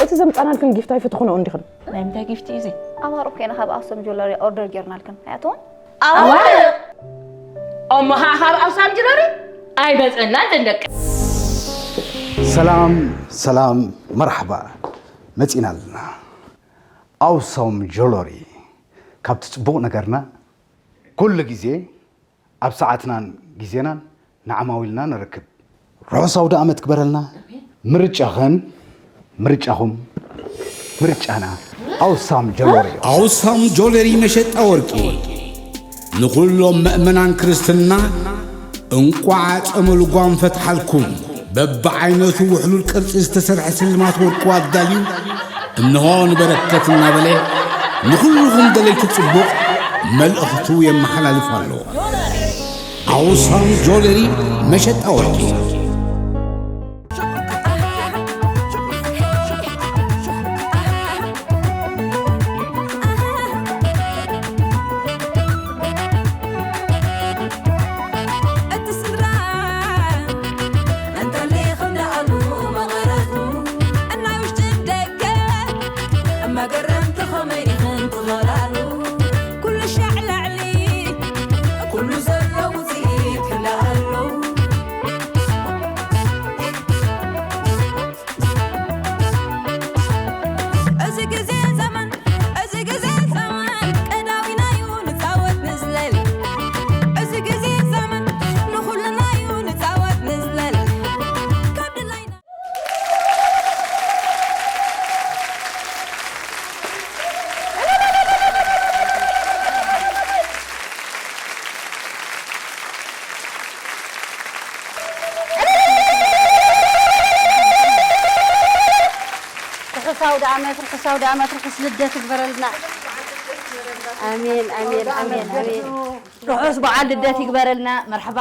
እቲ ዘምጻናልክን ጊፍት ኣይፈትኹንኦ እንዲኽን። ናይ ምንታይ ጊፍት እዩ እዚ? ኣማርቕ ኮይና ካብ ኣክሱም ጆለሪ ኦርደር ጌርናልክን ኣያትውን ኣዋርቕ እሞ ኸዓ ካብ ኣውሳም ጅለሪ ኣይመፀናን ደንደቂ። ሰላም ሰላም መርሓባ መፂና ኣለና። ኣውሳም ጆለሪ ካብቲ ፅቡቕ ነገርና ኩሉ ግዜ ኣብ ሰዓትናን ግዜናን ንዓማዊልና ነረክብ። ርሑስ ኣውደ ኣመት ግበረልና። ምርጫኽን ምርጫኹም ምርጫና ኣውሳም ጆለሪ። ኣውሳም ጆለሪ መሸጣ ወርቂ ንኹሎም መእመናን ክርስትና እንቋዕ ጸመ ልጓም ፈትሓልኩም። በብዓይነቱ ውሕሉል ቅርጺ ዝተሰርሐ ስልማት ወርቁ ኣዳልዩ እንሆ ንበረከት እናበለ ንኹልኹም ደለይቲ ጽቡቕ መልእኽቱ የመሓላልፍ ኣሎ። ኣውሳም ጆለሪ መሸጣ ወርቂ። እቲ ስድራ እንተሊኹም ደኣሉ መቐረቱ እናይ ውሽጢ ደገ መገረምቲ ኸመይ ኢኽን ትኸላሉ ኩሉ ሻዕ ላዕሊ ኩሉ ዘሎ ውፅኢት ክልኣሉ እዚ ግዜ ዘመን እዚ ግዜ ዘመን ቀዳዊናዩ ንፃወት ንዝለል እዚ ግዜ ዘመን ንኹልናዩ ንፃወት ንዝለል ካብ ድላይና ርሑስ ኣውደ ኣመት ርሑስ ኣውደ ኣመት ርሑስ ልደት ይግበረልና። ኣሜን ኣሜን ኣሜን ኣሜን። ርሑስ በዓል ልደት ይግበረልና። መርሐባ።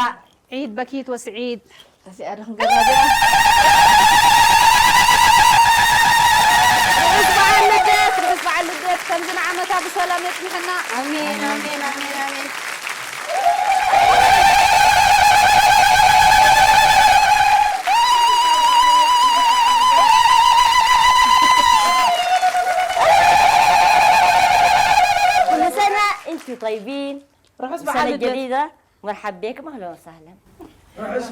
ዒድ በኪት ወስዒድ። እዚኣ ዶ ክንገብራ ድያ? ርሑስ በዓል ልደት ርሑስ በዓል ልደት ከምዚ ንዓመታ ብሰላም የጽንሐና። ኣሜን ኣሜን ኣሜን ኣሜን። ኩሉ ሰና ኢንቱ ጠይቢን ርሑስ ሰነ በዓል ልደት ጀዲዳ መርሓብ ቤክም ኣህለን ወሳህለን።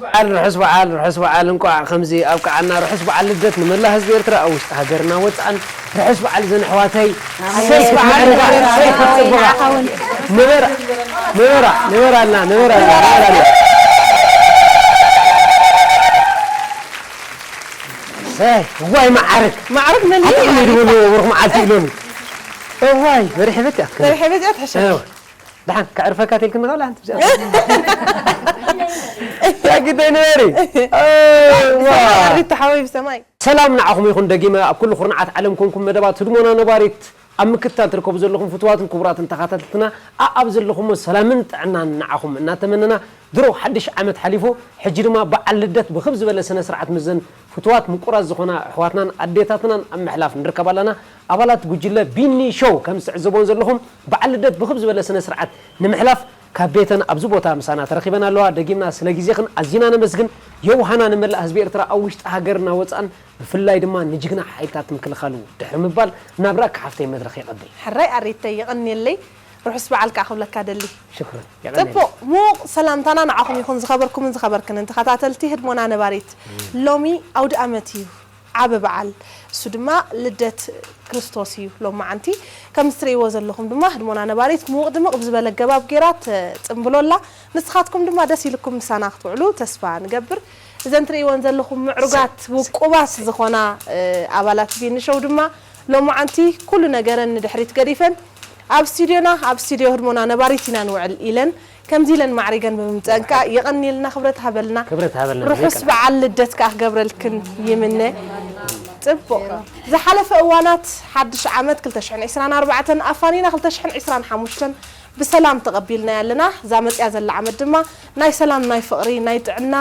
በዓል ርሑስ በዓል ርሑስ በዓል እንቋዕ ከምዚ ኣብቅዓና ርሑስ በዓል ልደት ንመላ ህዝቢ ኤርትራ ኣብ ውሽጢ ሃገርና ወፃእን ርሑስ በዓል ዘን ኣሕዋተይ። ርሑስ በዓል ልደት ሰይፍ ፅቡቓ ንዓኻውን ንበራ ንበራ ንበራ ኣልና ንበራ ኣልና ንበራ ኣልና። ሰይ እዋይ መዓርግ ማዕርግ መን እዩ? ኣጥዕሙ ይድብሉ ወርክ መዓልቲ ይብለኒ። እዋይ በሪሕ ቤት ያትከ በሪሕ ቤት እያ ትሕሸ ደሓን ከዕርፈካ ተልክኒ ካላ ሓንቲ ብዚኣ ያ ግደይ ንበሪ። ሰማይ ኣሪት ተሓወይ ብሰማይ ሰላም ንዓኹም ይኹን ደጊመ ኣብ ኩሉ ኩርናዓት ዓለም ኮንኩም መደባት ህድሞና ነባሪት ኣብ ምክትታል ትርከቡ ዘለኹም ፍትዋትን ክቡራትን ተኸታተልትና ኣኣብ ዘለኹሞ ሰላምን ጥዕናን ንዓኹም እናተመነና ድሮ ሓድሽ ዓመት ሓሊፉ ሕጂ ድማ በዓል ልደት ብኽብ ዝበለ ስነ ስርዓት ምስዘን ፍትዋት ምቁራት ዝኾና ኣሕዋትናን ኣዴታትናን ኣብ ምሕላፍ ንርከብ ኣለና። ኣባላት ጉጅለ ቢኒ ሾው ከም ዝትዕዘቦን ዘለኹም በዓል ልደት ብኽብ ዝበለ ስነ ስርዓት ንምሕላፍ ካብ ቤተን ኣብዚ ቦታ ምሳና ተረኺበን ኣለዋ። ደጊምና ስለ ግዜኽን ኣዚና ነመስግን። የውሃና ንመላእ ህዝቢ ኤርትራ ኣብ ውሽጢ ሃገርና ወፃእን ብፍላይ ድማ ንጅግና ሓይልታት ምክልኻሉ ድሕሪ ምባል ናብ ራኪ ሓፍተይ መድረኽ የቐብል። ሕራይ ኣሪተይ የቐንየለይ ርሑስ በዓል ከዓ ክብለካ ደሊ። ሽክረን ጽቡቕ ሙቕ ሰላምታና ንዓኹም ይኹን ዝኸበርኩምን ዝኸበርክንን ተኸታተልቲ ህድሞና ነባሪት። ሎሚ ኣውደ ኣመት እዩ ዓቢ በዓል እሱ ድማ ልደት ክርስቶስ እዩ ሎመዓንቲ። ከም እትርእይዎ ዘለኹም ድማ ህድሞና ነባሪት ሙቕ ድምቕ ብዝበለ ኣገባብ ጌራ ትጽምብሎ ኣላ። ንስኻትኩም ድማ ደስ ኢልኩም ምሳና ክትውዕሉ ተስፋ ንገብር። እዘን ትርእይወን ዘለኹም ምዕሩጋት ውቁባት ዝኾና ኣባላት ቢኒ ሾው ድማ ሎማዓንቲ ኩሉ ነገረን ንድሕሪት ገዲፈን ኣብ ስቱድዮና ኣብ ስቱድዮ ህድሞና ነባሪት ኢና ንውዕል ኢለን ከምዚ ኢለን ማዕሪገን ብምምፀእን ከዓ የቐንየልና ክብረት ሃበልና። ክብረት ሃበልና ርሑስ በዓል ልደት ከዓ ክገብረልክን ይምነ። ፅቡቕ ዝሓለፈ እዋናት ሓድሽ ዓመት ክልተ ሽሕን ዕስራን ኣርባዕተን ኣፋኒና ክልተ ሽሕን ዕስራን ሓሙሽተን ብሰላም ተቐቢልናያ ኣለና። እዛ መፅያ ዘላ ዓመት ድማ ናይ ሰላም ናይ ፍቕሪ ናይ ጥዕና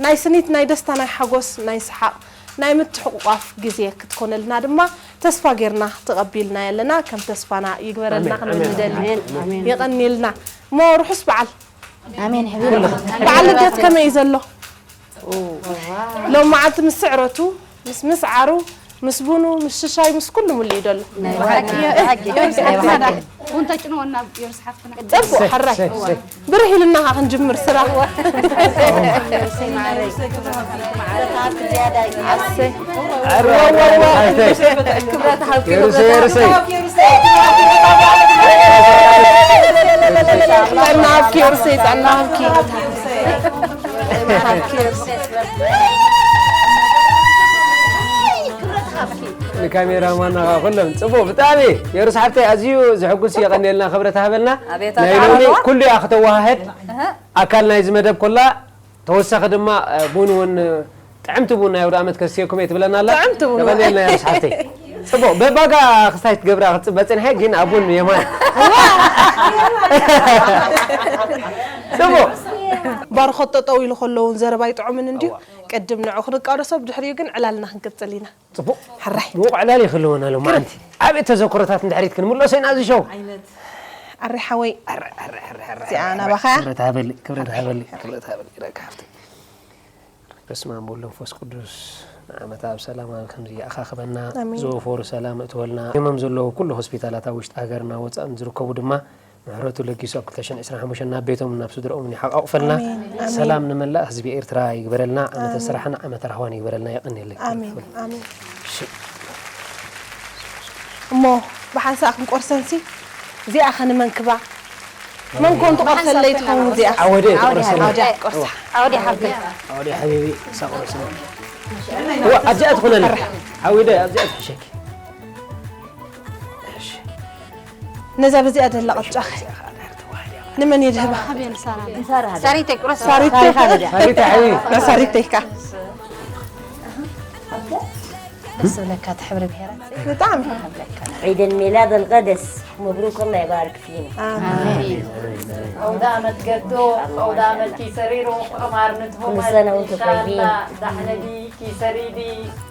ናይ ስኒት ናይ ደስታ ናይ ሓጎስ ናይ ሰሓቕ ናይ ምትሕቑቋፍ ግዜ ክትኮነልና ድማ ተስፋ ጌርና ተቐቢልናያ ኣለና። ከም ተስፋና ይግበረልና ክንብል ንደሊ። የቐንየልና እሞ ርሑስ በዓል። ኣሜን ሕቢሩ በዓል ልደት ከመይ እዩ ዘሎ? ሎም መዓልቲ ምስ ስዕረቱ ምስ ምስዓሩ ምስ ቡኑ፣ ምስ ሽሻይ፣ ምስ ኩሉ ምሉእ እዩ ደሎ። ናይ ብሓቂ፣ ናይ ብሓቂ፣ ናይ ብሓቂ። ቡን ተጭንወና የርስ ሓፍትና። ጽቡቕ፣ ሰይ፣ ሕራይ። ሰይ፣ ሰይ። ብርህ ኢልና ኸዓ ክንጅምር ስራሕ። ኣሰይ። ክብረት ሃብኪ፣ የርሰይ፣ የርሰይ። ጥዕና ሃብኪ፣ የርሰይ፣ ጥዕና ሃብኪ። ንካሜራ ማና ኩሎም ጽቡቕ ብጣዕሚ የሩስ ሓፍተይ ኣዝዩ ዘሐጉስ እዩ። የቐንየልና ክብረት ሃበልና። ኣቤት ናይ ሎሚ ኣቃልዋ። ኩሉ እያ ከተወሃህድ ኣካል ናይዚ መደብ ኮላ ተወሳኺ ድማ ቡን እውን ጥዕምቲ ቡን ናይ ኣውደ ዓመት ከስትየኩም እየ ትብለና ኣላ። ጥዕምቲ ቡን። የቐንየልና የሩስ ሓፍተይ። ጽቡቕ በባጋ ክስታይ ትገብራ ክትጽበ ጽንሐ ግን ኣቡን የማን ጽቡቕ። ባርኾት ጠጠው ኢሉ ከለውን ዘረባ ይጥዑምን እንድዩ። ቅድም ንዑ ክንቃደሶ ብድሕሪኡ ግን ዕላልና ክንቅጽል ኢና። ጽቡቕ። ሕራይ። ምዉቕ ዕላል ይኽልወና ሎማዓንቲ። ዓበይቲ ተዘክሮታት እንድሕሪት ክንምለሶ ኢና እዚ ሸው። ኣረ ሓወይ። ኣረ፣ ኣረ፣ ኣረ፣ ኣረ፣ እዚኣ ኣረ፣ ናባኻ። ክብረት ሃበሊ፣ ክብረት ሃበሊ፣ ክብረት ሃበሊ፣ ረካ ሃብቲ። በስመ ኣብ ወወልድ ወመንፈስ ቅዱስ። ንዓመታ ኣብ ሰላም ኣብ ከምዚ ይኣኻኽበና። ኣሜን። ዝወፈሩ ሰላም እትወልና። ሕመም ዘለዉ ኩሉ ሆስፒታላት ኣብ ውሽጢ ሃገርና ወጻእን ዝርከቡ ድማ ምሕረቱ ለጊሱ ኣብ ክልተ ሽሕን ዕስራን ሓሙሽተን ናብ ቤቶም ናብ ስድርኦምን ይሓቋቑፈልና። ኣሜን፣ ኣሜን። ሰላም ንመላእ ህዝቢ ኤርትራ ይግበረልና። ዓመተ ኣሜን። ስራሕን ዓመተ ራህዋን ይግበረልና። የቐንየለይ። ኣሜን፣ ኣሜን። እሺ። እሞ ብሓንሳእ ክንቆርሰንሲ እዚኣ ኸ ንመን ክባ? መን ኮን ትቆርሰለይ ትኸውን እዚኣ? ዓወደ ትቆርሰለይ። ዓወደ ትቆርሳ። ዓወደ ሓብተይ። ዓወደ ሓቢቢ፣ እሳ ቆርሰለይ። እዋ፣ ኣብዚኣ ትኹነለይ። ዓወደ፣ ኣብዚኣ ትሕሸኪ። እሺ። ነዛ በዚኣ ደላ ቅጫኺ ንመን እየ ድህባ? ሳሪተይ ቁረስ። ሳሪተይ። ሳሪተይ ሓቢቢ። ሳሪተይ እካ። ደስ ዝብለካ እቲ ሕብሪ ብሄራት። ብጣዕሚ። ዒድ ሚላድ ኣልቀደስ መብሩክ፣ ኣላህ ይባርክ ፊና። ኣሜን። ኣውደ ዓመት ገዶ፣ ኣውደ ዓመት ኪሰሪሩ፣ ዑማር ንትኹመል፣ ኩሉ ሰነ ወንቱም ኢንሻላህ፣ ጠይቢን። ዳሕነ ዲ፣ ኪሰሪ ዲ፣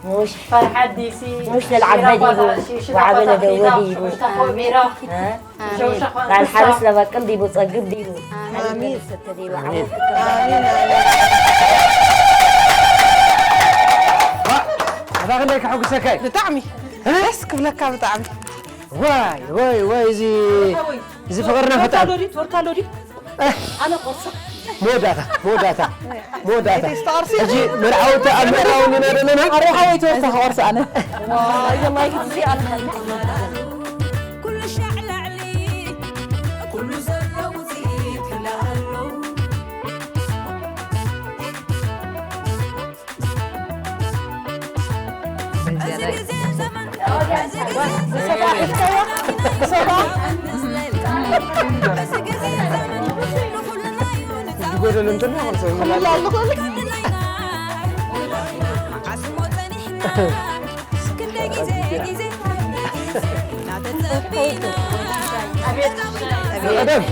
ሙሽ፣ ፈርሓት ዲሲ፣ ሙሽ ለልዓበዲ ሺራ ይቡ፣ ኳታ፣ ሺራ ወዓበለ ኳታ ደወዲ ፊታ፣ ይቡ። ሙሽ ተኾቢራ። እ? ኣሜን። በዓል ሓርስ ለበቅል ዲቡ፣ ጸግብ ዲቡ። ኣሜን። ሓሊብ ለብሰተ ዲቡ፣ ኣሜን። ዓወት ትከፋ። ኣሜን፣ ኣሜን። ኣታ ክንደይ ከሐጉሰካ እዩ። ብጣዕሚ እ? ደስ ክብለካ ብጣዕሚ። ዋይ፣ ዋይ፣ ዋይ፣ እዚ፣ እዚ ፍቕርና ቶርታ ፈጣሪ። ሎዲ፣ ቶርታ ሎዲ። እ። ኣነ ቆርሳ። መወዳእታ፣ መወዳእታ፣ መወዳእታ። እቲ ዝተቐርሲ። ሕጂ መርዓውቲ ኣብ ምእራውን ኢና ዘለና። ኣረ ሓወይ ቶርታ ክቆርስ ኣነ። ዋይ፣ ወላሂ፣ እዚ ኣነ። ኩሉ ሻዕ ላዕሊ፣ ኩሉ ዘሎ ውፅኢት ክልኣሉ። እዚ ግዜ ዘመን፣ እዚ ግዜ ዘመን፣ ንኹልና እዩ ንፃወት። ዝጎደለ እንተሎ፣ ንኹልና እዩ ንፃወት። ክንደይ ግዜ ግዜ እናተጸበይና ቀደም።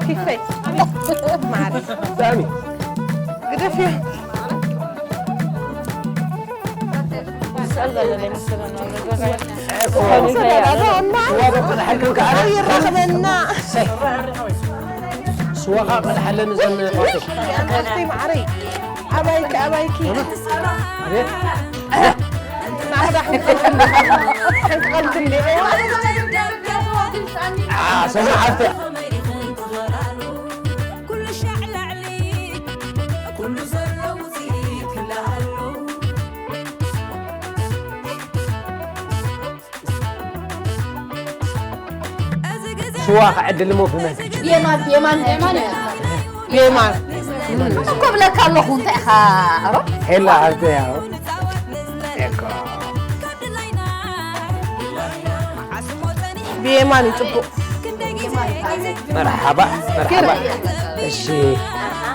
ኪፈይ ማሪ ሳሚ ግደፍዮ። ኣይረኸበና። ስዋኻ ቀድሓለን እዘን ቆልዑ። ኣንተይ ማዓረይ። ኣባይኪ፣ ኣባይኪ። ኣቤት። ናብራ ሓንቀልቲ እንዲኦ። ዓ፣ ሰማዕ ኣፍተ። ኩሉ ሻዕ ላዕሊ፣ ኩሉ ዘሎ ውፅኢት ክልኣሉ። ሽዋ ክዕድል እሞ ብመን ክጅምር? የማን፣ የማን፣ የማን። የማን። እኮ ብለካ ኣለኹ፣ እንታይ ኢኻ፣ ኣሮ? ሄላ፣ ሃብተ፣ ያው። ኤኮ። ብየማን እዩ ጽቡቕ። መርሓባ፣ መርሓባ። እሺ፣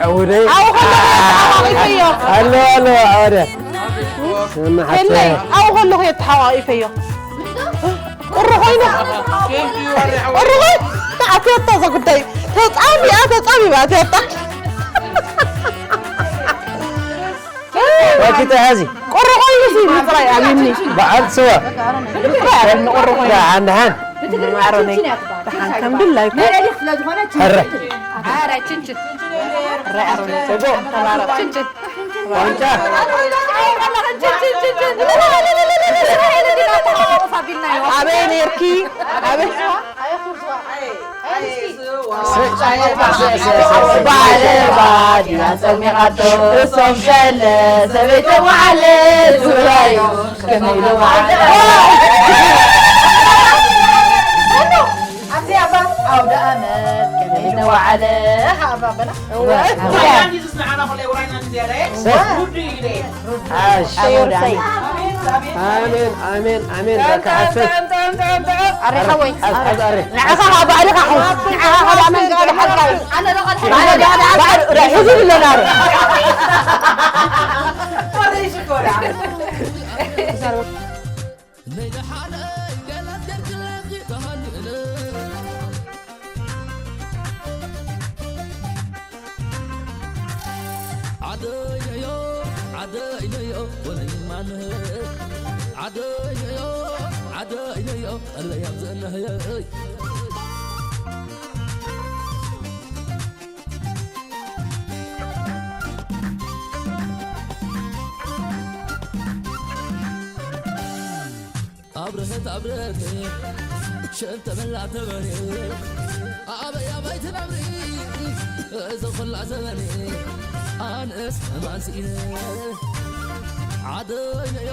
ዕውደይ። ኣው፣ ከለኹ ተሓቋቒፈዮ። ኣሎ፣ ኣሎ፣ ዕውደ። ስምና ሓፍተ። የለይ፣ ኣው፣ ከለኹ እየ ተሓቋቒፈዮ። ቁሪ ኮይኑ። ቁሪ ኮይኑ። ኣትያታ እዛ ጉዳይ። ተጻሚኣ፣ ተጻሚማ ኣትያታ። ባኪ ተሓዚ። ቁሪ ኮይኑ ሲ ምጽራይ ኣብኒ። በዓል ስዋ። ምጽራይ ኣብኒ ቁሪ ኮይኑ። ደሓን፣ ደሓን። ማዕረነይ ደሓን ከም ድላይኩ። መለሊኽ ስለ ዝኾነ ችንችን። ኧረ ችንችን። ኧረ ችንችን። ኧረ ኣሮነይ። ጽቡቕ ተማረቕ። ችንችን። ዋንጫ። ኣበይ ነርኪ? ኣበይ? ባለባ ዲና ጸሚቓቶ እሶም ሸለ ሰበይቶም ዓለ ዙራዮ ከመይ ኢሉ ኣብዚ ኣባ ኣውደ ኣመት ከመይ ኢሉ ወዓለ? ኣባ በላ። ኣሜን፣ ኣሜን፣ ኣሜን። በቃ ሓሰብ። ኣረ ሓወይ። ሓዝ፣ ሓዝ፣ ኣረ። ንዓኻ ኸዓ ባዕልኻ ሓዝ። ንዓኻ ኸዓ መንገዲ ሓዝካ። ኣነ ዶ ቀልሐ ባዕሉ፣ ባዕሉ፣ ረ-፣ ሕዚ ብለና ዶ። ዓደይነዮ፣ ዓደይነዮ፣ ወለይ ማነ። ዓደይነዮ፣ ዓደይነዮ፣ ቀለይ ኣብዘነህየ። ኣብረሀት ኣብረሀት ሸንተ መላ ተበሬ ኣበይ ኣበይ ትነብሪ እዚ ኹላ ዘበኔ ኣነስ ሕማን ስኢነ ዓደይነዮ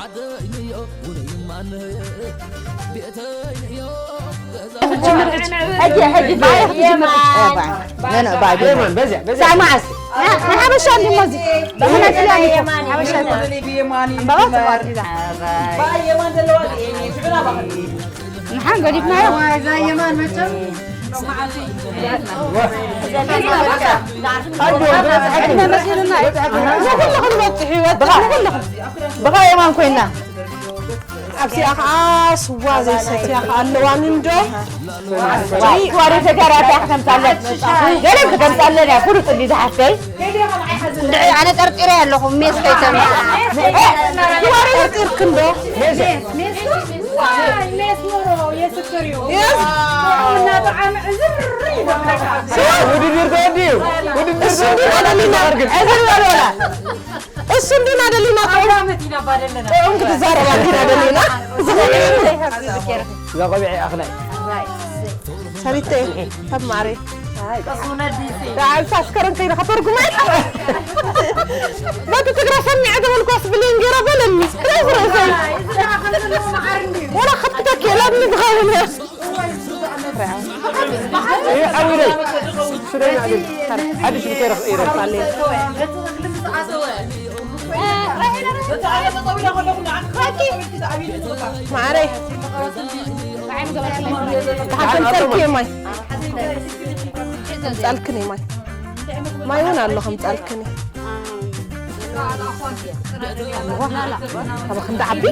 ዓደይነዮ ውነይ ማነየ ቤተይነዮ ገዛ ሕጂ፣ ሕጂ ባይ ክትጅምር። የማን። ኖ፣ ኖ፣ ባይ፣ ባይ። የማን፣ በዚያ፣ በዚያ። ሳማስ። ንሓበሻ እንዲሞ እዚ። ብየማን፣ ብየማን። ሓበሻ ይኮነ። ብየማን። ኣምባባ ጽቡቕ ሒዛ። ባይ የማን ዘለዋ ንሓን ገዲፍናዮ። እዛ የማን መቸም። ዕድመ መሲሉና እዩ። ንኹልኹም በጽሑ ይወጽእ፣ ንኹልኹም። ብኻ የማን ኮይና። ኣብዚኣ ኸዓ ስዋ ዘይሰትያ ኸዓ ኣለዋኒ እንዶ። ወይ ዋሪ ተጋራታ ከተምጻለን። ገለ ከተምጻለን እያ፣ ፍሉጥ እንዲ ዝሓፍተይ። እንድዒ ኣነ ጠርጢረ ኣለኹ፣ ሜስ ከይተምጻ። ዋሪ ጠርጢርክ እንዶ። ሜስ፣ ሜስ፣ ዋይ፣ ሜስ ኖሮ የስክር እዩ። የስ። እና ጣዕሚ ዕዝር ይበቃ። ውድድር ተወዲኡ። ውድድር እሱ እንዲና ደሊና፣ ዕዝር በሎና። እሱ እንዲና ደሊና፣ ጥዑም፣ ዓመት ኢና ባደለና። ጥዑም ክትዛረብ እንዲና ደሊና። እዛ ቆቢዐ ኣኽላይ። ሰቢተይ፣ ካብ ማዕረይ። ደዓል ሳስከረን ከይነ ከተርጉመ። በቲ ትግረ ሰሚዐ ተበልኳስ ብሌን ገይራ በለኒ። ርእስ ርእሰይ። ወላ ከብተኪ የላብኒ ዝኸውን እያ። ይህ ዓውደይ። ሱዳይ ናዕሊ። ሓድሽ ብከይረ ክቕይረ። ማዕረይ። ተሓተምፀልኪ ማይ። ፃልክኒ ማይ። ማይ እውን ኣሎ ከም ፃልክኒ። ካብ ክንዲ ዓቢ?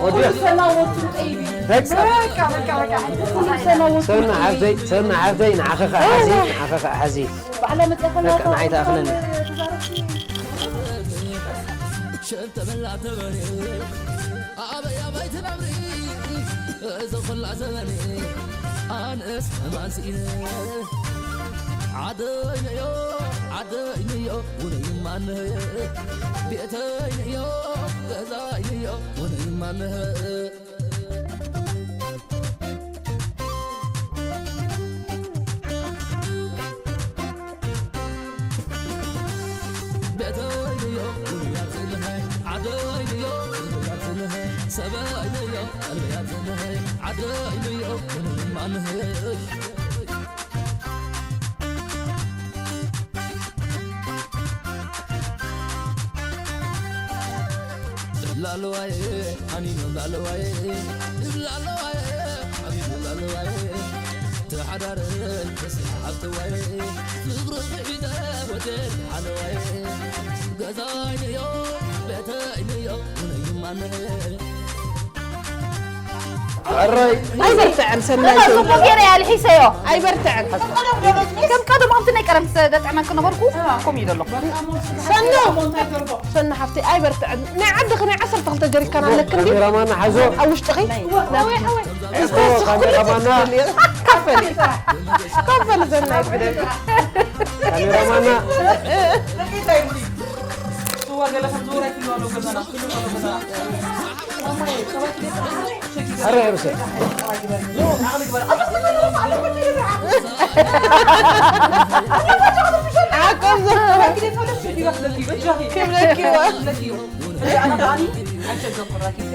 ወዲ። ሰብና ሓፍተይ፣ ሰብና ሓፍተይ፣ ንዓኸ ኸዓ ሓዚ፣ ንዓኸ ኸዓ ሓዚ። በቃ ንዓይ ተኣኽለኒ። ሸንተ መላ ተበሬ ኣበይ ኣበይ ትነብሪ እዚ ኹላ ዘበኔ ኣነስ ሕማን ስኢነ ዓደይነዮ ዓደይነዮ ውነይ ማነየ ቤተይነዮ ገዛይነዮ ውነይ ማነየ ላለዋየ ኣኒኖም ላለዋየ ላለዋየ ኣኒኖም ላለዋየ ተሓዳረ ተስሓብተዋየ ፍቕሪ ብሒተ ወደ ሓለዋየ ገዛይነዮ ቤተይነዮ ውነይማነየ ሕራይ። ኣይበርትዐን ሰናይ። ጽቡቅ ገይረ እያ ልሒሰዮ። ኣይበርትዐን። ከም ቀደም ከምቲ ናይ ቀደም ዘጥዕመኪ ነበርኩ። ከምኡ እዩ ዘሎ። ሰኑ። ሰኑ ሓፍቲ ኣይበርትዐን። ናይ ዓድኺ ናይ ዓሰርተ ክልተ ጀሪካን ኣለኪ እንዲ? ካሜራማና ሓዞ። ኣብ ውሽጥኺ? ካሜራማና። ከፈሊ። ከፈሊ ሰናይ ብደል። ካሜራማና። ኣረ ርሰ። ዓቀብ ክብለኪዋ።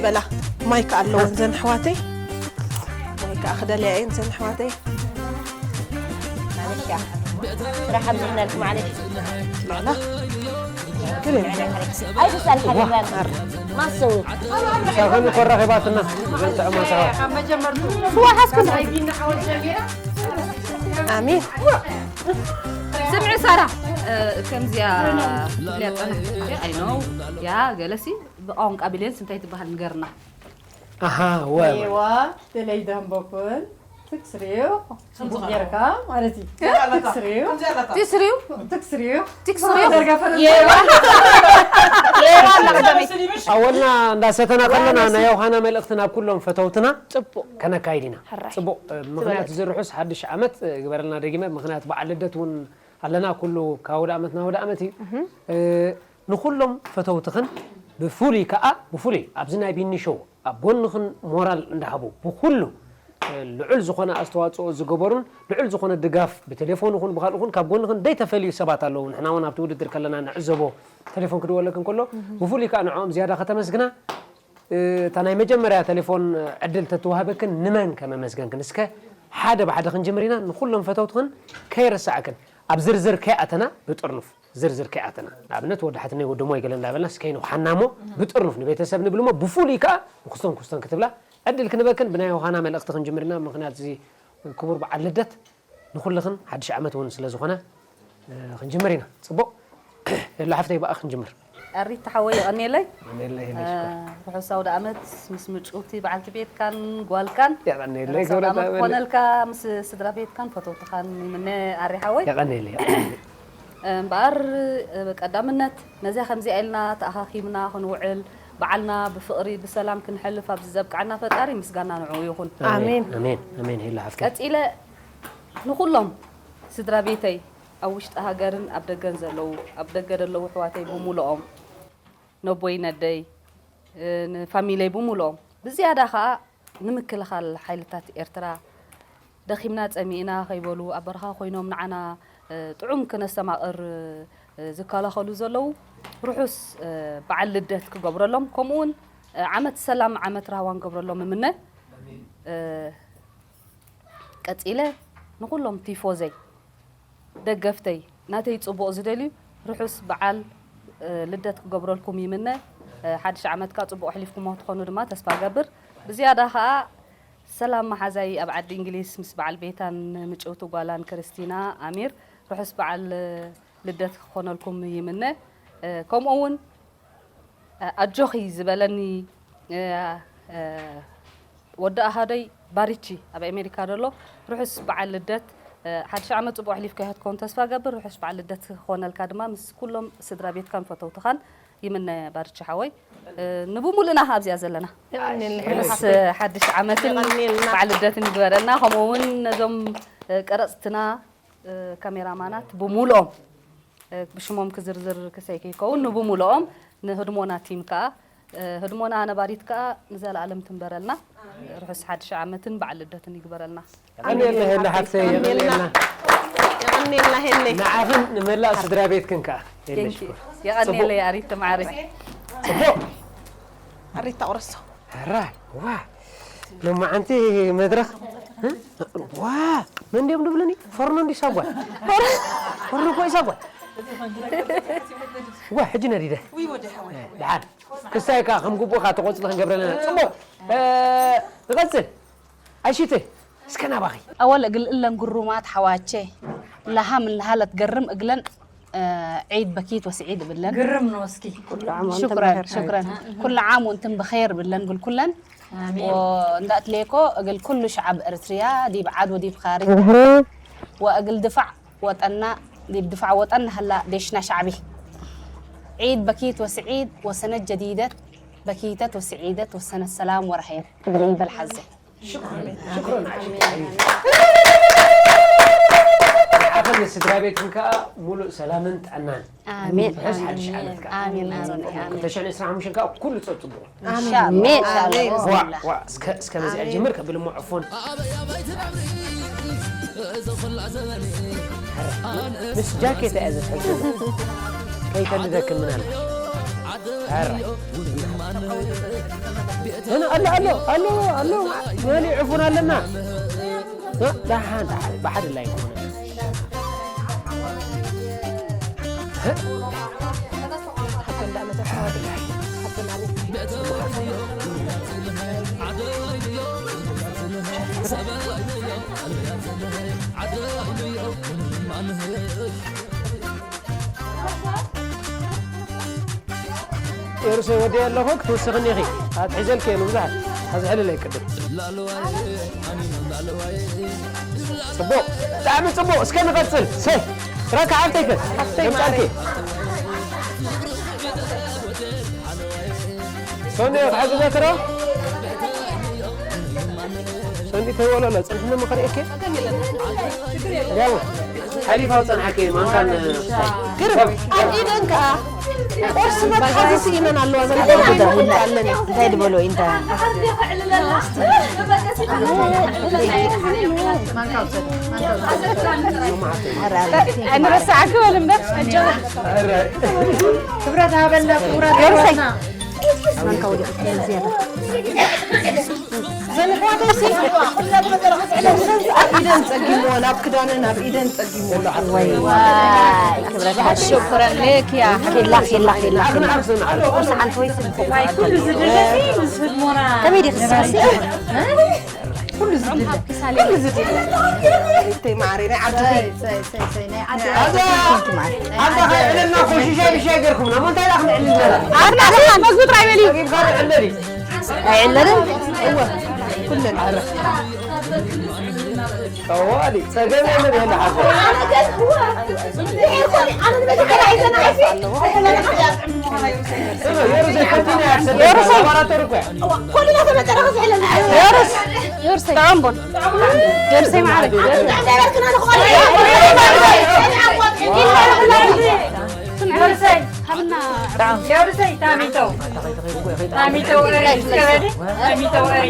በላ ማይክ ኣለወን ዘን ኣሕዋተይ። ማይክ ክደልያ እየን ዘን ኣሕዋተይ። ስራሕ ኣብዝሕናልኩም ማለት እዩ። በላ ኣይተሳልሓ ማሰው ሳኸን ኮራኺባትና። ዘንጥዕማ ሳዋ። ስዋ ሓስኩ ኣሜን። ስምዒ ሳራ፣ ከምዚኣ ሊያጠና ኣይኖ ያ ገለሲ ብቋንቋ ቢልዮንስ እንታይ ትበሃል ንገርና። ኣሃ ወ ዋ ተለይ ደንበኩን ትክስሪው ጽቡቅ ጌርካ ማለት እዩ። ትክስሪው ትስሪው ትክስሪው ትክስሪው ደርጋ ፈረንሳ የዋ የዋ እንዳቀደመይ ኣወልና እንዳሰተና ከለና ናይ ዮሃና መልእኽቲ ናብ ኩሎም ፈተውትና ጽቡቅ ከነካይድ ኢና። ሕራይ። ጽቡቅ ምኽንያት ዝርሑስ ሓድሽ ዓመት ግበረልና ደጊመ። ምኽንያት በዓል ልደት እውን ኣለና። ኩሉ ካብ ኣውደ ዓመት ናብ ኣውደ ዓመት እዩ። ንኹሎም ፈተውትኽን ብፍሉይ ከዓ ብፍሉይ ኣብዚ ናይ ቢኒ ሾው ኣብ ጎንኽን ሞራል እንዳሃቡ ብኩሉ ልዑል ዝኾነ ኣስተዋፅኦ ዝገበሩን ልዑል ዝኾነ ድጋፍ ብቴሌፎን ይኹን ብካልእ ይኹን ካብ ጎንኽን ደይተፈልዩ ሰባት ኣለዉ። ንሕና እውን ኣብቲ ውድድር ከለና ንዕዘቦ ቴሌፎን ክድወለክን ከሎ ብፍሉይ ከዓ ንዕኦም ዝያዳ ከተመስግና። እታ ናይ መጀመርያ ቴሌፎን ዕድል ተትወሃበክን ንመን ከመመስገንክን እስከ ሓደ ብሓደ ክንጅምር ኢና። ንኩሎም ፈተውትኽን ከይረሳዕክን ኣብ ዝርዝር ከይኣተና ብጥርኑፍ ዝርዝር ከይኣተና ንኣብነት ወዲ ሓትነይ ወዲ ሞይ ገለ እንዳበልና እስከ ይንውሓና እሞ ብጥርኑፍ ንቤተሰብ ንብል እሞ ብፍሉይ ከዓ ንክስቶን ክስቶን ክትብላ ዕድል ክንበክን ብናይ ዮሃና መልእኽቲ ክንጅምር ኢና። ምኽንያት እዚ ክቡር በዓል ልደት ንኩልኽን ሓድሽ ዓመት እውን ስለ ዝኾነ ክንጅምር ኢና። ፅቡቅ የሎ ሓፍተይ ብኣ ክንጅምር። ኣሪት ተሓወይ የቐንየለይ ኣሜለይ ነሽ ርሑስ ኣውደ ዓመት ምስ ምጭውቲ በዓልቲ ቤትካን ጓልካን የቐንየለይ ርሑስ ኣውደ ዓመት ክብረት ክኾነልካ ምስ ስድራ ቤትካን ፈተውትኻን ይምነ ኣሪ ሓወይ የቐንየለይ እምበኣር ቀዳምነት ነዚኣ ከምዚኣ ኢልና ተኣኻኺብና ክንውዕል በዓልና ብፍቕሪ ብሰላም ክንሐልፍ ኣብዚ ዘብቅዓና ፈጣሪ ምስጋና ንዕኡ ይኹን። ኣሜን። ኣሜን ኣሜን። ሄሎ ሓፍተይ ቀጺለ ንኹሎም ስድራ ቤተይ ኣብ ውሽጢ ሃገርን ኣብ ደገን ዘለዉ ኣብ ደገ ዘለዉ ኣሕዋተይ ብምሉኦም ነቦይ ነደይ ንፋሚለይ ብምሉኦም ብዝያዳ ከዓ ንምክልኻል ሓይልታት ኤርትራ ደኺምና ጸሚእና ከይበሉ ኣብ በረኻ ኮይኖም ንዓና ጥዑም ክነስተማቕር ዝከላኸሉ ዘለዉ ርሑስ በዓል ልደት ክገብረሎም ከምኡ እውን ዓመት ሰላም ዓመት ራህዋ ንገብረሎም እምነ። ቀጺለ ንኹሎም ቲፎዘይ ደገፍተይ ናተይ ጽቡቕ ዝደልዩ ርሑስ በዓል ልደት ክገብረልኩም ይምነ። ሓድሽ ዓመት ከኣ ጽቡቕ ኣሕሊፍኩሞ ክትኾኑ ድማ ተስፋ እገብር። ብዝያዳ ከኣ ሰላም መሓዛይ ኣብ ዓዲ እንግሊዝ ምስ በዓል ቤታን ምጭውቲ ጓላን ክርስቲና ኣሚር ርሑስ በዓል ልደት ክኾነልኩም ይምነ። ከምኡ እውን ኣጆኺ ዝበለኒ ወዲ ኣሃደይ ባሪቺ ኣብ ኣሜሪካ ዘሎ ርሑስ በዓል ልደት ሓድሽ ዓመት ጽቡቕ ኣሕሊፍካዮ ክትከውን ተስፋ ገብር። ርሑስ በዓል ልደት ክኾነልካ ድማ ምስ ኩሎም ስድራ ቤትካን ፈተውትኻን ይምነ ባሪቺ ሓወይ። ንብሙሉእና ኣብዚኣ ዘለና ርሑስ ሓድሽ ዓመትን በዓል ልደትን ይግበረልና። ከምኡ እውን ነዞም ቀረፅትና ካሜራማናት ብሙሉኦም ብሽሞም ክዝርዝር ክሰይ ከይከውን ንብሙሉኦም ንህድሞና ቲም ከዓ ህድሞና ነባሪት ከዓ ንዘለኣለም ትንበረልና። ርሑስ ሓድሽ ዓመትን በዓል ልደትን ይግበረልና። የቐንየልና ሄሎ ሓፍተይ የቐንየልና። የቐንየልና ሄለይ። ንዓኽን ንመላእ ስድራ ቤትክን ከዓ ሄሎ Thank you። ሽኮር። የቐንየለይ ኣሪት ተማሪ። ጽቡቕ ኣሪት ታቑረሶ። ሕራይ ዋ ሎማዓንቲ መድረኽ ዋ መን ድዮም ድብሉኒ ፈርኖ እንዲ ሳጓ ፈርኖ እኮ እዩ ሳጓ ዋ ሕጂ ነዲደ ድሓን ክሳይ ከዓ ከም ግቡእካ ተቆፅሊ ክንገብረለና ፅቡቅ ንቐፅል ኣይሽተ እስከ ናባኺ ኣወል እግል እለን ግሩማት ሓዋቼ ለሃ ምን ለሃ ለትገርም እግለን ዒድ በኪት ወስዒድ እብለን። ግርም ነው። እስኪ ኩሉ ዓም ወንቱም ሽኩረን ብኸይር። ሽኩረን ኩሉ ዓም ወንቱም ብኸይር እብለን እብል ኩለን አሜን። እንዳእትለየኮ እግል ኩሉ ሸዓብ ኤርትርያ ዲብ ዓድ ወዲብ ኻርጅ ወእግል ድፋዕ ወጠና ዲብ ድፋዕ ወጠን ሀላ ዴሽና ሸዕቢ ዒድ በኪት ወስዒድ ወሰነት ጀዲደት በኪተት ወስዒደት ወሰነት ሰላም ወረሀየት እብል በልሓዘ ሽኩረን ሽኩረን ሓፍን ስድራ ቤትን ከዓ ሙሉእ ሰላምን ጥዕናን ኣሜን ፍሕስ ሓድሽ ዓመት ከዓ ኣሜን ኣሮን ኣሜን ክልተ ሽሕን ዕስራን ሓሙሽተን ከዓ ኩሉ ፀብፅቡ ኢንሻኣላህ ኢንሻኣላህ ዋ ዋ እስከ እስከ መዚኣ ጅምር ከብል እሞ ዕፎን ምስ ጃኬት እያ ዘትሕዝን ከይፈልደክን ምናልባት ኧረ ኖ፣ ኖ፣ ኣሎ ኣሎ ኣሎ ኣሎ መሊ ዕፉን ኣለና ኖ፣ ደሓን ደሓን ብሓደ ላይ ይኮነ ኤሩሰይ ወደይ ኣለኹ ክትውስኽኒ ኢኺ ኣትሒዘልኪ እየ ንብዙሓት ኣዝሕልለይ ቅድም ጽቡቕ ብጣዕሚ ጽቡቕ እስከ ንቐጽል ሰይ ረካ ሓፍተይከ ከምጻልኪ ሶኒ ክትሓግዘ ትረ ሶኒ ተይወለሎ ጽንሕኒ ምኽርእኪ ያው ሓሊፋ ጸንሓኪ ማንካን ግርም ኣብ ኢደን ከዓ ቁርሲ መትሓዚ ስኢነን ኣለዋ ዘለኣለን እንታይ ዝበሎ እንታይ ንረሳዕኪ በል እምበር ክብረት ሃበልና ክቡራት ኣሕዋትና ማንካ ወዲቑ ዝያዳ ዘንሕዋተይሲ ኣብ ኢደን ጸጊምዎ ናብ ክዳነን ኣብ ኢደን ጸጊምዎ ክብረት ሽኩረን ለክ ያ ኬላ ኬላ ኬላ ቁርሲ ሓንቲ ወይ ስልቲ ኩሉ ዝድለ ምስ ህድሞና ከመይ ዲኺ ስልሲ ኩሉ ዝድለ ኩሉ ዝድለ እተይ ማዕረይ ናይ ዓድኺ ኣንታ ከይዕለልና ኮሽሻ ብሻይ ገርኩምና ሞ እንታይ ዳ ክንዕልልና ኣብና መግቢ ጥራይ በሊ ጌብካ ዕለሊ ኣይዕለልን ኩለን ጠዋሊ ጸገም የለን ይሄን ሓፍ ዮርሰይ ዮርሰይ ጥዑም ቡን ዮርሰይ ማዕረ ዮርሰይ ሃብና ገብርሰይ ታሚተው ታሚተው እሪ እስከበዲ ታሚተው እሪ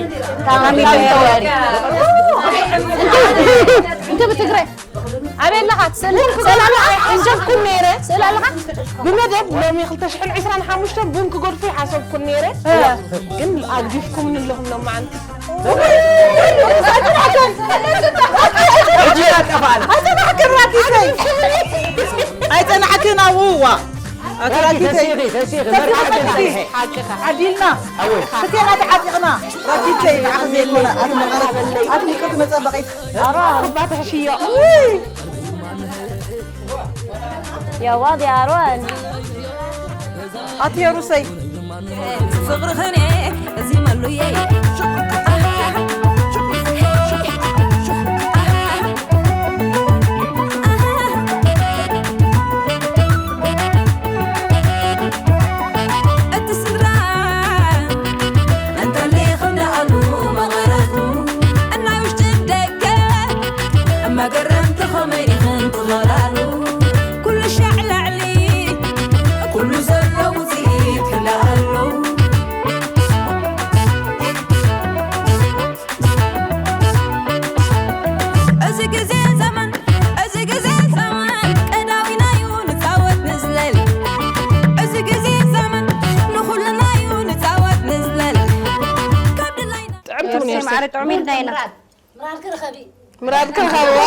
ታሚተው እሪ እንተ ብትግራይ ኣበይ ኣለኻ? ስእሊ ኣለኻ? ሓሰብኩን ነይረ። ስእሊ ኣለኻ? ብመደብ ሎሚ ክልተ ሽሕን ዕስራን ሓሙሽተን ቡን ክገድፉ ይሓሰብኩን ነይረ። ግን ኣግዲፍኩምኒ ኣለኹም ሎማዓንቲ። ኣይጸናሕክን ኣብዋ ኣቲ ራኪተይ ተሲኺ ተሲኺ መርሓ ተሲኺ ዓዲልና ክልቴና ተዓጢቕና ራኪተይ ንዓኺ ዘይኮነ ኣቲ መቐረት ኣቲ ምቅርቲ መጸበቒት ክባትሕ ሽዮ يا واضي أروان ኣቲ የሩሰይ ፍቕርኽን እዚ መሉየ እቲ ስድራ እንተሊኽ እንዳኣሉ መቐረቱ እናይ ውሽጢ ደገ መገረምቲ ኸመይ ኢኽን ትኸላሉ ኩሉ ሻዕ ላዕሊ ኩሉ ዘሎ ውፅኢት ክልኣሉ እዚ ግዜ ዘመን እዚ ግዜ ዘመን ቀዳዊናዩ ንፃወት ንዝለል እዚ ግዜ ዘመን ንኹልናዩ ንፃወት ንዝለል ካብ ድላይና ጥዕምቲ እውን ዮርሰይ የርሰይ ማዕረ ጥዑም ኢልና ኢና ምራድ ክረኸቢ ምራድ ክረኸብዋ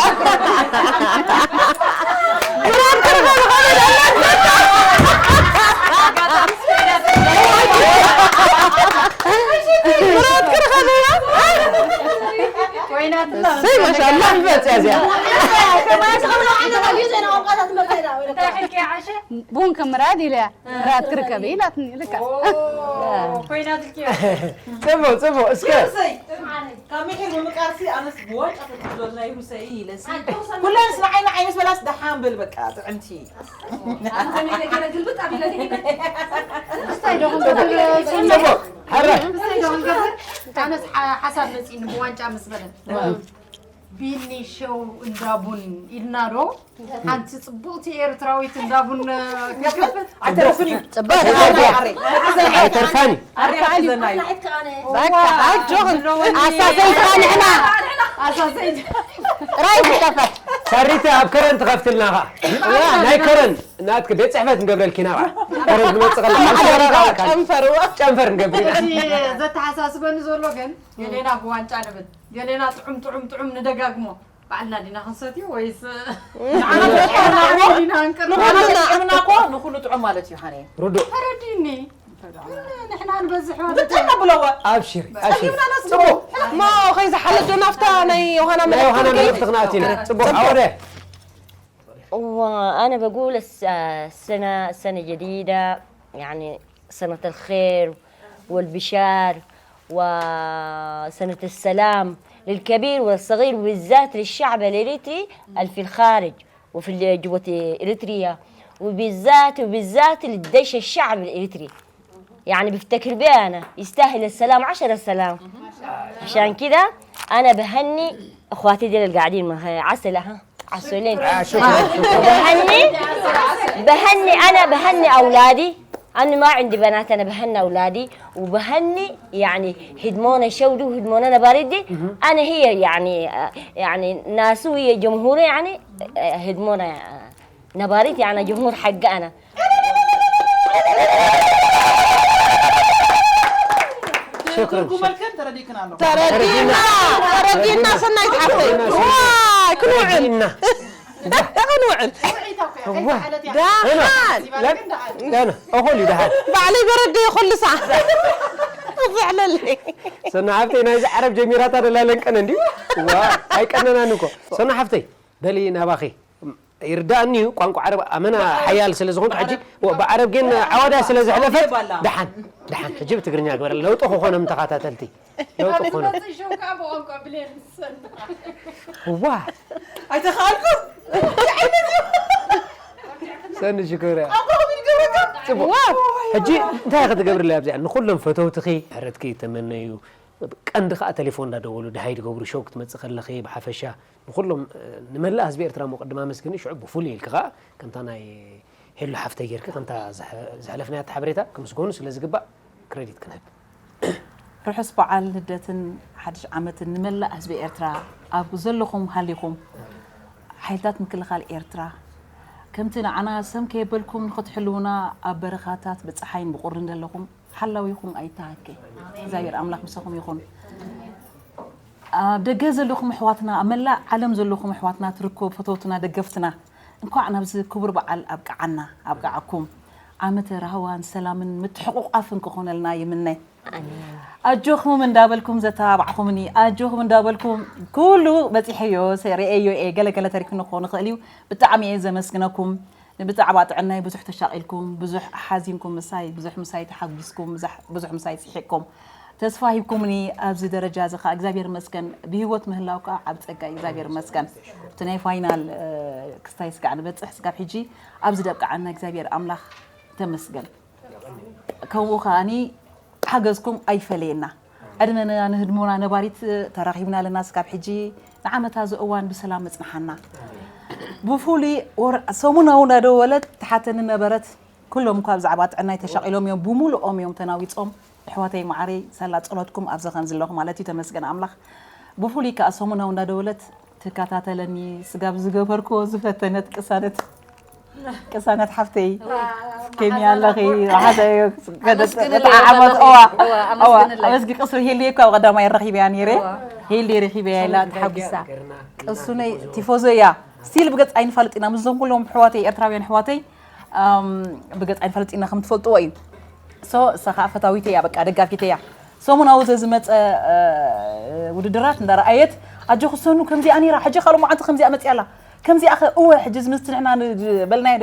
ኮይናትና ሰይ ማሻላ ንመፅያ እዚኣ ቡን ክምራድ ኢለ ራት ክርከብ ኢላትኒ ልካ ኮይና ትልኪ ጽቡቅ ጽቡቅ እስከ ካብ ምሒር ምምቃርሲ ኣነስ ብዋንጫ ተትብሎ ናይ ሩሰይ ኢለሲ ኩለንስ ንዓይ ንዓይ ምስ በላስ ደሓን ብል በቃ ጥዕምቲ ሓሳብ መፂኒ ብዋንጫ ምስ በለን ቢኒ ሸው እንዳ ቡን ኢልና ዶ ሓንቲ ፅቡቅቲ ኤርትራዊት እንዳ ቡን ክከፍት ኣይተርፍን እዩ ፅቡቅ ኣይተርፋን እዩ ኣሳሰይትካ ንሕና ጥራይ ትከፈት ሰሪተ ኣብ ከረን ትኸፍትልና ኻ ናይ ከረን ናትክ ቤት ፅሕፈት ንገብረልኪ ናብኣ ከረን ትመፅእ ከላ ጨንፈር ንገብር ኢና ዘተሓሳስበኒ ዘሎ ግን ገሌና ብዋንጫ ንብል ገሌና ጥዑም ጥዑም ጥዑም ንደጋግሞ ባዕልና ዲና ክንሰትዩ ወይስ ንዓና ተጠቂምና እኮ ንኹሉ ጥዑም ማለት እዩ ሓነ ርዱእ ተረዲኒ ንሕና ንበዝሕ ማለት እዩ ብለዋ ኣብሽሪ ኣብሽሪ ጽቡቅ ማ ከይዝሓለት ዶ ናፍታ ናይ ዮሃና ናይ ዮሃና መልእኽቲ ክንኣት ኢና ጽቡቅ ኣወደ وأنا بقول الس- السنة سنة جديدة، يعني سنة الخير والبشار وسنة السلام للكبير والصغير، وبالذات للشعب الإريتري اللي في الخارج وفي ال- جوة إريتريا، وبالذات وبالذات للجيش الشعب الإريتري. يعني بفتكر بيه أنا يستاهل السلام عشرة سلام. عشان كده أنا بهني إخواتي ديل القاعدين ما هي عسل ها عسولين. بهني بهني أنا بهني أولادي. أنا ما عندي بنات أنا بهني أولادي وبهني يعني هدمونا شودي وهدمونا نبارد دي. أنا هي يعني يعني ناس وهي جمهوري يعني هدمونا نبارد يعني جمهور حق أنا. شكرا ተረዲና ተረዲና ሰናይት ሓፍተይ ዋይ ክንውዕል ክንውዕል ደሓን እኹል እዩ ደሓን ባዕለይ በረደ ይኹልሳ ዘዕለለይ ሰና ሓፍተይ ናይዚ ዓረብ ጀሚራታ ደላለንቀነ እንዲ ኣይቀነናን እኮ ሰና ሓፍተይ በሊ ናባኺ ይርዳእኒ እዩ ቋንቋ ዓረብ ኣመና ሓያል ስለ ዝኾንኩ ሕጂ ብዓረብ ግን ዓዋዳ ስለ ዘሕለፈት ደሓን ደሓን ሕጂ ብትግርኛ ግበረ ለውጢ ክኾኖም ተኸታተልቲ ለውጢ ክኾኖም ዋ ኣይተኻልኩ ሰኒ ሽኮርያ ሕጂ እንታይ ክትገብርለይ ኣብዚኣ ንኩሎም ፈተውትኺ ሕረትኪ ተመነዩ ቀንዲ ከዓ ቴሌፎን እንዳደወሉ ድሃይ ድገብሩ ሾው ክትመፅእ ከለኺ ብሓፈሻ ንኩሎም ንመላእ ህዝቢ ኤርትራ ሞ ቅድማ መስግን ሽዑ ብፍሉይ ኢልኪ ከዓ ከምታ ናይ ሄሉ ሓፍተይ ጌርኪ ከምታ ዘሕለፍናያ ሓበሬታ ክምስገኑ ስለ ዝግባእ ክረዲት ክንህብ ርሑስ በዓል ልደትን ሓድሽ ዓመትን ንመላእ ህዝቢ ኤርትራ ኣብ ዘለኹም ሃሊኹም ሓይልታት ምክልኻል ኤርትራ ከምቲ ንዓና ሰም ከየበልኩም ንክትሕልውና ኣብ በረኻታት ብፀሓይን ብቁርን ዘለኹም ሓላዊኹም ኣይተሃኬ እግዚኣብሔር ኣምላኽ ምሳኹም ይኹን ኣብ ደገ ዘለኹም ኣሕዋትና ኣብ መላእ ዓለም ዘለኹም ኣሕዋትና ትርከቡ ፈተውትና ደገፍትና እንኳዕ ናብዚ ክቡር በዓል ኣብቅዓና ኣብቅዓኩም ዓመተ ራህዋን ሰላምን ምትሕቁቋፍን ክኾነልና ይምነ ኣጆኹም እንዳበልኩም ዘተባባዕኹምኒ ኣጆኹም እንዳበልኩም ኩሉ በፂሐዮ ርእየዮ እየ ገለገለ ተሪፉኒ ክኾን ይኽእል እዩ ብጣዕሚ እየ ዘመስግነኩም ብዛዕባ ጥዕናይ ብዙሕ ተሻቒልኩም፣ ብዙሕ ሓዚንኩም ምሳይ፣ ብዙሕ ምሳይ ተሓጒስኩም፣ ብዙሕ ምሳይ ስሒቕኩም። ተስፋ ሂብኩምኒ ኣብዚ ደረጃ እዚ ኸዓ እግዚኣብሔር ይመስገን ብህይወት ምህላው ከዓ ዓብ ጸጋ እዩ እግዚኣብሔር ይመስገን። እቲ ናይ ፋይናል ክስታይ ስጋዕ ንበጽሕ ስጋብ ሕጂ ኣብዚ ደብቅዓና እግዚኣብሔር ኣምላኽ ተመስገን። ከምኡ ከኣኒ ሓገዝኩም ኣይፈለየና። ዕድመና ንህድሞና ነባሪት ተራኺብና ኣለና ስካብ ሕጂ ንዓመታ እዚ እዋን ብሰላም መጽንሓና። ብፉሉይ ሰሙናዊ እንዳደወለት ትሓተኒ ነበረት። ኩሎም እኳ ብዛዕባ ጥዕናይ ተሻቒሎም እዮም፣ ብምሉኦም እዮም ተናዊጾም። ኣሕዋተይ መዓረይ ሳላ ጸሎትኩም ኣብዚ ከም ዘለኹ ማለት እዩ ተመስገን ኣምላኽ። ብፉሉይ ከኣ ሰሙናዊ እንዳደወለት ትከታተለኒ ስጋብ ዝገበርክዎ ዝፈተነት ቅሳነት ቅሳነት ሓፍተይ ከመይ ኣለኺ ሓሳዮ ዓመት እዋ እዋ ኣመስጊ ቅስሪ ሄልየ እኳ ቀዳማይ ረኺበያ ነይረ ሄልየ ረኺበያ ኢላ ተሓጒሳ ቅሱነይ ቲፎዞ እያ ስቲል ብገጽ ኣይንፋልጥ ኢና ምስዞም ኩሎም ኣሕዋተይ ኤርትራውያን ኣሕዋተይ ብገጽ ኣይንፋልጥ ኢና ከም ትፈልጥዎ እዩ ሶ እሳ ከዓ ፈታዊተይ እያ በቃ ደጋፊተይ እያ ሰሙናዊ ዘዝመፀ ውድድራት እንዳረኣየት ኣጆኺ ሰኑ ከምዚኣ ነይራ ሕጂ ካልኦ መዓልቲ ከምዚኣ መፅያ ኣላ ከምዚኣ ኸ እወ ሕጂ ምስቲ ንሕና በልናዮ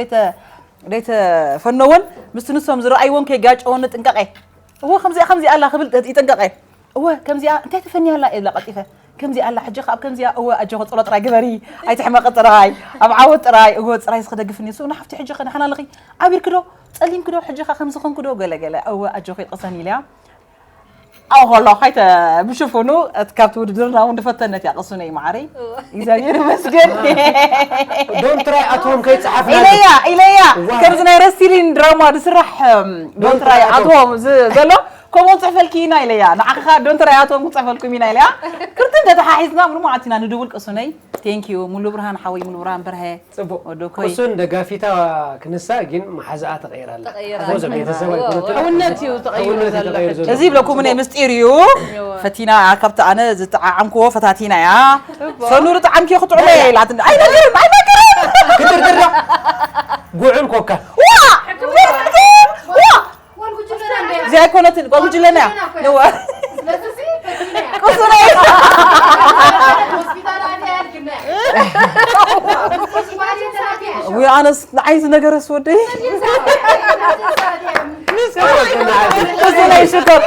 ደይተፈነወን ምስቲ ንሶም ዝረኣይዎም ከይጋጨወኒ ጥንቀቐ። እወ ከምዚኣ ከምዚኣ ኣላ ክብል ይጥንቀቐ። እወ ከምዚኣ እንታይ ተፈንያ ኣላ ኢለ ቀልጢፈ። ከምዚኣ ኣላ ሕጂ ካብ ከምዚኣ እወ ኣጆኺ ጸሎት ጥራይ ግበሪ። ኣይትሕመቂ ጥራይ ኣብ ዓወት ጥራይ እወ ጥራይ ዝክደግፍኒ እሱ ንሓፍቲ ሕጂ ኸ ንሓና ኣለኺ። ዓቢርኪ ዶ ጸሊምኪ ዶ ሕጂ ኸ ከምዚ ኾንኪ ዶ ገለ ገለ እወ ኣጆኺ ቅሰን ኢልያ። ኣው ኸሎ ኸይተ ብሽፉኑ እቲ ካብቲ ውድድርና እውን ዝፈተነት እያ ቅሱነይ ማዓረይ እግዚኣብሔር ይመስገን። ዶንትራይ ኣቶም ከይፀሓፍና ኢለያ ኢለያ ከምዚ ናይ ረስቲሊን ድራማ ዝስራሕ ዶንትራይ ኣቶም ዘሎ ከምኡ ንፅሕፈልኪ ኢና ኢለያ ንዓኻ ዶንትራይ ኣቶም ክንፅሕፈልኩም ኢና ኢለያ። ክልተ እንተተሓሒዝና ምንም ዓቲና ንድውል ቅሱነይ። ቴንኪዩ ሙሉ ብርሃን ሓወይ ሙሉ ብርሃን በርሀ። ጽቡቅ ወደኮይ። ቅሱን ደጋፊታ ክንሳ ግን መሓዛኣ ተቀይራላ ተቀይራ። ፎዘ ቤተሰብ ኣይኮነትን። ሕውነት እዩ ተቀይሩ ሕውነት እዩ ዘሎ ተቀይሩ ሕጂ። ዘሎ። እዚ ብለኩምኒ ምስጢር እዩ። ፈቲና ካብቲ ኣነ ዝጠዓዓምክዎ ፈታቲና እያ። ሰኑር ጣዕምኪ ክጥዑመ ኢላትኒ ኣይነግርን ኣይነግርን። ክትርድር ዶ ጉዕን ኮካን ዋ ዋ እዚኣ ኣይኮነትን ጓል ጉጅለና እያ። ነዋ ቅሱነይ ወይ ኣነስ ንዓይ ዝነገረስ ወደይ ቅሱነይ ሽኮር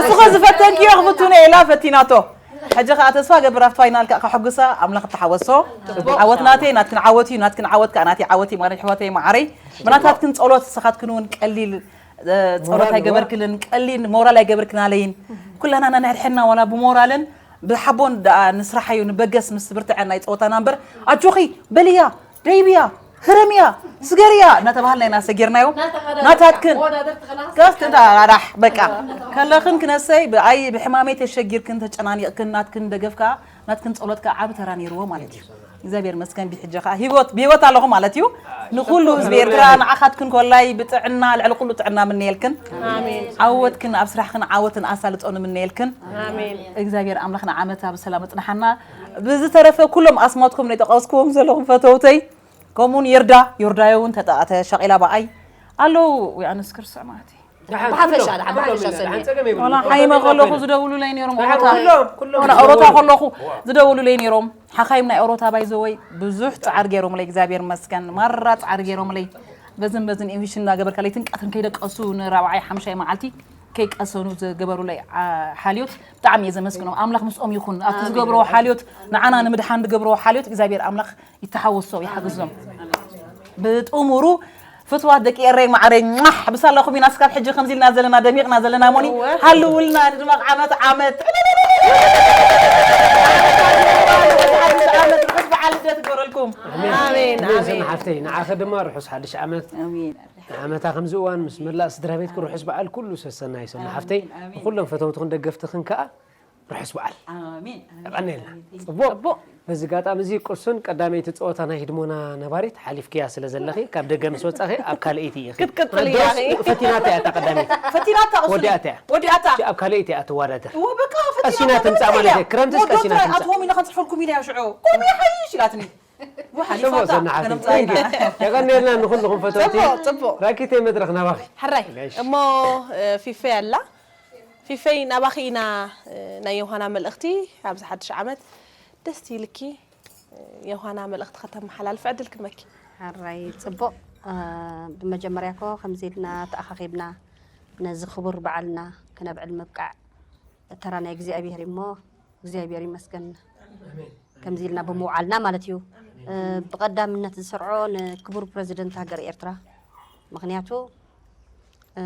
እስኸ ዝፈተንክዮ ክፍቱነ ኢላ ፈቲናቶ። ሕጂ ከዓ ተስፋ ገብር ኣብቲ ፋይናል ከዓ ከሐጉሳ ኣምላኽ ተሓወሶ። ዓወት ናተይ ናትክን ዓወት እዩ ናትክን ዓወት ከዓ ናተይ ዓወት እዩ ማለት ሕወተይ ማዓረይ። ብናታትክን ጸሎት ንስኻትክን እውን ቀሊል ጸሎት ኣይገበርክልን ቀሊል ሞራል ኣይገበርክናለይን። ኩላና ነንሕድሕድና ዋላ ብሞራልን ብሓቦን ደኣ ንስራሓዮ ንበገስ ምስ ብርትዐና ይጸወታና እምበር ኣጆኺ በልያ ደይብያ ህረምያ ስገርያ እናተባሃልና ኢና ሰጊርናዮ። ናታትክን ጋስ ተዳራራሕ በቃ ከለኽን ክነሰይ ብኣይ ብሕማመይ ተሸጊርክን ተጨናኒቕክን ናትክን ደገፍ ከዓ ናትክን ጸሎት ከዓ ዓቢ ተራ ነይርዎ ማለት እዩ። እግዚኣብሔር መስገን ብሕጂ ከዓ ህይወት ብህይወት ኣለኹ ማለት እዩ። ንኩሉ ህዝቢ ኤርትራ ንዓኻትክን ኮላይ ብጥዕና ልዕሊ ኩሉ ጥዕና ምነየልክን። ዓወትክን ኣብ ስራሕክን ዓወትን ኣሳልጦ ንምነየልክን። እግዚኣብሔር ኣምላኽ ንዓመታ ብሰላም እጽንሓና። ብዝተረፈ ኩሎም ኣስማትኩም ነይጠቀስክዎም ዘለኹም ፈተውተይ ከምኡውን የርዳ ዮርዳዮ እውን ተሸቂላ ብኣይ ኣለዉ። ወይ ኣነስ ክርስዕ ማለት እዩ። ብሓፈሻ ድሓን ብሓፈሻ ሰኒ ዋላ ሓይመ ከለኹ ዝደውሉለይ ነይሮም ኦሮታ ወላ ኦሮታ ከለኹ ዝደውሉለይ ነይሮም። ሓኻይም ናይ ኦሮታ ባይዘወይ ብዙሕ ፃዕሪ ገይሮምለይ እግዚኣብሔር መስገን ማራ ፃዕሪ ገይሮምለይ። በዝን በዝን ኢንቪሽን እናገበርካ ለይትን ቀትርን ከይደቀሱ ንራብዓይ ሓምሻይ መዓልቲ ከይቀሰኑ ዝገበሩለይ ሓልዮት ብጣዕሚ እየ ዘመስግኖም። ኣምላኽ ምስኦም ይኹን ኣብቲ ዝገብርዎ ሓልዮት ንዓና ንምድሓን ዝገብርዎ ሓልዮት እግዚኣብሔር ኣምላኽ ይተሓወሶ ይሓግዞም። ብጥሙሩ ፍትዋት ደቂ ኤረይ ማዕረይ ሟሕ ብሳላኹም ኢና ስካብ ሕጂ ከምዚ ኢልና ዘለና ደሚቕና ዘለና ሞኒ ሃልውልና ንድመቕ ዓመት ዓመት ዓመት ርሑስ በዓል ልደት ይግበረልኩም። ኣሜን ኣሜን ሰና ኣሜን ሓፍተይ ንዓኺ ድማ ርሑስ ሓድሽ ዓመት። ኣሜን ንዓመታ ከምዚ እዋን ምስ መላእ ስድራ ቤትኪ ርሑስ በዓል ኩሉ ሰሰናይ ሰና ሓፍተይ። ንኩሎም ፈተውትኽን ደገፍትኽን ከኣ ርሑስ በዓል። ኣሜን የቐንየልና። ጽቡቕ። በዚ ኣጋጣሚ እዚ ቅሱን ቀዳመይቲ ጸወታ ናይ ህድሞና ነባሪት ሓሊፍክያ ስለ ዘለኺ ካብ ደገ ምስ ወጻኺ ኣብ ካልኣይቲ ኢኺ። ክትቅጽል እያ። ፈቲናታ እያ እታ ቀዳመይቲ። ፈቲናታ ቅሱን ወዲኣታ እያ። ወዲኣታ ኣብ ካልኣይቲ እያ ትወዳደር። እወ በቃ ቀሲና ትምጻእ ማለት እያ። ክረምትስ ቀሲና ትምጻእ። ኣትዎም ኢለ ከንጽፈልኩም ኢለ ሽዑ ቆሚ ሓይሽ ኢላትኒ። ጽቡቕ ሰና ሓፍተይ። Thank you። የቐንየልና ንኹልኹም ፈተውቲ። ጽቡቕ ጽቡቕ ራኪተይ መድረኽ ናባኺ። ሕራይ ጋሽ። እሞ እ፣ ፊፈይ ኣላ ፊፈይ ናባኺ ኢና እ፣ ናይ ዮሃና መልእኽቲ ኣብዚ ሓድሽ ዓመት ደስ ኢልኪ እ፣ ዮሃና መልእኽቲ ከተመሓላልፍ ዕድል ክመኪ ሕራይ ጽቡቕ። እ፣ ብመጀመርያ ኮ ከምዚ ኢልና ተኣኻኺብና ነዚ ክቡር በዓልና ክነብዕል ምብቃዕ ተራ ናይ እግዚኣብሔር እሞ እግዚኣብሔር ይመስገን። ከምዚ ኢልና ብምውዓልና ማለት እዩ። እ፣ ብቐዳምነት ዝሰርዖ ንክቡር ፕረዚደንት ሃገር ኤርትራ ምኽንያቱ እ፣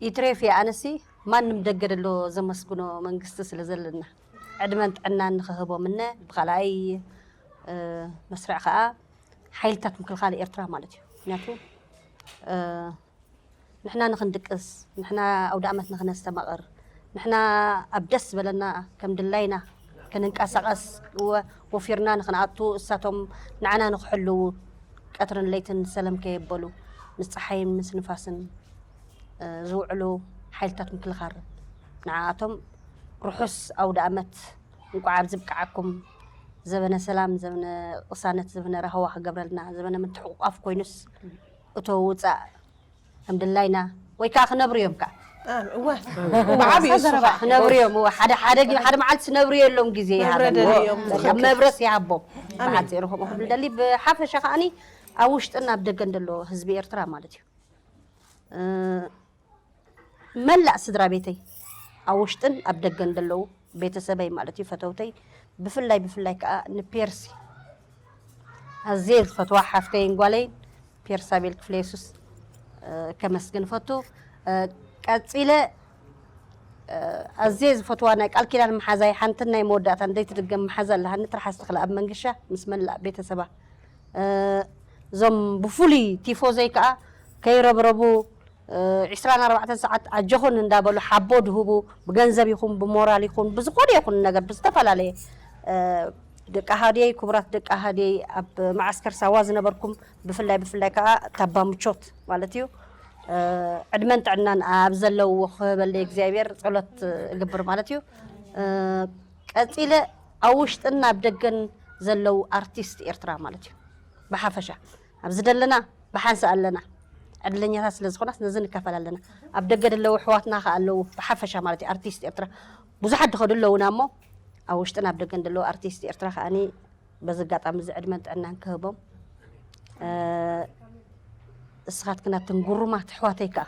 ይትረፍ እየ ኣነሲ ማንም ደገ ደሎ ዘመስግኖ መንግስቲ ስለ ዘለና ዕድመን ጥዕናን ንኽህቦም እነ ብኻልኣይ እ፣ መስርዕ ከዓ ሓይልታት ምክልኻል ኤርትራ ማለት እዩ። ምክንያቱ እ፣ ንሕና ንኽንድቅስ ንሕና ኣውደ ኣመት ንኽነስተማቕር ንሕና ኣብ ደስ ዝበለና ከም ድላይና ክንንቀሳቐስ ወ- ወፊርና ንኽንኣቱ እሳቶም ንዓና ንኽሕልዉ ቀትርን ለይትን ሰለም ከየበሉ ምስ ፀሓይን ምስ ንፋስን እ፣ ዝውዕሉ ሓይልታት ምክልኻል ንዓኣቶም ርሑስ ኣውደ ኣመት እንቋዕ ኣብዚ ብቅዓኩም ዘበነ ሰላም ዘበነ ቅሳነት ዘበነ ራህዋ ክገብረልና ዘበነ ምትሕቁቋፍ ኮይኑስ እቶ ውፃእ ከም ድላይና ወይ ከዓ ክነብሩ እዮም ከዓ እወ ብዓብዩ እሱ ከዓ ክነብሩ እዮም። እወ፣ ሓደ ሓደ ግዜ፣ ሓደ መዓልቲ ክነብሩ የሎም ግዜ መብረ ይሃበና። ደልዮም በቃ መብረስ ይሃቦም። ብሓፂሩ ከምኡ ክብል ደሊ። ብሓፈሻ ከዓኒ ኣብ ውሽጥን ኣብ ደገን ዘሎ ህዝቢ ኤርትራ ማለት እዩ። እ፣ መላእ ስድራ ቤተይ ኣብ ውሽጥን ኣብ ደገን ዘለዉ ቤተሰበይ ማለት እዩ፣ ፈተውተይ፣ ብፍላይ ብፍላይ ከዓ ንፔርሲ ኣዝየ ዝፈትዋ ሓፍተይን ጓለይን ፔርሳቤል ክፍለ የሱስ፣ እ፣ ከመስግን እፈቱ። እ፣ ቀጺለ፣ እ፣ ኣዝየ ዝፈትዋ ናይ ቃል ኪዳን መሓዛይ ሓንትን ናይ መወዳእታን ዘይትድገም መሓዛ ኣለሃኒ፣ ትርሓስ ትኽለ ኣብ መንገሻ ምስ መላእ ቤተሰባ። እ፣ እዞም ብፍሉይ ቲፎዘይ ከዓ ከይረብረቡ፣ እ፣ ዕስራን ኣርባዕተን ሰዓት ኣጆኹን እንዳበሉ ሓቦ ድህቡ፣ ብገንዘብ ይኹን ብሞራል ይኹን ብዝኾነ ይኹን ነገር ብዝተፈላለየ፣ እ፣ ደቂ ሃድየይ፣ ክቡራት ደቂ ሃድየይ፣ ኣብ መዓስከር ሳዋ ዝነበርኩም ብፍላይ ብፍላይ ከዓ ታባ ምቾት ማለት እዩ፣ እ፣ ዕድመን ጥዕናን ኣብ ዘለውዎ ክህበለይ እግዚኣብሔር ጸሎት እገብር ማለት እዩ። እ፣ ቀጺለ ኣብ ውሽጥን ኣብ ደገን ዘለዉ ኣርቲስት ኤርትራ ማለት እዩ ብሓፈሻ ኣብዚ ደለና ብሓንሳእ ኣለና። ዕድለኛታት ስለ ዝኾናስ ነዚ ንካፈል ኣለና። ኣብ ደገ ደለዉ ኣሕዋትና ከኣ ኣለዉ ብሓፈሻ ማለት እዩ ኣርቲስት ኤርትራ ብዙሓት ድኸዱ ኣለዉና እሞ ኣብ ውሽጥን ኣብ ደገን ደለዉ ኣርቲስት ኤርትራ ከኣኒ በዚ ኣጋጣሚ እዚ ዕድመን ጥዕናን ክህቦም። እ፣ እስኻትክን ኣትን ጉሩማት ኣሕዋተይ ከኣ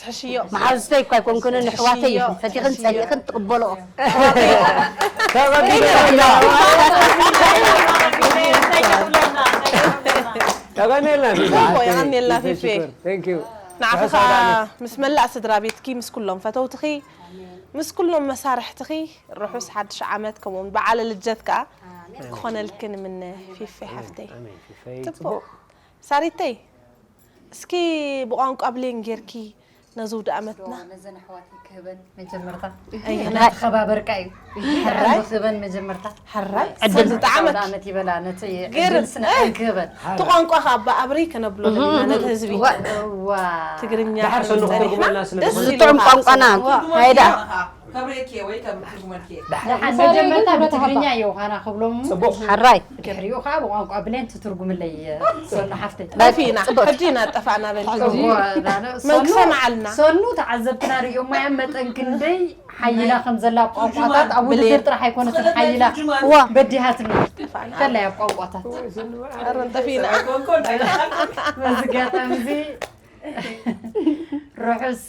ትሕሽዮ መሓዙተይ እኳ ኣይኮንክንን ኣሕዋተይ ኢኽን ፈቲኽን ጸሊእኽን ትቕበልኦ። ተቐኔልና ጽቡቕ፣ የቐኔልና ፊፌ። Thank you። ንዓኺ ከዓ ምስ መላእ ስድራ ቤትኪ ምስ ኩሎም ፈተውትኺ ምስ ኩሎም መሳርሕትኺ ርሑስ ሓድሽ ዓመት ከምኡውን በዓለ ልጀት ከዓ ክኾነልኪ ንምነ ፊፌ ሓፍተይ። ኣሜን ፊፈይ ጽቡቕ። ሳሪተይ እስኪ ብቋንቋ ብሌን ጌርኪ ነዚ ውድእ ዓመትና ነዘን ኣሕዋት ክህበን መጀመርታ ኣየና ነቲ ከባበርካ እዩ ሕራይ ክህበን መጀመርታ ሕራይ ዕድል ሰዚ ጣዕመት ዓመት ይበላ ነቲ ገይረ- ዕድል ስነ ክህበን እቲ ቋንቋ ካብ ኣብሪ ከነብሎ ደሊና ነቲ ህዝቢ ዋ ትግርኛ ድሓር ሰኑ ጸኒሕና ክትርጉመልና ስለ ደስ ዝኾነ። ይብሉኻ። ዝጥዑም ቋንቋና ሃይዳ ከብሬኪ ወይ ከም ትርጉመልኪ ደሓን መጀመርታ ብትግርኛ እዩ ኻና ክብሎም ጽቡቕ ሓራይ ድሕሪኡ ከዓ ብቋንቋ ብሌን ትትርጉምለይ ሰኑ ሓፍተይ ጠፊእና ሕጂ ኢና ጠፋእና በል እዎ፣ ዳነ፣ መን ሰኑ- ክሰምዓልና? ሰኑ ተዓዘብትና ሪኦማ እዮም መጠን ክንደይ ሓይላ ከም ዘላ ኣብ ቋንቋታት ኣብ ውድድር ጥራሕ ኣይኮነትን ሓይላ እዋ በዲሃትና ከላይ ኣብ ቋንቋታት ኣረን ጠፊእና በዚ ኣጋጣሚ እዚ ርሑስ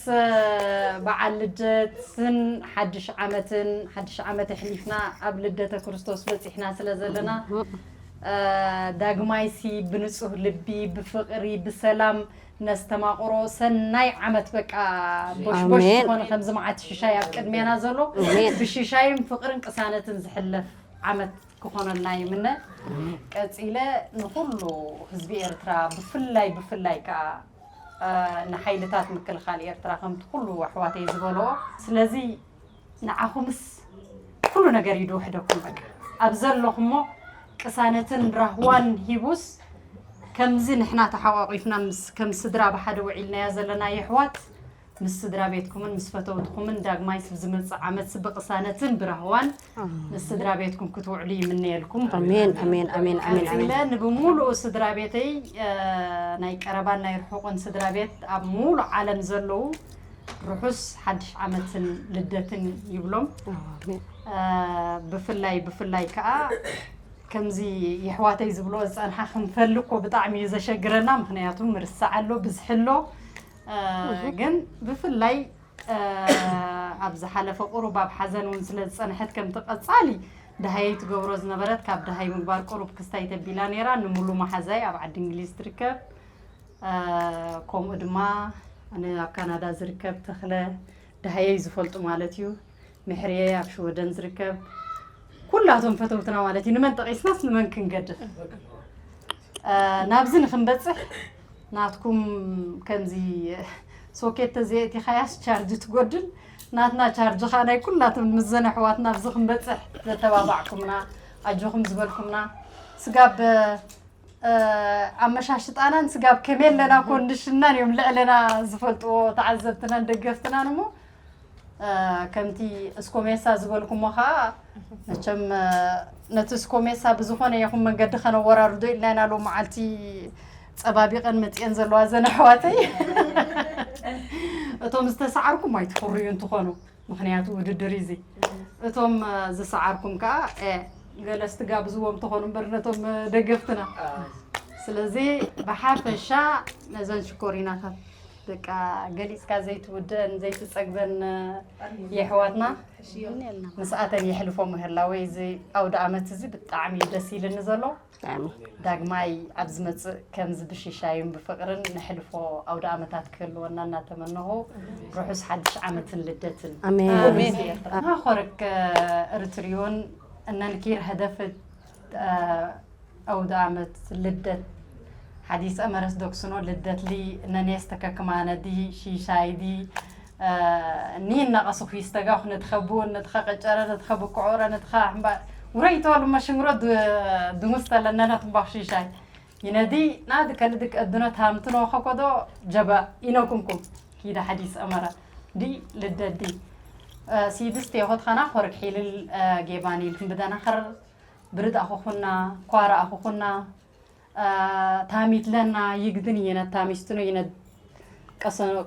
በዓል ልደትን ሓድሽ ዓመትን ሓድሽ ዓመት ኣሕሊፍና ኣብ ልደተ ክርስቶስ በፂሕና ስለ ዘለና ዳግማይሲ ብንፁህ ልቢ ብፍቕሪ ብሰላም ነስተማቕሮ ሰናይ ዓመት በቃ ቦሽቦሽ ዝኾነ ከምዚ መዓት ሽሻይ ኣብ ቅድሜና ዘሎ ብሽሻይን ፍቕርን ቅሳነትን ዝሕለፍ ዓመት ክኾነልና ይምነ። ቀፂለ ንኹሉ ህዝቢ ኤርትራ ብፍላይ ብፍላይ ከዓ ንሓይልታት ምክልኻል ኤርትራ ከምቲ ኩሉ ኣሕዋተይ ዝበልኦ ስለዚ ንዓኹምስ ኩሉ ነገር እዩ ድውሕደኩም በቃ ኣብ ዘለኹሞ ቅሳነትን ራህዋን ሂቡስ ከምዚ ንሕና ተሓቋቒፍና ምስ ከም ስድራ ብሓደ ውዒልናዮ ዘለና የሕዋት ምስ ስድራ ቤትኩምን ምስ ፈተውትኹምን ዳግማይ ስብ ዝመጽእ ዓመት ስብ ብቅሳነትን ብራህዋን ምስ ስድራ ቤትኩም ክትውዕሉ ይምነየልኩም። ኣሜን ኣሜን ኣሜን ኣሜን ኣሜን። ቀጺለ ንብሙሉኡ ስድራ ቤተይ ናይ ቀረባን ናይ ርሑቕን ስድራ ቤት ኣብ ሙሉ ዓለም ዘለዉ ርሑስ ሓድሽ ዓመትን ልደትን ይብሎም። ብፍላይ ብፍላይ ከዓ ከምዚ የሕዋተይ ዝብሎ ዝፀንሓ ክንፈሊ እኮ ብጣዕሚ እዩ ዘሸግረና። ምክንያቱ ምርሳዕ ኣሎ ብዝሒ ኣሎ ግን ብፍላይ ኣብ ዝሓለፈ ቁሩብ ኣብ ሓዘን እውን ስለ ዝፀንሐት ከምቲ ቀፃሊ ደሃየይ ትገብሮ ዝነበረት ካብ ደሃይ ምግባር ቁሩብ ክስታይ ተቢላ ነይራ። ንሙሉ መሓዛይ ኣብ ዓዲ እንግሊዝ ትርከብ። ከምኡ ድማ ኣብ ካናዳ ዝርከብ ተኽለ ደሃየይ ዝፈልጡ ማለት እዩ። ምሕርየይ ኣብ ሽወደን ዝርከብ ኩላቶም ፈተውትና ማለት እዩ። ንመን ጠቒስናስ ንመን ክንገድፍ ናብዚ ንክንበፅሕ ናትኩም ከምዚ ሶኬት ተዘየእቲኻያስ ቻርጅ ትጎድል ናትና ቻርጅ ኻ ናይ ኩላቶም ምዘን ኣሕዋትና ኣብዚ ክንበፅሕ ዘተባባዕኩምና ኣጆኹም ዝበልኩምና ስጋብ ኣመሻሽጣናን ስጋብ ከመይ ኣለና ኮንድሽናን እዮም ልዕለና ዝፈልጥዎ ተዓዘብትናን ደገፍትናን እሞ ከምቲ እስኮሜሳ ዝበልኩሞ ከዓ መቸም ነቲ እስኮሜሳ ብዝኾነ ይኹን መንገዲ ከነወራርዶ ኢልና ኢና ሎ መዓልቲ ፀባቢቐን መፅአን ዘለዋ ዘን ኣሕዋተይ እቶም ዝተሰዓርኩም ኣይትፍርዩ እንትኾኑ፣ ምኽንያቱ ውድድር እዩ እዚ። እቶም ዝሰዓርኩም ከዓ ገለ ስትጋብዝዎም ትኾኑ እምበር ነቶም ደገፍትና። ስለዚ ብሓፈሻ ነዘን ሽኮሪናታት በቃ ገሊፅካ ዘይትውደን ዘይትፀግበን የሕዋትና ምስኣተን የሕልፎ ምህላወይ እዚ ኣውደ ኣመት እዚ ብጣዕሚ እዩ ደስ ኢልኒ ዘሎ። ዳግማይ ኣብ ዝመፅእ ከምዚ ብሽሻይን ብፍቕርን ነሕልፎ ኣውደ ኣመታት ክህልወና እናተመነኹ ርሑስ ሓድሽ ዓመትን ልደትን። ኣሜን። ኣሜን። ናኾርክ እርትሪዮን እነንኪር ሀደፍት ኣውደ ኣመት ልደት ሓዲስ እመረስ ዶክስኖ ልደት ሊ ነኔስ ተከክማነዲ ሺሻይዲ ኒን ነቐስኹ ይስተጋኹ ነትኸብውን ነትኸ ቀጨረ ነትኸ ብክዖረ ነትኸ ሕምባ ውረይተወሉ መሽንግሮ ድሙስ ተለነነ ትንባኹ ሺሻይ ይነዲ ናድ ከልድክ እድኖ ታምትኖ ኸኮዶ ጀባ ኢኖኩምኩም ኪደ ሓዲስ እመረ ዲ ልደዲ ሲድስት የኾትኸና ኾርክ ሒልል ጌባኒ ልክም ብደናኸር ብርድ ኣኹኹና ኳራ ኣኹኹና ታሚት ለና ይግድን ይነት ታሚስትኖ ይነት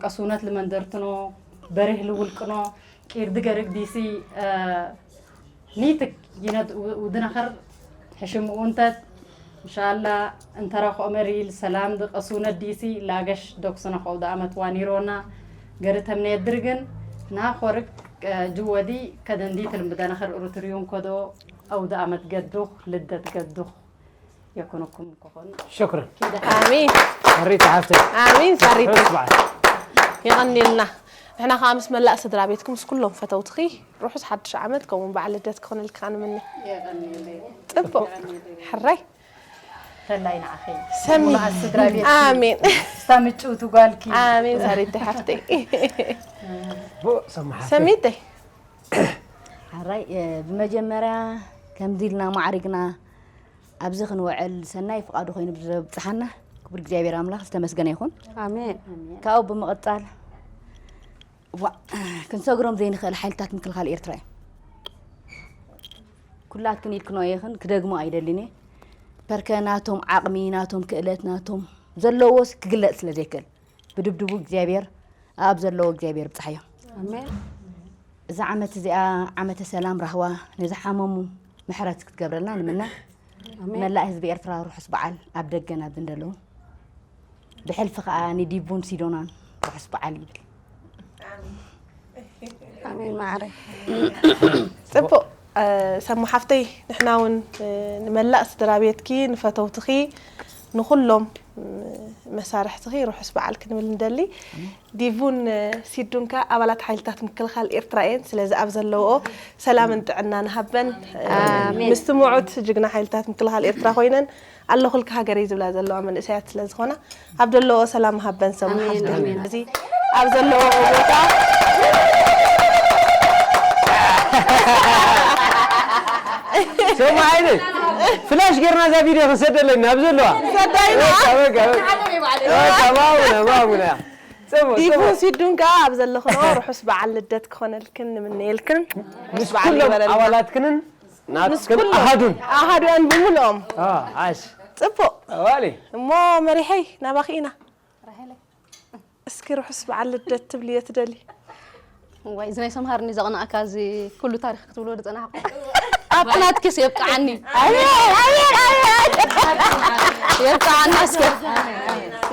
ቀሱነት ልመንደርትኖ በሬህ ልውልቅኖ ቂርድ ገርግ ዲሲ ኒትክ ይነት ውድነኸር ሕሽምኡ እንተት እንሻላ እንተራኽኦ መሪል ሰላም ድቀሱነት ዲሲ ላገሽ ዶክስነ ኸው ደኣመት ዋኒሮና ገሪ ተምነየት ድርግን ናኾርክ ጅወዲ ከደንዲ ትልምደነኸር ሩትርዩን ኮዶ ኣው ደኣመት ገዱኽ ልደት ገዱኽ የኩንኩም ክኾን ሽክርን ኣሚን ሳሪት ሓፍተይ ኣሚን ሳሪት ርሑስ በዓል የቐኒልና ንሕና ከዓ ምስ መላእ ስድራ ቤትኩም ምስ ኩሎም ፈተውትኺ ርሑስ ሓድሽ ዓመት ከምኡውን በዓል ልደት ክኾነልካ ንምነ ጽቡቅ ሕራይ ተላይ ንዓኸይ ሰሚ ሙሉኣት ስድራ ቤት ኣሜን ስታ ምጭውቲ ጓልኪ ኣሜን ሳሪት ሓፍተይ ብኡ ሰማሓ ሰሚተይ ሓራይ ብመጀመርያ ከምዚ ኢልና ማዕሪግና ኣብዚ ክንውዕል ሰናይ ፍቓዱ ኮይኑ ብዝብፅሓና ክቡር እግዚኣብሔር ኣምላኽ ዝተመስገነ ይኹን። ኣሜን። ካብኡ ብምቕፃል ዋ- ክንሰግሮም ዘይንኽእል ሓይልታት ምክልኻል ኤርትራ እዮም። ኩላትክን ኢልክኖ ኢኽን ክደግሞ ኣይደልን እየ። ፐርከ ናቶም ዓቕሚ ናቶም ክእለት ናቶም ዘለዎስ ክግለፅ ስለ ዘይክእል ብድብድቡ እግዚኣብሔር ኣብ ዘለዎ እግዚኣብሔር ብፅሓዮም። ኣሜን። እዛ ዓመት እዚኣ ዓመተ ሰላም ራህዋ ንዝሓመሙ ምሕረት ክትገብረልና ንምነ። መላእ ህዝቢ ኤርትራ ርሑስ በዓል ኣብ ደገን ኣብ እንደለዉ ብሕልፊ ከዓ ንዲቡን ሲዶናን ርሑስ በዓል ይብል። ኣሜን ማዕረ ጽቡቕ ሰሙ ሓፍተይ ንሕና እውን ንመላእ ስድራ ቤትኪ ንፈተውትኺ ንኩሎም መሳርሕትኺ ርሑስ በዓል ክንብል ንደሊ ዲቡን ሲዱን ከ ኣባላት ሓይልታት ምክልኻል ኤርትራ እየን ስለዚ ኣብ ዘለውኦ ሰላምን ጥዕና ንሃበን ምስቲ ምዑት ጅግና ሓይልታት ምክልኻል ኤርትራ ኮይነን ኣለኹልካ ሃገረይ ዝብላ ዘለዋ መንእሰያት ስለ ዝኾና ኣብ ዘለዎ ሰላም ሃበን ሰሙ ሓፍተይ እዚ ኣብ ዘለዎ ቦታ ሰማዓይኒ ፍላሽ ጌርና እዛ ቪድዮ ክንሰደለና ኣብ ዘለዋ ሰዳይና በቃ በቃ በቃ በቃ ማሙና ማሙና ጽቡቅ ዲቡ ጽቡቅ ሲዱን ከኣ ኣብ ዘለኽንኦ ርሑስ በዓል ልደት ክኾነልክን ንምነየልክን ምስ ምስ ኩሎም ኣባላትክንን ናትክን ኣሃዱን ኣሃዱያን ብምልኦም አ፣ ዓሽ ጽቡቅ ዋሊ እሞ መሪሐይ ናባኺ ኢና እስኪ ርሑስ በዓል ልደት ትብልዮ ትደሊ ዋይ እዚ ናይ ሰምሃርኒ ዘቕናእካ እዚ ኩሉ ታሪክ ክትብሎ ዝፀናሕኩ ኣብቲ ናትኪስ የብቅዓኒ የብቅዓኒ እስከ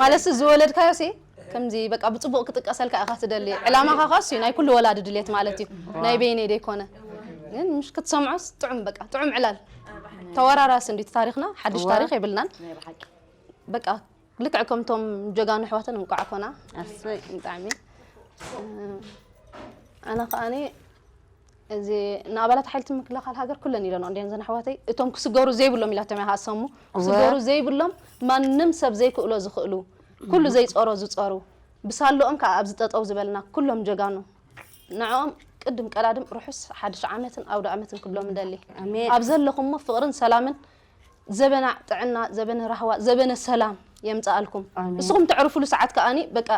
ማለት ዝወለድካዮ ሲ ከምዚ በቃ ብፅቡቅ ክጥቀሰልካ ኢካ ትደሊ ዕላማካ ካስ ናይ ኩሉ ወላዲ ድሌት ማለት እዩ ናይ በይነይ ደይኮነ ግን ምሽ ክትሰምዖስ ጥዑም በቃ ጥዑም ዕላል ተወራራስ እንዲ ታሪክና ሓድሽ ታሪክ የብልናን በቃ ልክዕ ከምቶም ጀጋኑ ኣሕዋተን እንቋዕ ኮና ኣስበይ ብጣዕሚ ኣነ ከኣኒ እዚ ንኣባላት ሓይልቲ ምክልኻል ሃገር ኩለን ኢለንኦ እንዲያን ዘን ኣሕዋተይ እቶም ክስገሩ ዘይብሎም ኢላቶም እያ ከኣሰሙ ክስገሩ ዘይብሎም ማንም ሰብ ዘይክእሎ ዝኽእሉ ኩሉ ዘይፀሮ ዝፀሩ ብሳልኦም ከዓ ኣብዚ ጠጠው ዝበልና ኩሎም ጀጋኑ ንዕኦም ቅድም ቀዳድም ርሑስ ሓድሽ ዓመትን ኣውደ ዓመትን ክብሎም ንደሊ ኣብ ዘለኹሞ ፍቕርን ሰላምን ዘበና ጥዕና ዘበነ ራህዋ ዘበነ ሰላም የምፅኣልኩም እስኹም ተዕርፉሉ ሰዓት ከኣኒ በቃ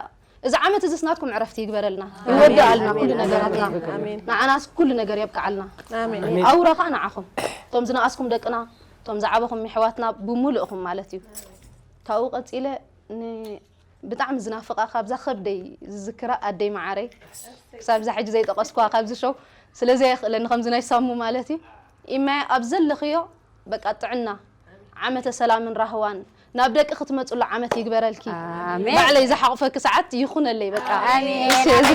እዚ ዓመት እዚስ ናትኩም ዕረፍቲ ይግበረልና ይወድኣልና ኩሉ ነገራትና ንዓናስ ኩሉ ነገር የብቅዓልና ኣውራ ከዓ ንዓኹም እቶም ዝነኣስኩም ደቅና እቶም ዝዓበኹም የሕዋትና ብሙሉእኹም ማለት እዩ ካብኡ ቀፂለ ብጣዕሚ ዝናፍቓ፣ ካብዛ ከብደይ ዝዝክራ ኣደይ መዓረይ፣ ክሳብ እዛ ሕጂ ዘይጠቐስኩዋ ካብዚ ሾው ስለ ዘየኽእለኒ፣ ከምዚ ናይ ሳሙ ማለት እዩ። ኢማየ፣ ኣብ ዘለኽዮ በቃ ጥዕና፣ ዓመተ ሰላምን ራህዋን፣ ናብ ደቂ ክትመጽሉ ዓመት ይግበረልኪ። ኣሜን። ባዕለይ ዝሓቑፈኪ ሰዓት ይኹነለይ በቃ። ኣሜን። እሺ፣ እዚ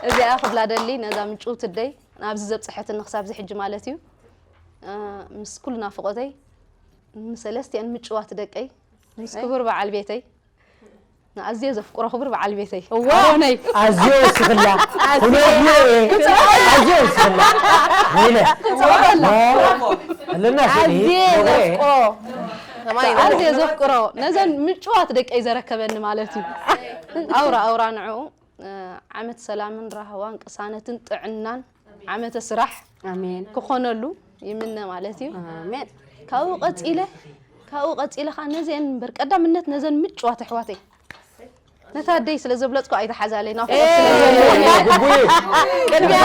እዚኣ ክብላ ደሊ ነዛ ምጭውቲ ኣደይ ናብዚ ዘብጽሐትኒ ክሳብ እዚ ሕጂ ማለት እዩ። እ፣ ምስ ኩሉ ናፍቖተይ፣ ምስ ሰለስቲኣን ምጭዋት ደቀይ፣ ምስ ክቡር በዓል ቤተይ፣ ንኣዝየ ዘፍቅሮ ክቡር በዓል ቤተይ፣ እዋ። ኣሮነይ። ኣዝዮ ወሲኽላ። ኩነትዮ እየ። ኣዝዮ ወሲኽላ። ወይለ። ኣለና ስእሊ። ኣዝየ ዶቦ እየ። ዘፍቅሮ። ከማይ ኣዝየ ዘፍቅሮ፣ ነዘን ምጭዋት ደቀይ ዘረከበኒ ማለት እዩ። ኣውራ ኣውራ ንዕኡ፣ እ፣ ዓመት ሰላምን ራህዋን ቅሳነትን ጥዕናን፣ ዓመተ ስራሕ ኣሜን። ክኾነሉ ይምነ ማለት እዩ። ኣሜን። ካብኡ ቀጺለ፣ ካብኡ ቀጺለ ኸዓ ነዚአን እምበር ቀዳምነት ነዘን ምጭዋት ኣሕዋተይ፣ ነታ ኣደይ ስለ ዘብለጽኩ ኣይትሓዛለይ፣ ናፍቖት ስለ ዘለኒ። ግቡይ። ቅድሚያ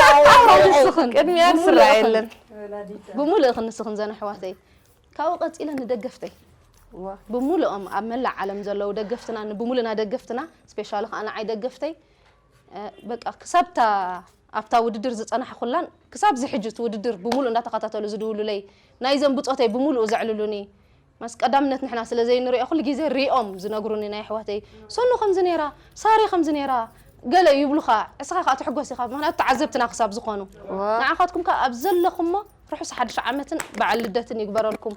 ኣውራ ንስኽን። ቅድሚያ ስራ የለን። ብምሉእኽን ንስኽን ዘን ኣሕዋተይ። ካብኡ ቀጺለ ንደገፍተይ። ዋ። ብምሉኦም ኣብ መላእ ዓለም ዘለዉ ደገፍትና፣ ን-፣ ብምሉእና ደገፍትና፣ ስፔሻሊ ኸዓ ንዓይ ደገፍተይ፣ እ፣ በቃ ክሳብታ ኣብታ ውድድር ዝጸናሕኩላን፣ ክሳብ እዚ ሕጂ እቲ ውድድር ብምሉእ እንዳተኸታተሉ ዝድውሉለይ፣ ናይዘን ብጾተይ ብምሉኡ ዘዕልሉኒ፣ መስ ቀዳምነት ንሕና ስለ ዘይንሪኦ፣ ኩሉ ግዜ ሪኦም ዝነግሩኒ ናይ ኣሕዋተይ፣ "ሰኑ ከምዚ ነይራ፣ ሳሪ ከምዚ ነይራ" ገለ ይብሉኻ፣ እስኻ ኸኣ ትሕጎስ ኢኻ፣ ምኽንያቱ ተዓዘብትና ክሳብ ዝኾኑ። ዋ። ንዓኻትኩም ከኣ ኣብ ዘለኹሞ ርሑስ ሓድሽ ዓመትን በዓል ልደትን ይግበረልኩም።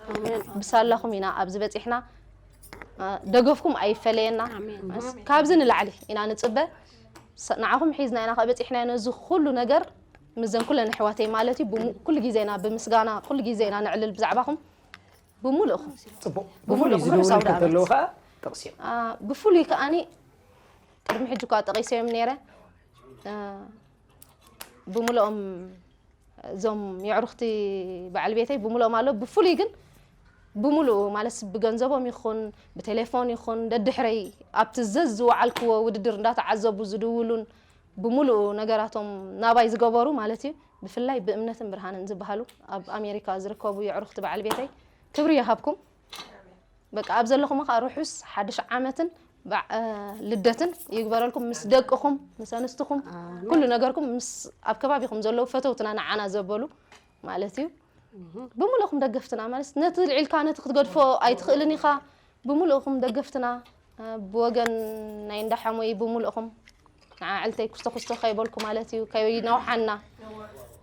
ብሳላኹም ኢና ኣብዚ በጺሕና። አ፣ ደገፍኩም ኣይፈለየና። ኣሜን። መስ-፣ ካብዚ ንላዕሊ ኢና ንጽበ። ሰ-፣ ንዓኹም ሒዝና ኢና ከኣ በጺሕና ነዚ ኩሉ ነገር፣ ምስዘን ኩለን ኣሕዋተይ ማለት እዩ። ብሙ-፣ ኩሉ ግዜ ኢና ብምስጋና፣ ኩሉ ግዜ ኢና ነዕልል ብዛዕባኹም። ብምሉእኹም። ጽቡቕ። ብፍሉይ ብፍሉይ ዝድውሉ ርሑስ ኣውደ ዓመት። ከለዉ ኸኣ ጠቕስዮም። አ፣ ብፍሉይ ከኣኒ ቅድሚ ሕጂ እኳ ጠቒሰዮም ነይረ። አ፣ ብምሉኦም እዞም የዕሩኽቲ በዓል ቤተይ ብምሉኦም ኣሎ። ብፍሉይ ግን ብምሉኡ ማለት ብገንዘቦም ይኹን ብቴሌፎን ይኹን ደድሕረይ ኣብቲ ዘዝ ዝወዓልክዎ ውድድር እንዳተዓዘቡ ዝድውሉን ብምሉኡ ነገራቶም ናባይ ዝገበሩ ማለት እዩ። ብፍላይ ብእምነትን ብርሃንን ዝበሃሉ ኣብ ኣሜሪካ ዝርከቡ የዕሩኽቲ በዓል ቤተይ ክብሪ ይሃብኩም። በቃ ኣብ ዘለኹም ኸዓ ርሑስ ሓድሽ ዓመትን በዕ-፣ እ፣ ልደትን ይግበረልኩም። ምስ ደቅኹም፣ ምስ ኣንስትኹም፣ ኩሉ ነገርኩም ምስ ኣብ ከባቢኹም ዘለዉ ፈተውትና ንዓና ዘበሉ ማለት እዩ። ብምሉእኹም ደገፍትና ማለት ነቲ ልዒልካ ነቲ ክትገድፎ ኣይትኽእልን ኢኻ። ብምሉእኹም ደገፍትና፣ እ፣ ብወገን ናይ እንዳ ሓሞይ ብምሉእኹም ንዓዕልተይ ኩስቶ ኩስቶ ከይበልኩ ማለት እዩ፣ ከይነውሓና።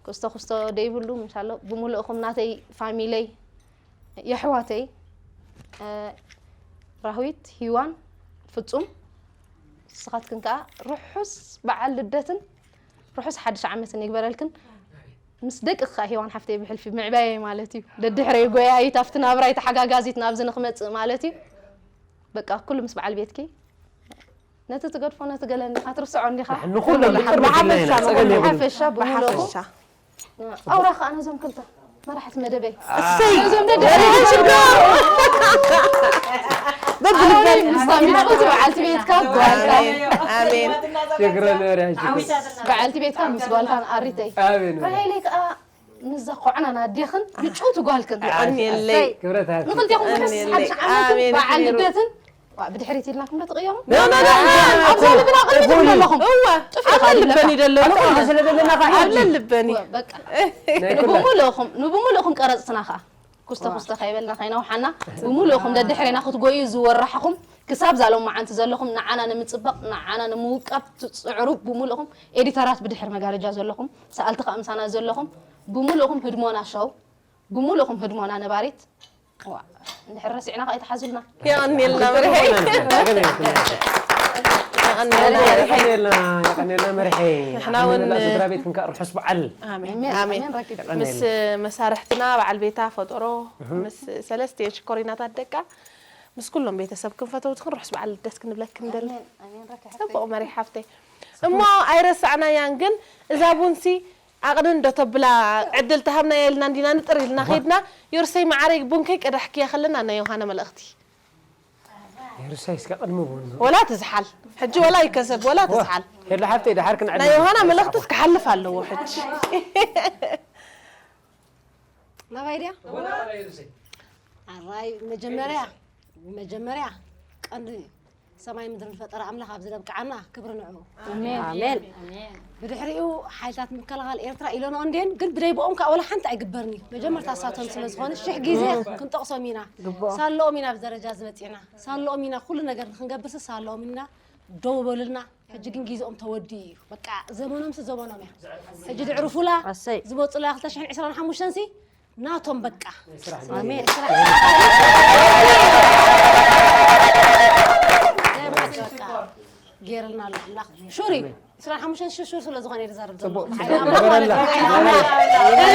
ኩስቶ ኩስቶ ደይብሉ፣ ምሻሎ ብምሉእኹም ናተይ ፋሚለይ፣ የሕዋተይ፣ እ፣ ራህዊት፣ ሂዋን፣ ፍጹም፣ ንስኻትክን ከኣ ርሑስ በዓል ልደትን ርሑስ ሓድሽ ዓመትን ይግበረልክን። ምስ ደቅኺ ከኣ ሂዋን ሓፍተይ ብሕልፊ ምዕባየይ ማለት እዩ። ደድሕረይ ጎያይት፣ ኣብቲ ናብራይ ተሓጋጋዚት ናብዚ ንኽመጽእ ማለት እዩ። በቃ ኩሉ ምስ በዓል ቤትኪ ነቲ ትገድፎ ነቲ ገለ እንዲኻ ትርስዖ እንዲኻ። ንኹሎም ብሓፈሻ፣ ብሓፈሻ፣ ጸገም የብሉን። ብሓፈሻ ብምሉኡ። ብሓፈሻ። ኣውራ ኸኣ ነዞም ክልተ መራሕቲ መደበይ። እሰይ! ነዞም ደደበይ ሽግር! ኣውራ ምስታ ምጭውቲ በዓልቲ ቤትካ ጓልካ። ኣሜን። ኣሜን። ሽግረ ነርያ ሽግር። በዓልቲ ቤትካ ምስ ጓልካን ኣሪተይ። ኣሜን። ራሄለይ ከኣ ንዛ ኮዕናን ኣዴኽን ምጭውቲ ጓልክን። የቐንየለይ። ክብረት ሃብቲ። ንኽልቴኹም ሓድሽ ኣሜን። ዓመትን ኣሜን። በዓል ልደትን። ዋ፣ ብድሕሪት ኢልናኩም ዶ ትቕየሙ? ኖ፣ ኖ፣ ኖ። ኣብዛ ልብና ቅድም ኣለኹም። እዋ፣ ኣብ ልበን እዩ ዘሎ። ኣብ ልበን እዩ። በቃ። ናይ ኩላ። ንብምሉእኹም፣ ንብምሉእኹም ቀረጽትና ኸኣ። ኩስተ ኩስተ ከይበልና ከይነውሓና፣ ብምሉእኹም ደድሕሬና ክትጎዩ ዝወራሕኹም፣ ክሳብ ዛሎም መዓንቲ ዘለኹም፣ ንዓና ንምጽባቕ፣ ንዓና ንምውቃብ ትጽዕሩ፣ ብምሉእኹም ኤዲተራት ብድሕር መጋረጃ ዘለኹም፣ ሰኣልቲ ከኣ ምሳና ዘለኹም፣ ብምሉእኹም ህድሞና ሸው፣ ብምሉእኹም ህድሞና ነባሪት። ዋ፣ እንድሕር ረሲዕና ከኣ ኣይትሓዙልና። የቐንየልና መርሐይ። የቐንየልና መርሐይ። የቐንየልና፣ የቐንየልና መርሐይ። ንሕና እውን ስድራ ቤትኩም ከኣ ርሑስ በዓል። ኣሜን። ኣሜን፣ ኣሜን። ኣሜን። ረኪብ። ምስ መሳርሕትና በዓል ቤታ ፈጠሮ፣ ምስ ሰለስቲኤን ሽኮሪናታት ደቃ፣ ምስ ኩሎም ቤተሰብክን ፈተውትክን ርሑስ በዓል ልደት ክንብለክን ንደሊ። ኣሜን፣ ኣሜን። ረኪብ። ጽቡቕ መሪሕ ሓፍተይ። እሞ ኣይረሳዕናያን ግን እዛ ቡንሲ ዓቕንን ዶ ተብላ ዕድል ተሃብና የልና እንዲና ንጥር ኢልና ኸይድና፣ ዮርሰይ መዓረይ ቡን ከይቀዳሕክያ ከለና ናይ ዮሃና መልእኽቲ። ዮርሳይ እስከ ቅድሚ ቡን። ወላ ትዝሓል። ሕጂ ወላ ይከሰብ፣ ወላ ትዝሓል። ሄሎ ሓፍተይ፣ ደሓር ክንዕድም። ናይ ዮሃና መልእኽትስ ክሓልፍ ኣለዎ ሕጂ። ናባይ ድያ? ኣራይ መጀመርያ መጀመርያ ቀንዲ ሰማይ ምድሪ ዝፈጠረ ኣምላኽ ኣብዚ ዘብቅዓና ክብሪ ንዕኡ። ኣሜን። ብድሕሪኡ ሓይልታት ምክልኻል ኤርትራ ኢለንኦ እንድየን፣ ግን ብደይብኦም ከዓ ወላ ሓንቲ ኣይግበርን እዩ። መጀመርታ እሳቶም ስለ ዝኾነ ሽሕ ግዜ ክንጠቕሶም ኢና። ሳለኦም ኢና ኣብዚ ደረጃ ዝበፂዕና። ሳለኦም ኢና ኩሉ ነገር ንክንገብርሲ ሳለኦም ኢና ደው በሉልና። ሕጂ ግን ግዜኦም ተወዲኡ እዩ። በቃ ዘመኖምሲ ዘመኖም እያ። ሕጂ ድዕርፉላ ኣሰይ። ዝመፁላ ክልተ ሽሕን ዕስራን ሓሙሽተን ሲ ናቶም በቃ። ኣሜን። ገይርልና ኣሎ ኣምላኽ። ሹሪ ዕስራን ሓሙሽተን ሽሹር ስለ ዝኾነ እየ ዝዛረብ ዘለኹ።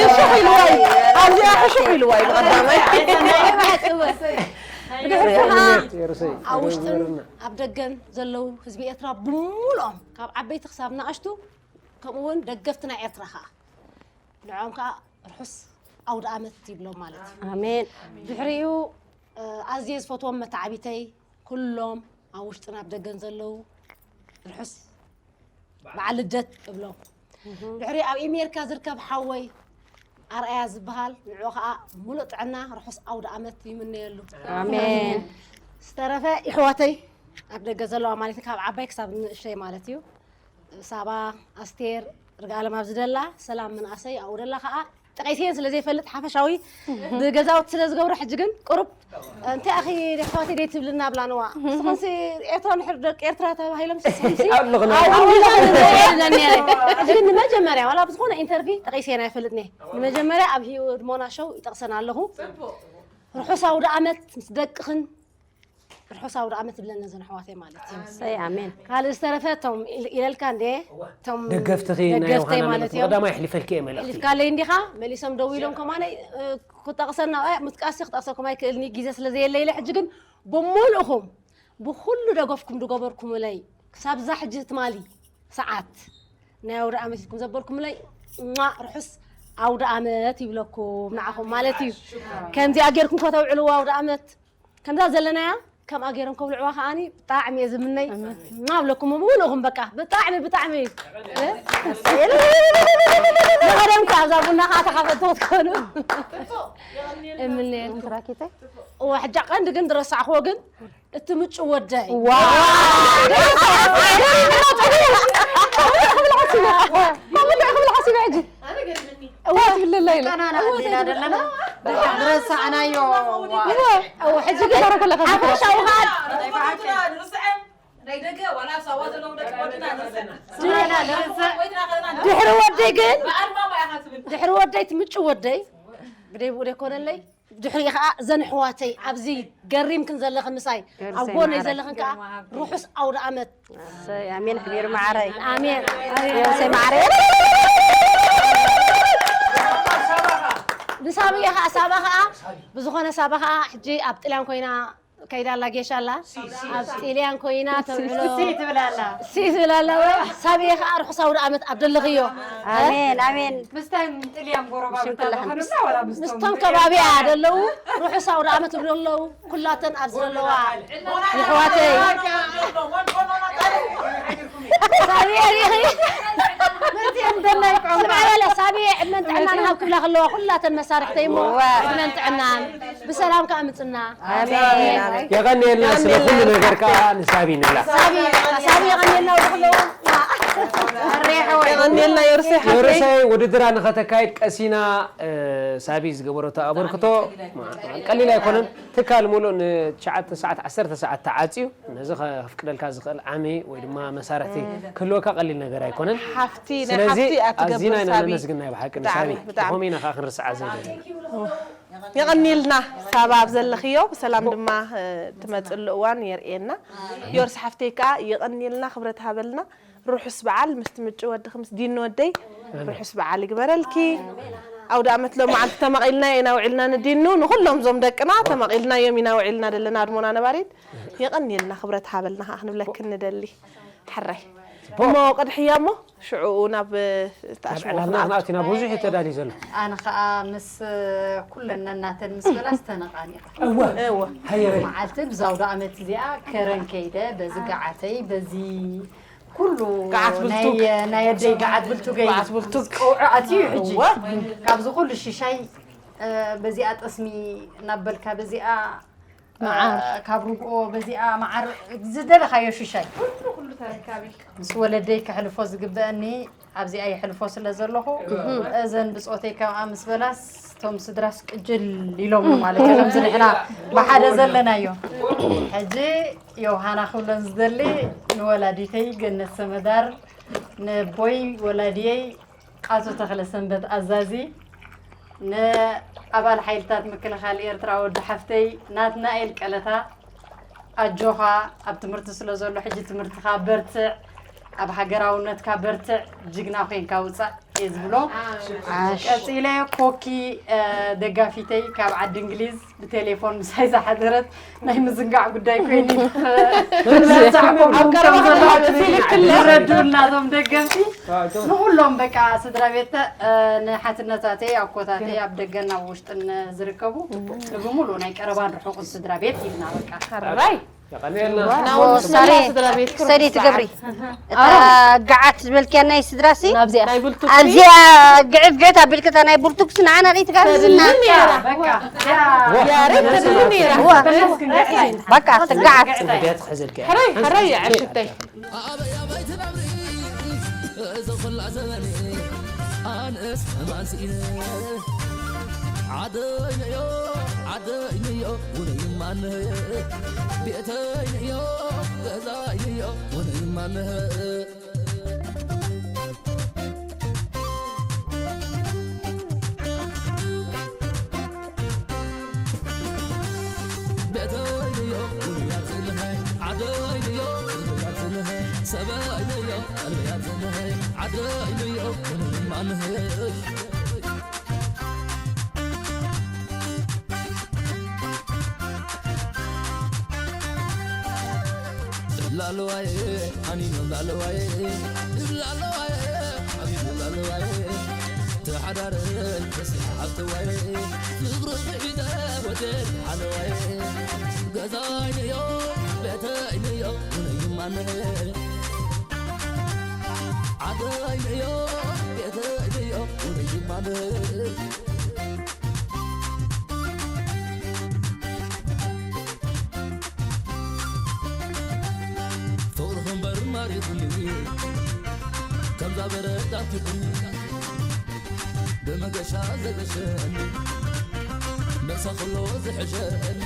ሕሹኽ ኢልዋ እዩ። ኣብዚኣ ሕሹኽ ኢልዋ እዩ ብቐዳማይ። ኣብ ውሽጥን ኣብ ደገን ዘለዉ ህዝቢ ኤርትራ ብምሉኦም ካብ ዓበይቲ ክሳብ ንኣሽቱ ከምኡ እውን ደገፍቲ ናይ ኤርትራ ከዓ ንዕኦም ከዓ ርሑስ ኣውደ ኣመት ይብሎም ማለት እዩ። ኣሜን። ድሕሪኡ ኣዝየ ዝፈትዎም መተዓቢተይ ኩሎም ኣብ ውሽጥን ኣብ ደገን ዘለዉ ርሑስ በዓል ልደት እብሎም። ድሕሪ ኣብ ኣሜሪካ ዝርከብ ሓወይ ኣርኣያ ዝበሃል ንዑ ከዓ ሙሉእ ጥዕና ርሑስ ኣውደ ኣመት ይምነየሉ። ኣሜን። ዝተረፈ ይሕዋተይ ኣብ ደገ ዘለዋ ማለት ካብ ዓባይ ክሳብ ንእሽተይ ማለት እዩ። ሳባ ኣስቴር ርግኣለም ኣብዚ ደላ ሰላም ምንኣሰይ ኣብኡ ደላ ከዓ ጠቒሰየን ስለ ዘይፈልጥ ሓፈሻዊ ብገዛውቲ ስለ ዝገብሮ ሕጂ ግን ቁሩብ እንታይ ኣኺ ኣሕዋተይ ደይ ትብልና ብላ ነዋ ንስኹምሲ ኤርትራ ንሕር ደቂ ኤርትራ ተባሂሎም ስኹምሲ ሕጂ ግን ንመጀመርያ ዋላ ብዝኾነ ኢንተርቪ ጠቒሰየን ኣይፈልጥኒ ንመጀመርያ ኣብ ሂወት ሞና ሾው ይጠቕሰን ኣለኹ ርሑስ ኣውደ ኣመት ምስ ደቅኽን ርሑስ ኣውደ ኣመት ይብለና ዘን ኣሕዋተይ ማለት እዩ ሰይ ኣሜን ካልእ ዝተረፈ እቶም ኢለልካ እንደ እቶም ደገፍትኺ ናይ ደገፍተይ ዮሃና ማለት መልእኽቲ እዮም ቀዳማይ ኣሕሊፈልኪ እየ መልእኽቲ ኢልካለይ እንዲኻ መሊሶም ደው ኢሎም ከማነ ክጠቕሰና ምትቃሲ ክጠቕሰኩም ኣይክእልኒ ግዜ ስለ ዘየለ ኢለ ሕጂ ግን ብምልእኹም ብኩሉ ደገፍኩም ዝገበርኩምለይ ክሳብ ዛ ሕጂ ትማሊ ሰዓት ናይ ኣውደ ኣመት ኢልኩም ዘበልኩምለይ ማ ርሑስ ኣውደ ኣመት ይብለኩም ንዓኹም ማለት እዩ ከምዚኣ ጌርኩም ከተውዕልዎ ኣውደ ኣመት ከምዛ ዘለናያ ከምኣ ገይሮም ከብልዕዋ ከዓኒ ብጣዕሚ እየ ዝምነይ ማ ብለኩም ምብልኹም በቃ ብጣዕሚ ብጣዕሚ ንኸደም ከዓ ኣብዛ ቡና ከዓ ተኻፈትቶ ክትኮኑ እምነየልኩም ትራኪተይ እዋ ሕጃ ቀንዲ ግን ዝረሳዕክዎ ግን እቲ ምጩ ወደይ ዋው ሕጂ ግን ሓፈሻዊ ከዓ ድሕሪ ወደይ ግን ድሕሪ ወደይ ትምጭ ወደይ ብደይ ብኡ ደይኮነለይ ድሕሪ ከዓ ዘን ኣሕዋተይ ኣብዚ ገሪምክን ዘለኽን ምሳይ ኣብ ጎነይ ዘለኽን ከዓ ርሑስ ኣውደ ኣመት ኣሜን ሕቢር ማዓረይ ኣሜን ዮሴ ማዓረይ ንሳብየ ከዓ ሳባ ከዓ ብዝኾነ ሳባ ከዓ ሕጂ ኣብ ጥልያን ኮይና ከይዳ ኣላ ጌሻ ኣላ ኣብ ጥልያን ኮይና ተብዕሎ ትብላላ ሲ ትብላላ ሳብየ ከዓ ርሑስ ኣውደ ኣመት ኣብ ደለኽዮ ኣሜን ኣሜን ምስታይ ጥልያን ጎረባብታ ዝኾኑና ወላ ምስቶም ምስቶም ከባቢያ ደለዉ ርሑስ ኣውደ ኣመት ይብሉ ኣለዉ ኩላተን ኣብዚ ዘለዋ ይሕዋተይ ሳብየ ሪኺ ስምዐ በለ ሳብየ ዕድመን ጥዕናን ሃብ ክብላ ከለዋ ኩላተን መሳርሕተይ እሞ ዕድመን ጥዕናን ብሰላም ከዓ ምፅና ኣሜን የቐንየልና ስለ ኩሉ ነገር ከዓ ንሳቢ ንብላ ሳቢ ሳቢ የቐንየልና ወደ ኩለዉ የቐንየልና ዮርሴ ሓፍተይ ዮርሳይ ውድድራ ንኸተካይድ ቀሲና ሳቢ ዝገበረቶ ኣበርክቶ ቀሊል ኣይኮነን ትካል ሙሉእ ንትሽዓተ ሰዓት ዓሰርተ ሰዓት ተዓፅዩ ነዚ ከፍቅደልካ ዝኽእል ዓሚ ወይ ድማ መሳርሕቲ ክህልወካ ቀሊል ነገር ኣይኮነን ሓፍቲ ናይ ስለዚ ሓፍቲ እያ ኣዚና ትገብር ኢና ሳቢ ነመስግን ናይ ብሓቂ ብጣዕሚ፣ ንሳቢ ብጣዕሚ። ከምኡ ኢና ከዓ ክንርስዓ ዘይደሊ የቐኒልና ሳባ ኣብ ዘለኽዮ ብሰላም ድማ እ፣ ትመፅሉ እዋን የርእየና ዮርስ ሓፍተይ ከዓ የቐኒልና ክብረት ሃበልና ርሑስ በዓል ምስ ትምጭ ወድኺ ምስ ዲኑ ወደይ ርሑስ በዓል ይግበረልኪ ኣውደ ኣመት ሎመዓልቲ ተመቒልና ኢና ውዒልና ንዲኑ ንኩሎም ዞም ደቅና ተመቒልናዮም ኢና ውዒልና ዘለና ኣድሞና ነባሪት የቐኒልና ክብረት ሃበልና ከዓ ክንብለክን ንደሊ ሕራይ እሞ ቅድሕያ እሞ ሽዑኡ ናብ ናብ ዕላልና ተኣሽሙና ክንኣቱ ኢና ብዙሕ እዩ ተዳልዩ ዘሎ ኣነ ከዓ ምስ ኩለን ነናተን ምስ በላ ዝተነቃኒቐ እወ እወ ሃየበይ መዓልቲ ብዛ ኣውደ ኣመት እዚኣ ከረን ከይደ በዚ ገዓተይ በዚ ኩሉ ገዓት ብልቱግ። ናይ- ናይ ኣደይ ገዓት ብልቱገይ ገዓት ብልቱግ። ቀውዖ ኣትዩ ሕጂ እወ ካብዚ ኩሉ ሽሻይ እ፣ በዚኣ ጠስሚ እናበልካ በዚኣ መዓር። ካብ ርግኦ በዚኣ መዓር ዝደለኻዮ ሽሻይ። ኩሉ ኩሉ ተረካቢ። ምስ ወለደይ ከሕልፎ ዝግበአኒ ኣብዚኣ ይሕልፎ ስለ ዘለኹ፣ እዘን ብጾተይ ከምኣ ምስ በላስ፣ እቶም ስድራስ ቅጅል ኢሎም ማለት እዩ። ከምዚ ንሕና ብሓደ ዘለናዮ። ሕጂ ዮሃና ክብለን ዝደሊ ንወላዲተይ ገነት ሰመዳር፣ ነቦይ ወላዲየይ ኣቶ ተኽለ ሰንበት ኣዛዚ፣ ንኣባል ሓይልታት ምክልኻል ኤርትራ ወዲ ሓፍተይ ናትናኤል ቀለታ፣ ኣጆኻ ኣብ ትምህርቲ ስለ ዘሎ ሕጂ ትምህርትኻ በርትዕ፣ ኣብ ሃገራውነትካ በርትዕ፣ ጅግና ኮይንካ ውጻእ እየ ዝብሎ። ዓሽ። ቀጺለ ኮኪ፣ እ፣ ደጋፊተይ ካብ ዓዲ እንግሊዝ ብቴሌፎን ምሳይ ዝሓደረት ናይ ምዝንጋዕ ጉዳይ ኮይኑ ኣብ ቀረባ ፊልም ክልስ ዝረድኡልና እቶም ደገምቲ። ንኹሎም በቃ ስድራ ቤተ፣ እ፣ ንሓትነታተይ ኣኮታተይ ኣብ ደገን ኣብ ውሽጥን ዝርከቡ ንብምሉእ ናይ ቀረባን ርሑቕን ስድራ ቤት ኢልና በቃ። ሕራይ። የቐንየልና። ናው ሰሪ፣ ስድራ ቤት ሰሪ ትገብሪ። እታ ገዓት ዝበልክያ ናይ ስድራሲ? ናብዚኣ። ናይ ብልቱ ኣብዚኣ ግዕፍ ግዕት ኣቢልክታ ናይ ብርቱክስ ንዓና ደይ ትጋብዝና? ተድሊ ነይራ። በቃ። ያሬድ ተድሊ ነይራ። እዋ። በቃ ትጋዓት። ነቢያት ኸዘልክያ። ሕራይ፣ ሕራይ፣ ዓሽተይ። ኣበይ ኣበይ ትነብሪ እዚ ኹላ ዘመን ኣንስ ማንስ ኢለ ዓደይነዮ ዓደይነዮ ውነይ ማንህ ቤተይነዮ ገዛይነዮ ውነይ ማንህ ቤተይንዮ ውሩያትንሀ ዓደይንዮ ውሩያትንሀ ሰበይንዮ ቀልብያትንሀ ዓደይንዮ ውሩይ ማንሀ ላለዋይ ኣኒኖ ላለዋይ ላለዋይ ኣኒኖ ላለዋይ ተሓዳርን ተስሓብተዋይ ፍቕሪ ብዒደ ወደድ ሓለዋይ ገዛይንዮ ቤተይንዮ ውነይማነ ዓደይንዮ ቤተይንዮ ውነይማነ ፍቕርኹም በርማሪኹኒ ከምዛ በረድ ኣቲኹኒ ብመገሻ ዘገሸኒ መሳ ኩሎ ዝሕሸኒ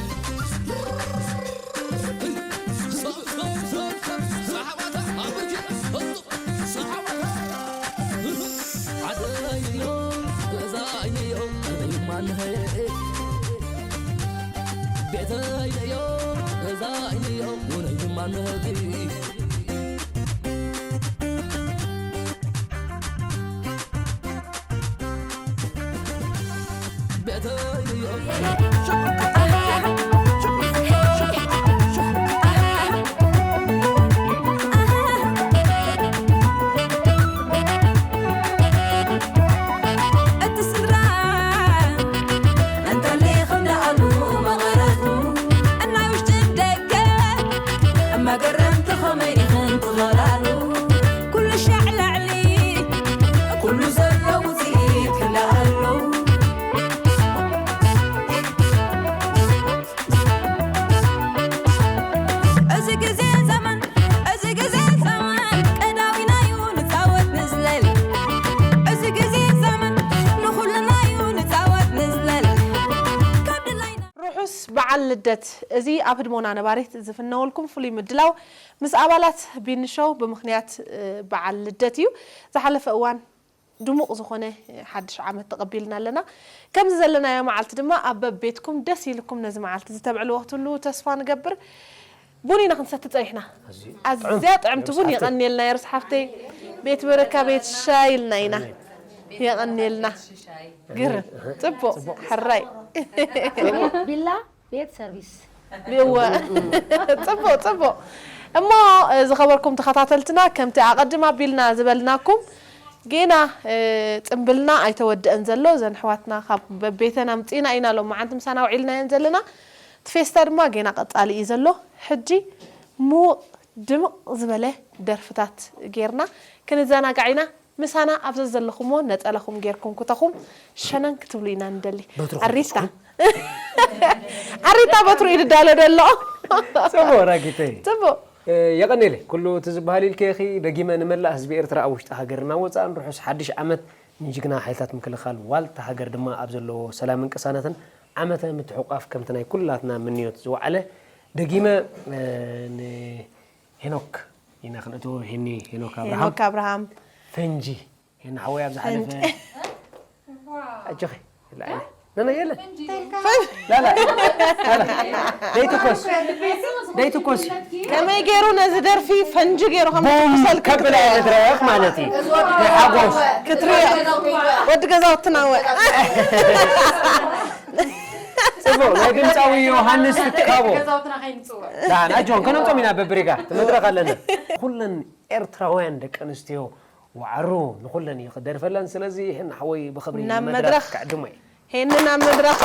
ዓደይዮ ገዛይዮ ማንሀ ቤተይዮ ገዛይዮ ውነይ ማንሀ ርሑስ በዓል ልደት። እዚ ኣብ ህድሞና ነባሪት ዝፍነወልኩም ፍሉይ ምድላው ምስ ኣባላት ቢንሾው ብምኽንያት በዓል ልደት እዩ። ዝሓለፈ እዋን ድሙቕ ዝኾነ ሓድሽ ዓመት ተቐቢልና ኣለና። ከምዚ ዘለናዮ መዓልቲ ድማ ኣብ በቤትኩም ደስ ኢልኩም ነዚ መዓልቲ ዝተብዕልዎ ክትህልዉ ተስፋ ንገብር። ቡን ኢና ክንሰቲ ጸኒሕና። ኣዝያ ጥዕምቲ ቡን። የቐንየልና የሩስ ሓፍተይ። ቤት በረካ ቤት ሻይ ኢልና ኢና። የቐንየልና። ግርም። ጽቡቕ። ሕራይ። ቢላ ቤት ሰርቪስ። እወ። ጽቡቕ፣ ጽቡቕ። እሞ ዝኸበርኩም ተኸታተልትና ከምቲ ኣቐድም ኣቢልና ዝበልናኩም ጌና ጽምብልና ኣይተወድአን ዘሎ። እዘን ኣሕዋትና ካብ በቤተን ኣምጺእና ኢና ሎም መዓንቲ ምሳና ውዒልናየን ዘለና። እቲ ፌስታ ድማ ጌና ቀጻሊ እዩ ዘሎ። ሕጂ ምዉቕ ድምቕ ዝበለ ደርፍታት ጌርና ክንዘናጋዕ ኢና። ምሳና ኣብ ዘዘለኹሞ ነጸላኹም ጌርኩም ኩታኹም ሸነን ክትብሉ ኢና ንደሊ። በትርኹም ኣሪታ። ኣሪታ በትሩ እዩ ዝዳሎ ዘሎ። ጽቡቕ ራጊተይ። ጽቡቕ። የቐኔለ ኩሉ እቲ ዝበሃል ኢልኪ ኢኺ። ደጊመ ንመላእ ህዝቢ ኤርትራ ኣብ ውሽጢ ሃገርና ወጻእን ርሑስ ሓድሽ ዓመት፣ ንጅግና ሓይልታት ምክልኻል ዋልታ ሃገር ድማ ኣብ ዘለዎ ሰላምን ቅሳነትን ዓመተ ምትሕቑቓፍ ከምቲ ናይ ኩላትና ምንዮት ዝወዓለ። ደጊመ ንሄኖክ ኢና ክንእትዎ። ሄኒ፣ ሄኖክ ኣብርሃም። ሄኖክ ኣብርሃም። ፈንጂ። ሄኒ ሓወይ ኣብ ዝሓለፈ። ፈንጂ። ኣጆኺ። ላላ የለ። ላላ። ላላ። ደይትኮስ። ደይትኮስ። ከመይ ገይሩ ነዚ ደርፊ ፈንጂ ገይሩ ከም ቡም ክትኩሰል ከብላ ክትሪኦ። መድረኽ ማለት እዩ። ናይ ሓጎስ። ክትሪኦ። ወዲ ገዛውትና ወ። ጽቡቕ፣ ናይ ድምጻዊ ዮሃንስ ትካቦ። ገዛውትና ከይንጽውዕ። ዳን ኣጆን ከነምጾም ኢና በብሪጋ። እቲ መድረኽ ኣለና። ኩለን ኤርትራውያን ደቂ ኣንስትዮ ዋዕሮ ንኹለን እዩ ክደርፈለን። ስለዚ ሄኒ ሓወይ ብኽብሪ ናብ ንመድረኽ መድረኽ። ክዕድሞ እየ። ሄኒ ናብ መድረኽ።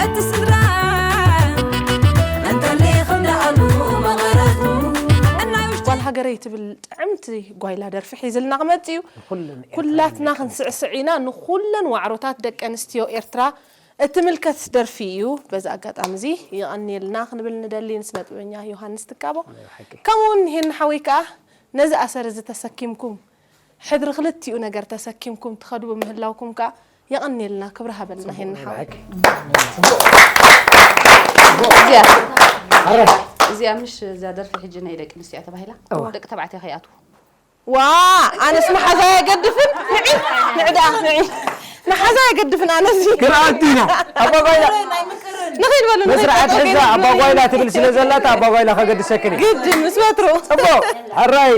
እቲ ስድራ እንተሊኽ እንዳኣሉ መቐረቱ እናይ ውሽጢ ጓል ሃገረይ ትብል ጥዕምቲ ጓይላ ደርፊ ሒዝልና ክመጽእ እዩ። ኩለን ኩላትና ኤርትራውያን ክንስዕስዕ ኢና። ንኹለን ዋዕሮታት ደቂ ኣንስትዮ ኤርትራ እትምልከት ደርፊ እዩ። በዚ ኣጋጣሚ እዚ የቐንየልና ክንብል ንደሊ ንስነ ጥበበኛ ዮሃንስ ትካቦ። ናይ ሓቂ። ከምኡ እውን ሄኒ ሓወይ ከኣ ነዚ ኣሰር እዚ ተሰኪምኩም፣ ሕድሪ ክልቲኡ ነገር ተሰኪምኩም ትኸዱ ብምህላውኩም ከኣ የቐንየልና፣ ክብሪ ሃበልና ሄኒ ሓወይ። እዚኣ፣ እዚኣ ምሽ እዛ ደርፊ ሕጂ ናይ ደቂ ኣንስትዮ እያ ተባሂላ። እዋ። ደቂ ተባዕትዮ ከይኣትዉ። ዋ፣ ኣነስ መሓዛ የገድፍን። ንዒ፣ ንዒ ደኣ፣ ንዒ። መሓዛ የገድፍን ኣነስ። ክንኣቱ ኢና። ኣባጓይላ። ንኺድ በሉ፣ ንኺድ መስርዓት በሉ። ሕዛ ኣባጓይላ ትብል ስለ ዘላታ ኣባጓይላ ከገድሰክን እዩ። ግድን፣ ምስ ወትሩ። ጽቡቕ። ሕራይ።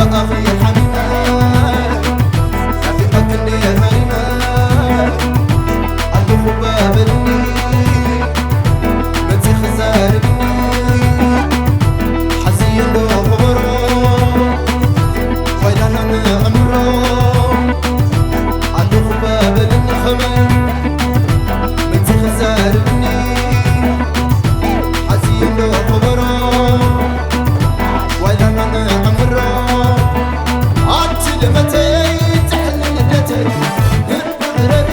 ኣኺ ሓኒነ ናፊቐኪ እንድየ ሃሪመ ኣለኹ በልኒ መጺኺ ዘርብኒ ሓዝዮ እንዶ ከበሮ ኮይዳና ንዕምሮ ኣለኹ በልኒ ከመይ መጺኺ ዘርብኒ ሓዝዮ እንዶ ከበሮ ዋይላና ንዕምሮ ኣንቲ ደመተይ ጥሕኒ ልደተይ ግርቢ ረቢ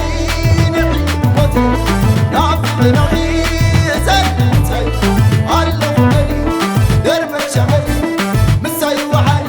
ንዒ ሞተይ ናፍቕናኺ ዘንተይ ኣለኹ በሊ ደርበሻ በሊ ምሳይ ይወዓል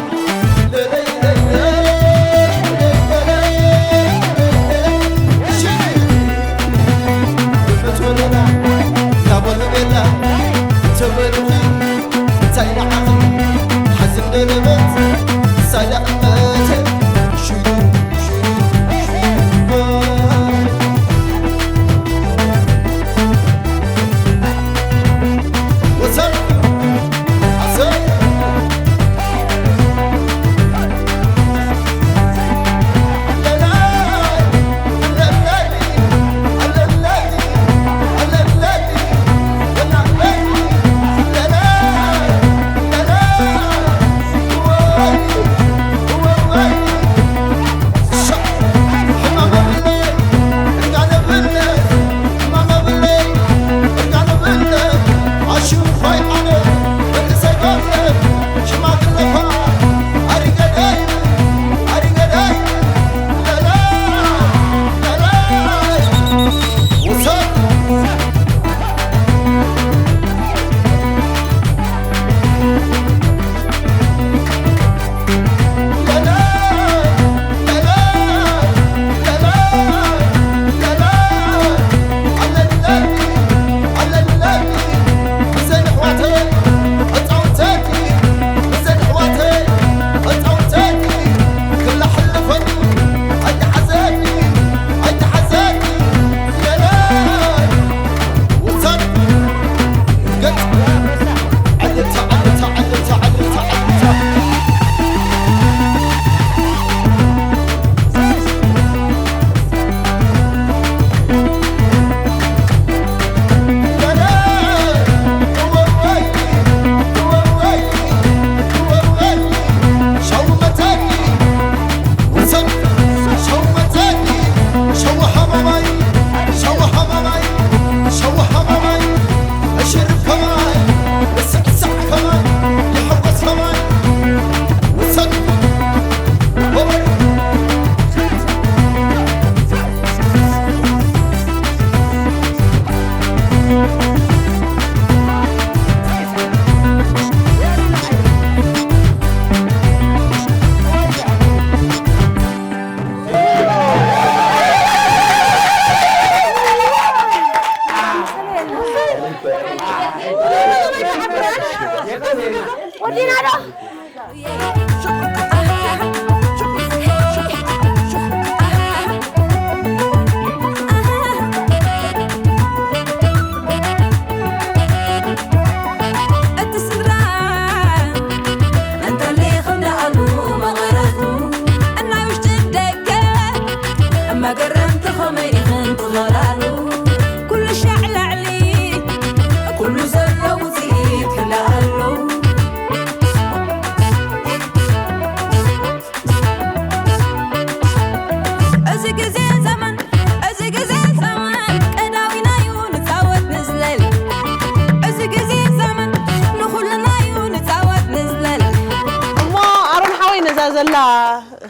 እሞ ኣሮን ሓወይ ነዛ ዘላ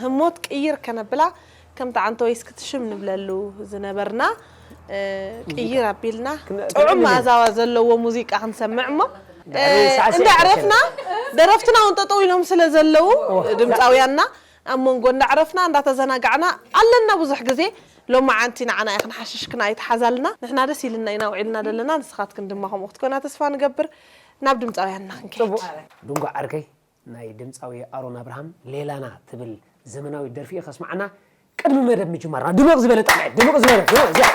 ህሞት ቅይር ከነብላ ከምቲ ዓንተወይስ ክትሽም ንብለሉ ዝነበርና ቅይር ኣቢልና ጥዑም መኣዛዋ ዘለዎ ሙዚቃ ክንሰምዕ እሞ እንዳዕረፍና ደረፍትና እውን ጠጠው ኢሎም ስለ ዘለዉ ድምፃውያንና ኣብ መንጎ እንዳዕረፍና እንዳተዘናጋዕና ኣለና ብዙሕ ግዜ ሎማዓንቲ ንዓና ኢኽን ሓሽሽክን ኣይትሓዛልና ንሕና ደስ ኢልና ኢና ውዒልና ዘለና ንስኻትክን ድማ ከምኡ ክትኮና ተስፋ ንገብር ናብ ድምፃውያንና ክንከይድ ድንጓ ዓርከይ ናይ ድምፃዊ ኣሮን ኣብርሃም ሌላና ትብል ዘመናዊት ደርፊ እዩ ከስምዓና ቅድሚ መደብ ምጅማርና ድምቕ ዝበለ ጣቕዒት ድምቕ ዝበለ ድምቕ እዚኣ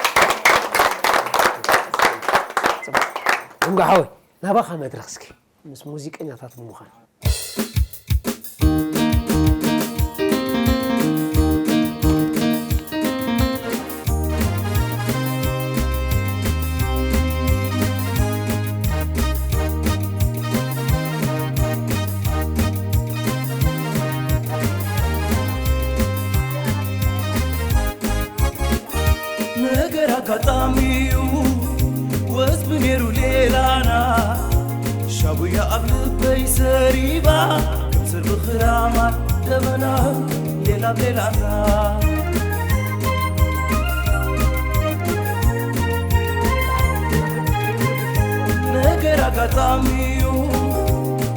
ድንጓ ሓወይ ናባኻ መድረኽ እስኪ ምስ ሙዚቀኛታት ብምዃን ኣጣሚዩ ወዝቢ ነይሩ ሌላና፣ ሻቡያ ኣብ ልበይ ሰሪባ፣ ከም ስር ብኽራማት ደበና፣ ሌላ ብሌላና። ነገር ኣጋጣሚዩ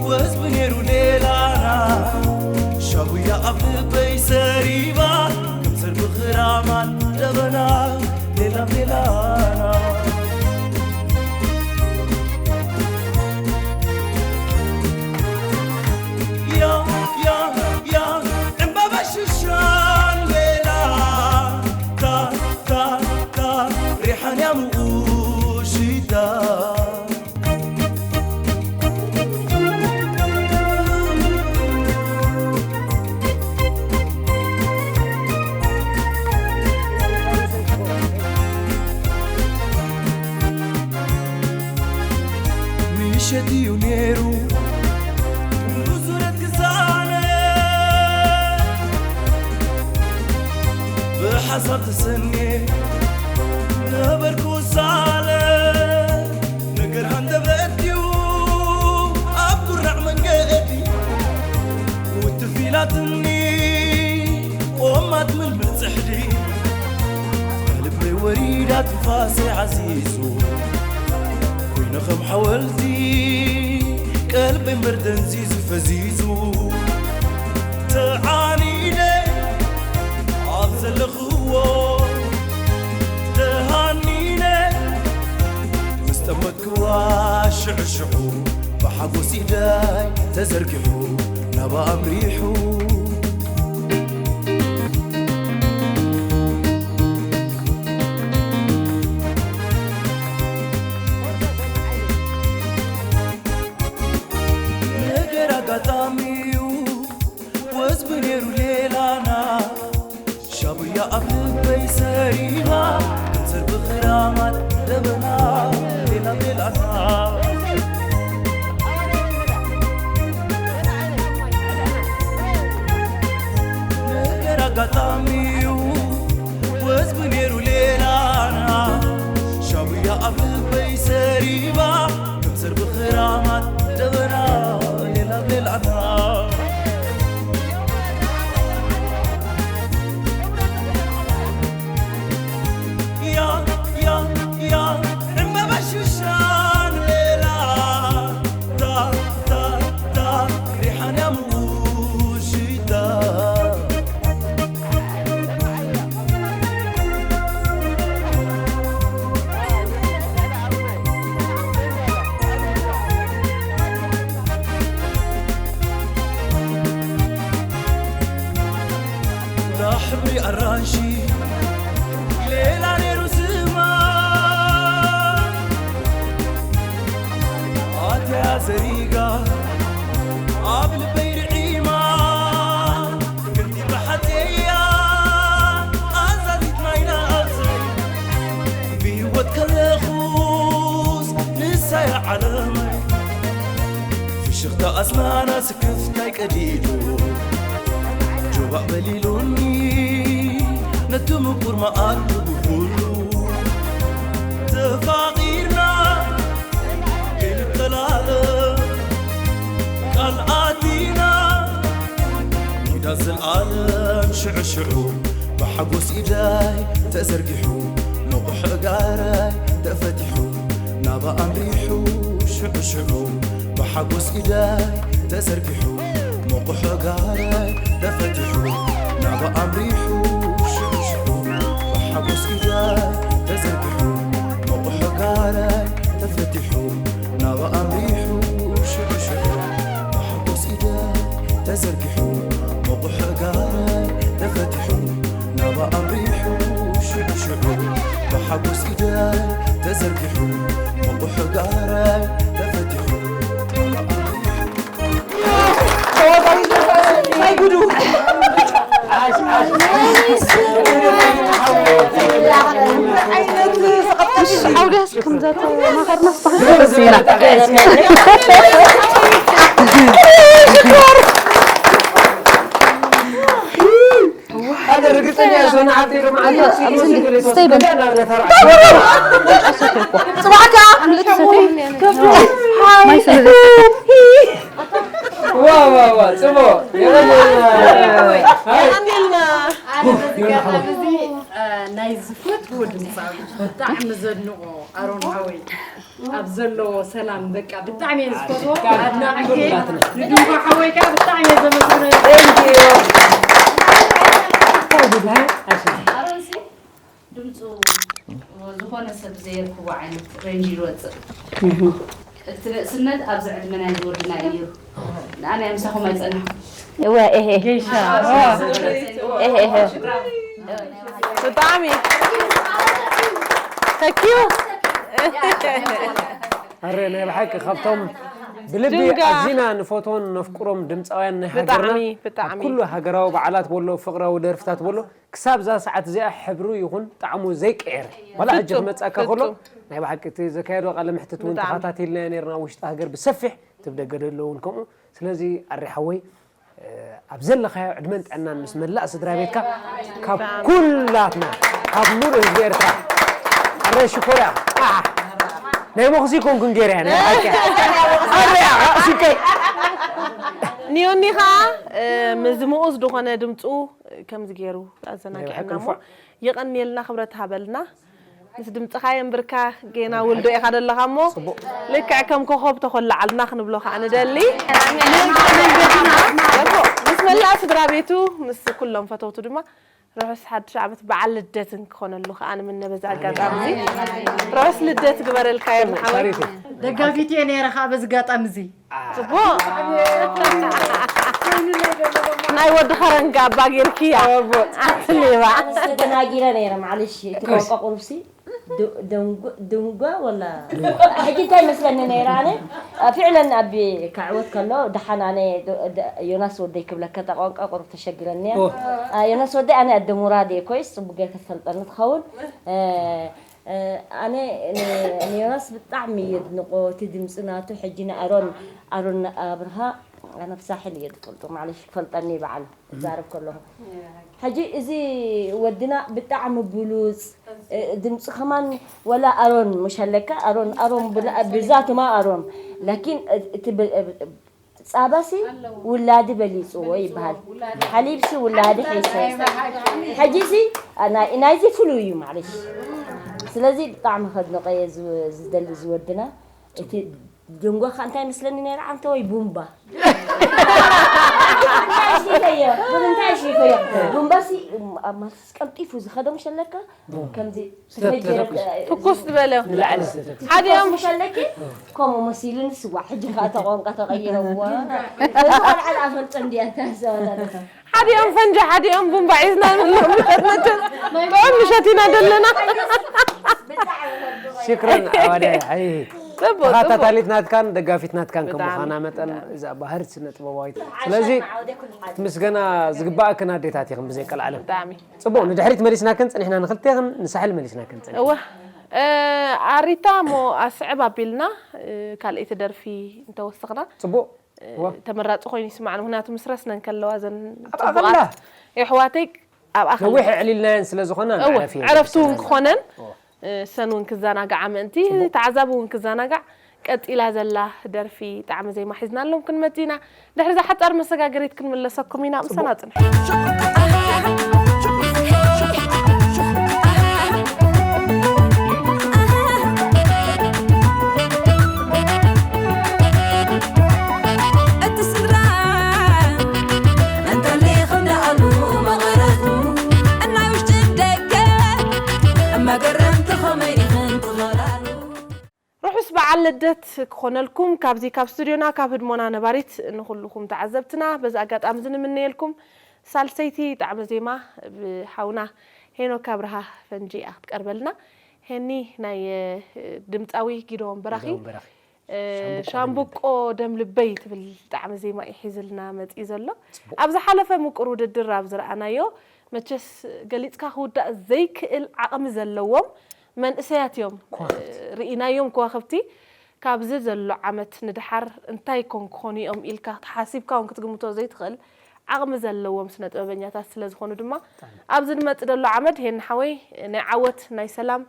ወዝቢ ነይሩ ሌላና፣ ሻቡያ ኣብ ልበይ ሰሪባ፣ ከም ስር ብኽራማት ደበና፣ ሌላ ሌላና። ያ፣ ያ፣ ያ፣ ዕምባባ ሽሻን ሌላ፣ ታ፣ ታ፣ ታ፣ ሪሓን ያምኡ ሽታ። ምሸት እዩ ነይሩ ብዙረት ክዛነ ብሓሳብ ተሰንየ ነበርኩ ሳለ ነገር ሃንደበት እዩ ኣብ ጉራዕ መንገዲ ውትፍ ኢላትኒ ቆማት ምልምል ጽሕዲ ልበይ ወሪዳ ትንፋሰይ ዓዚዙ ኮይነ ከም ሓወልቲ ቀልበይ እምበር ደንዚዙ ፈዚዙ ተዓኒደ ኣብ ዘለኽዎ ተሃኒነ ምስ ጠመትክዋ ሽዑ ሽዑ ብሓጎስ ኢደይ ተዘርጊሑ ናባ ኣምሪሑ ነገር ኣጋጣሚዩ ወዝቢ ነይሩ ሌላና ሻቡያ ኣብ ልበይ ሰሪባ ትንስር ብኽራማት ደበና ሌላ ሌላና ነገር ኣጋጣሚዩ ወዝቢ ነይሩ ሌላና ሻቡያ ኣብ ልበይ ሰሪባ ትንስር ብኽራማት ደበና ሌላ ሌላና ያ ያ ያ ዕምባባ ሽሻን ሌላ ታ ታ ታ ሪሓን ያምኡ ሽታ ዳ ሕብሪ ኣራንሺ ሌላ ነይሩ ስማ ኣትያ ዘሪጋ ኣብ ልበይ ርዒማ ክንዲ ብሓተያ ኣዛዚት ናይና ኣብዘይ ብህይወት ከለኹስ ንሳያ ዓለመይ ፍሽኽታ ኣስናና ስክፍታይ ቀዲዱ ጆባእ በሊሉኒ ነቲ ምቁር መኣዲ ብኹሉ ተፋቒርና ከይንጠላለፍ ቃል ኣቲና ኪዳን ዘልኣለም ሽዑ ሽዑ ብሓጎስ ኢደይ ተዘርጊሑ ምቑሕ ጋረይ ተፈቲሑ ናባ ኣምሪሑ ሽዑ ሽዑ ብሓጎስ ኢደይ ተዘርጊሑ ምቑሕ ጋረይ ተፈቲሑ ናባ ኣምሪሑ ሽዑ ሽዑ ብሓጎስ ኢደይ ተዘርጊሑ ምቑሕ ጋረይ ተፈቲሑ ናባ ኣምሪሑ ሽዑ ሽዑ ብሓጎስ ኢደይ ተዘርጊሑ ምቑሕ ጋረይ ተፈቲሑ ናባ ኣምሪሑ ሽዑ ሽዑ ብሓጎስ ኢደይ ተዘርጊሑ ምቑሕ ጋረይ ተፈቲሑ ሓውዳስ ከም ዘተማኸርና ስባሕ ደስ ኢላ ሽኮር ሓደ ርግፀኛ ጽባሕካ። ዋ ዋ ዋ ጽቡቅ። እዚ ናይ ዝፈትዎ ድምፃዊ ብጣዕሚ ዘድንቆ ኣሮን ሓወይ ኣብ ዘለዎ ሰላም በቃ ብጣዕሚ እየ ዝፈትዎ ኣድናቂት እየ። ንድንጎ ሓወይ ከዓ ብጣዕሚ እየ ዘመስግኖ። ኣሮንሲ ድምፁ ዝኾነ ሰብ ዘየርክቦ ዓይነት ሬንጅ ይወፅእ። እቲ ንእስነት ኣብዚ ዕድመ ናይ ዝወድና እዩ። ንኣነ ምሳኹም ኣይፀናሕኩ። እወ እሄ ጌሻ እሄ እሄ ብጣዕሚ ተኪዩ ኣረ ናይ ብሓቂ ካብቶም ብልቢ ድንጋ። ኣዚና ንፈትዎን ነፍቅሮም ድምፃውያን ናይ ሃገርና ብጣዕሚ ኣብ ብጣዕሚ ኩሉ ሃገራዊ በዓላት በሎ ፍቅራዊ ደርፍታት በሎ ክሳብ እዛ ሰዓት እዚኣ ሕብሩ ይኹን ጣዕሙ ዘይቀየር ዋላ ሕጂ ፍጹም፣ ክመፃካ ከሎ ፍጹም። ናይ ብሓቂ እቲ ዘካየዶ ቃለ ምሕትት እውን ብጣዕሚ። ተኸታቲልና ነርና ውሽጢ ሃገር ብሰፊሕ ትብ ደገ ደሎ እውን ከምኡ ስለዚ ኣሬ ሓወይ ኣብ ዘለኻዮ ዕድመን ጥዕናን ምስ መላእ ስድራ ቤትካ ካብ ኩላትና ካብ ሙሉእ ህዝቢ ኤርትራ ኣረ ሽኮርያ ናይ መኽሲ ኮንኩን ገይረ ናይ ሓቂ ኣረያ ራእሲከይ ኒዮኒ ኸዓ ምዝምኡ ዝድኾነ ድምፁ ከምዚ ገይሩ ኣዘናጊዐና እሞ ይቐንየልና ክብረት ሃበልና ምስ ድምፅኻ የንብርካ ጌና ውልዶ ኢኻ ዘለኻ እሞ ልክዕ ከም ኮኸብ ተኾላዓልና ክንብሎ ከዓ ንደሊ ምስ መላእ ስድራ ቤቱ ምስ ኩሎም ፈተውቱ ድማ ርሑስ ሓድሽ ዓመት በዓል ልደትን ክኾነሉ ከዓ ንምነ በዚ ኣጋጣሚ እዚ ርሑስ ልደት ግበረልካ የርሓወይ ደጋፊት እየ ነይረ ከዓ በዚ ኣጋጣሚ እዚ ፅቡቅ ናይ ወዲ ኸረንጋ ኣባ ጌርክያ ኣቲ ሌባ ተደናጊረ ነይረ ማዕለሽ እቲ ቋንቋ ቁሩብሲ ድንጓ ወላ ሕጂ እንታይ መስለኒ ነይረ ኣነ ፊዕለን ኣብ ክዕወት ከሎ ደሓን ኣነ ዮናስ ወደይ ክብለካ እታ ቋንቋ ቁሩብ ተሸግረኒ እያ ዮናስ ወደይ ኣነ ኣደ ሙራድ እየ ኮይስ ፅቡቅ ጌርካ ትፈልጠኒ ትኸውን ኣነ ንዮናስ ብጣዕሚ የድንቆ እቲ ድምፂ ናቱ ሕጂ ንኣሮን ኣሮን ኣብርሃ ኣነ ብሳሕል እየ ዝፈልጦ ማዕለሽ ክፈልጠኒ በዓል ክዛረብ ከለኹ ሕጂ እዚ ወድና ብጣዕሚ ብሉፅ ድምፂ ከማን ወላ ኣሮን ሙሽ ኣለካ ኣሮን ኣሮን ብዛቱማ ኣሮን ላኪን እቲ ፃባሲ ውላዲ በሊፅዎ ይበሃል ሓሊብሲ ውላዲ ሒሰ ሕጂሲ ናይዚ ፍሉይ እዩ ማለሽ ስለዚ ብጣዕሚ ከድንቀየ ዝደሊ ዝወድና እቲ ድንጎኻ እንታይ መስለኒ ነይራ ዓንተ ወይ ቡምባ እንታይ ሽፈዮ ቡምባሲ ኣብ ማልስ ቀልጢፉ ዝኸደ ምሽ ኣለካ ከምዚ ትኩስ ዝበለ ሓዲኦም ምሽ ኣለኪ ከምኡ መሲሉኒ ስዋ ሕጂ ከዓ ተቋንቋ ተቀይረዎ እዚ ቆልዓ ዝኣፈልጦ እንዲያ እንታይ ዘበለ ሓዲኦም ፈንጂ ሓዲኦም ቡምባ ሒዝና ንብሎም ምሸት መቸስ ጥዑም ምሸት ኢና ዘለና ሽክረን ኣዋደ ኣይ ተኸታታሊት ናትካን ደጋፊት ናትካን ከም ምዃና መጠን እዛ ባህርት ስነ ጥበባዊት ስለዚ ምስገና ዝግባእክን ኣዴታት ኢኽን ብዘይ ቀልዓለም ጽቡቅ ንድሕሪት መሊስናክን ጽኒሕና ንክልቴኽን ንሳሕል መሊስናክን ጽኒሕ እወ ኣሪታ እሞ ኣስዕብ ኣቢልና ካልኣይቲ ደርፊ እንተወሰኽና ጽቡቅ ተመራፂ ኮይኑ ይስማዕኒ ምክንያቱ ምስ ረስነን ከለዋ ዘን ፅቡቃት የሕዋተይ ኣብኣ ነዊሕ ኣዕሊልናየን ስለ ዝኾና መዕረፊ ዕረፍቲ እውን ክኾነን ሰን እውን ክዘናግዓ ምእንቲ ተዓዛቢ እውን ክዘናጋዕ ቀፂላ ዘላ ደርፊ ጣዕሚ ዜማ ሒዝናሎም ክንመፅ ኢና ድሕሪ እዛ ሓፃር መሰጋገሪት ክንምለሰኩም ኢና ምሳና ፅንሑ ርሑስ በዓል ልደት ክኾነልኩም ካብዚ ካብ ስቱድዮና ካብ ህድሞና ነባሪት ንኹልኹም ተዓዘብትና በዚ ኣጋጣሚ እዚ ንምነየልኩም ሳልሰይቲ ጣዕመ ዜማ ብሓውና ሄኖክ ኣብርሃ ፈንጂ እያ ክትቀርበልና ሄኒ ናይ ድምፃዊ ጊዶን በራኺ ሻምብቆ ደም ልበይ ትብል ጣዕሚ ዜማ እዩ ሒዝልና መፂኡ ዘሎ ኣብ ዝሓለፈ ምቁር ውድድር ኣብ ዝረኣናዮ መቸስ ገሊፅካ ክውዳእ ዘይክእል ዓቕሚ ዘለዎም መንእሰያት እዮም ርኢናዮም ከዋኽብቲ ካብዚ ዘሎ ዓመት ንድሓር እንታይ ኮን ክኾኑ እዮም ኢልካ ሓሲብካ እውን ክትግምቶ ዘይትኽእል ዓቕሚ ዘለዎም ስነ ጥበበኛታት ስለ ዝኾኑ ድማ ኣብዚ ንመጽእ ዘሎ ዓመት ሄን ሓወይ ናይ ዓወት ናይ ሰላም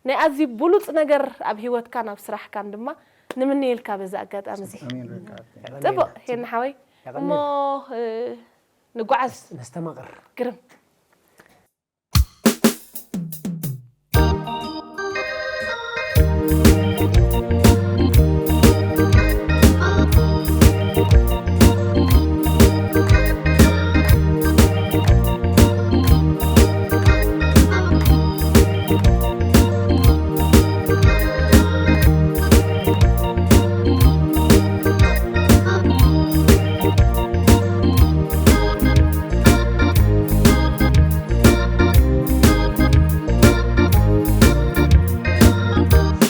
ናይ ኣዝዩ ብሉጽ ነገር ኣብ ህይወትካን ኣብ ስራሕካን ድማ ንምንየልካ በዚ ኣጋጣሚ እዚ። ኣሜን። ርግኣት። ጽቡቕ ሄን ሓወይ እሞ እ፣ ንጓዓዝ። ነስተማቕር። ግርም።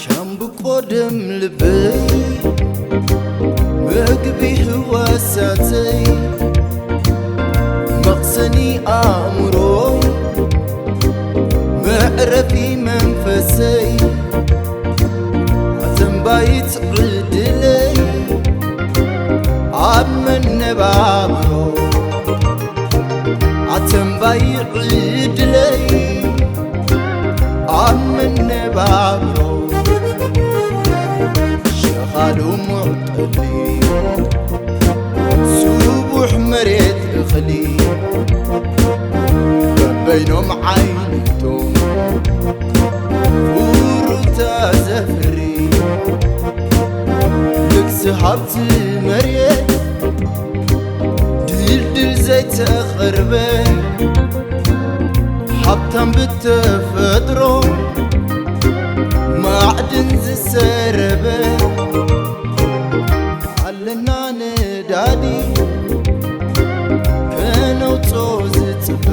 ሻምብቆ ደም ልበይ፣ መግቢ ህዋሳተይ፣ መቕሰኒ ኣእምሮይ፣ መዕረፊ መንፈሰይ፣ ኣተንባይት ዕድለይ ኣብ መነባብሮ፣ ኣተንባይ ዕድለይ ኣብ መነባብሮ፣ ሸኻሉ ሙዕጠሊ፣ ስቡሕ መሬት እኽሊ፣ በበይኖም ዓይነቶም ፍሩታ ዘፍሪ፣ ልግሲ ሃብቲ መሬት ድልድል ዘይተቐርበ፣ ሃብታም ብተፈጥሮ ማዕድን ዝሰረበ፣ ኣለና ነዳዲ ከነውጾ ዝጽበ።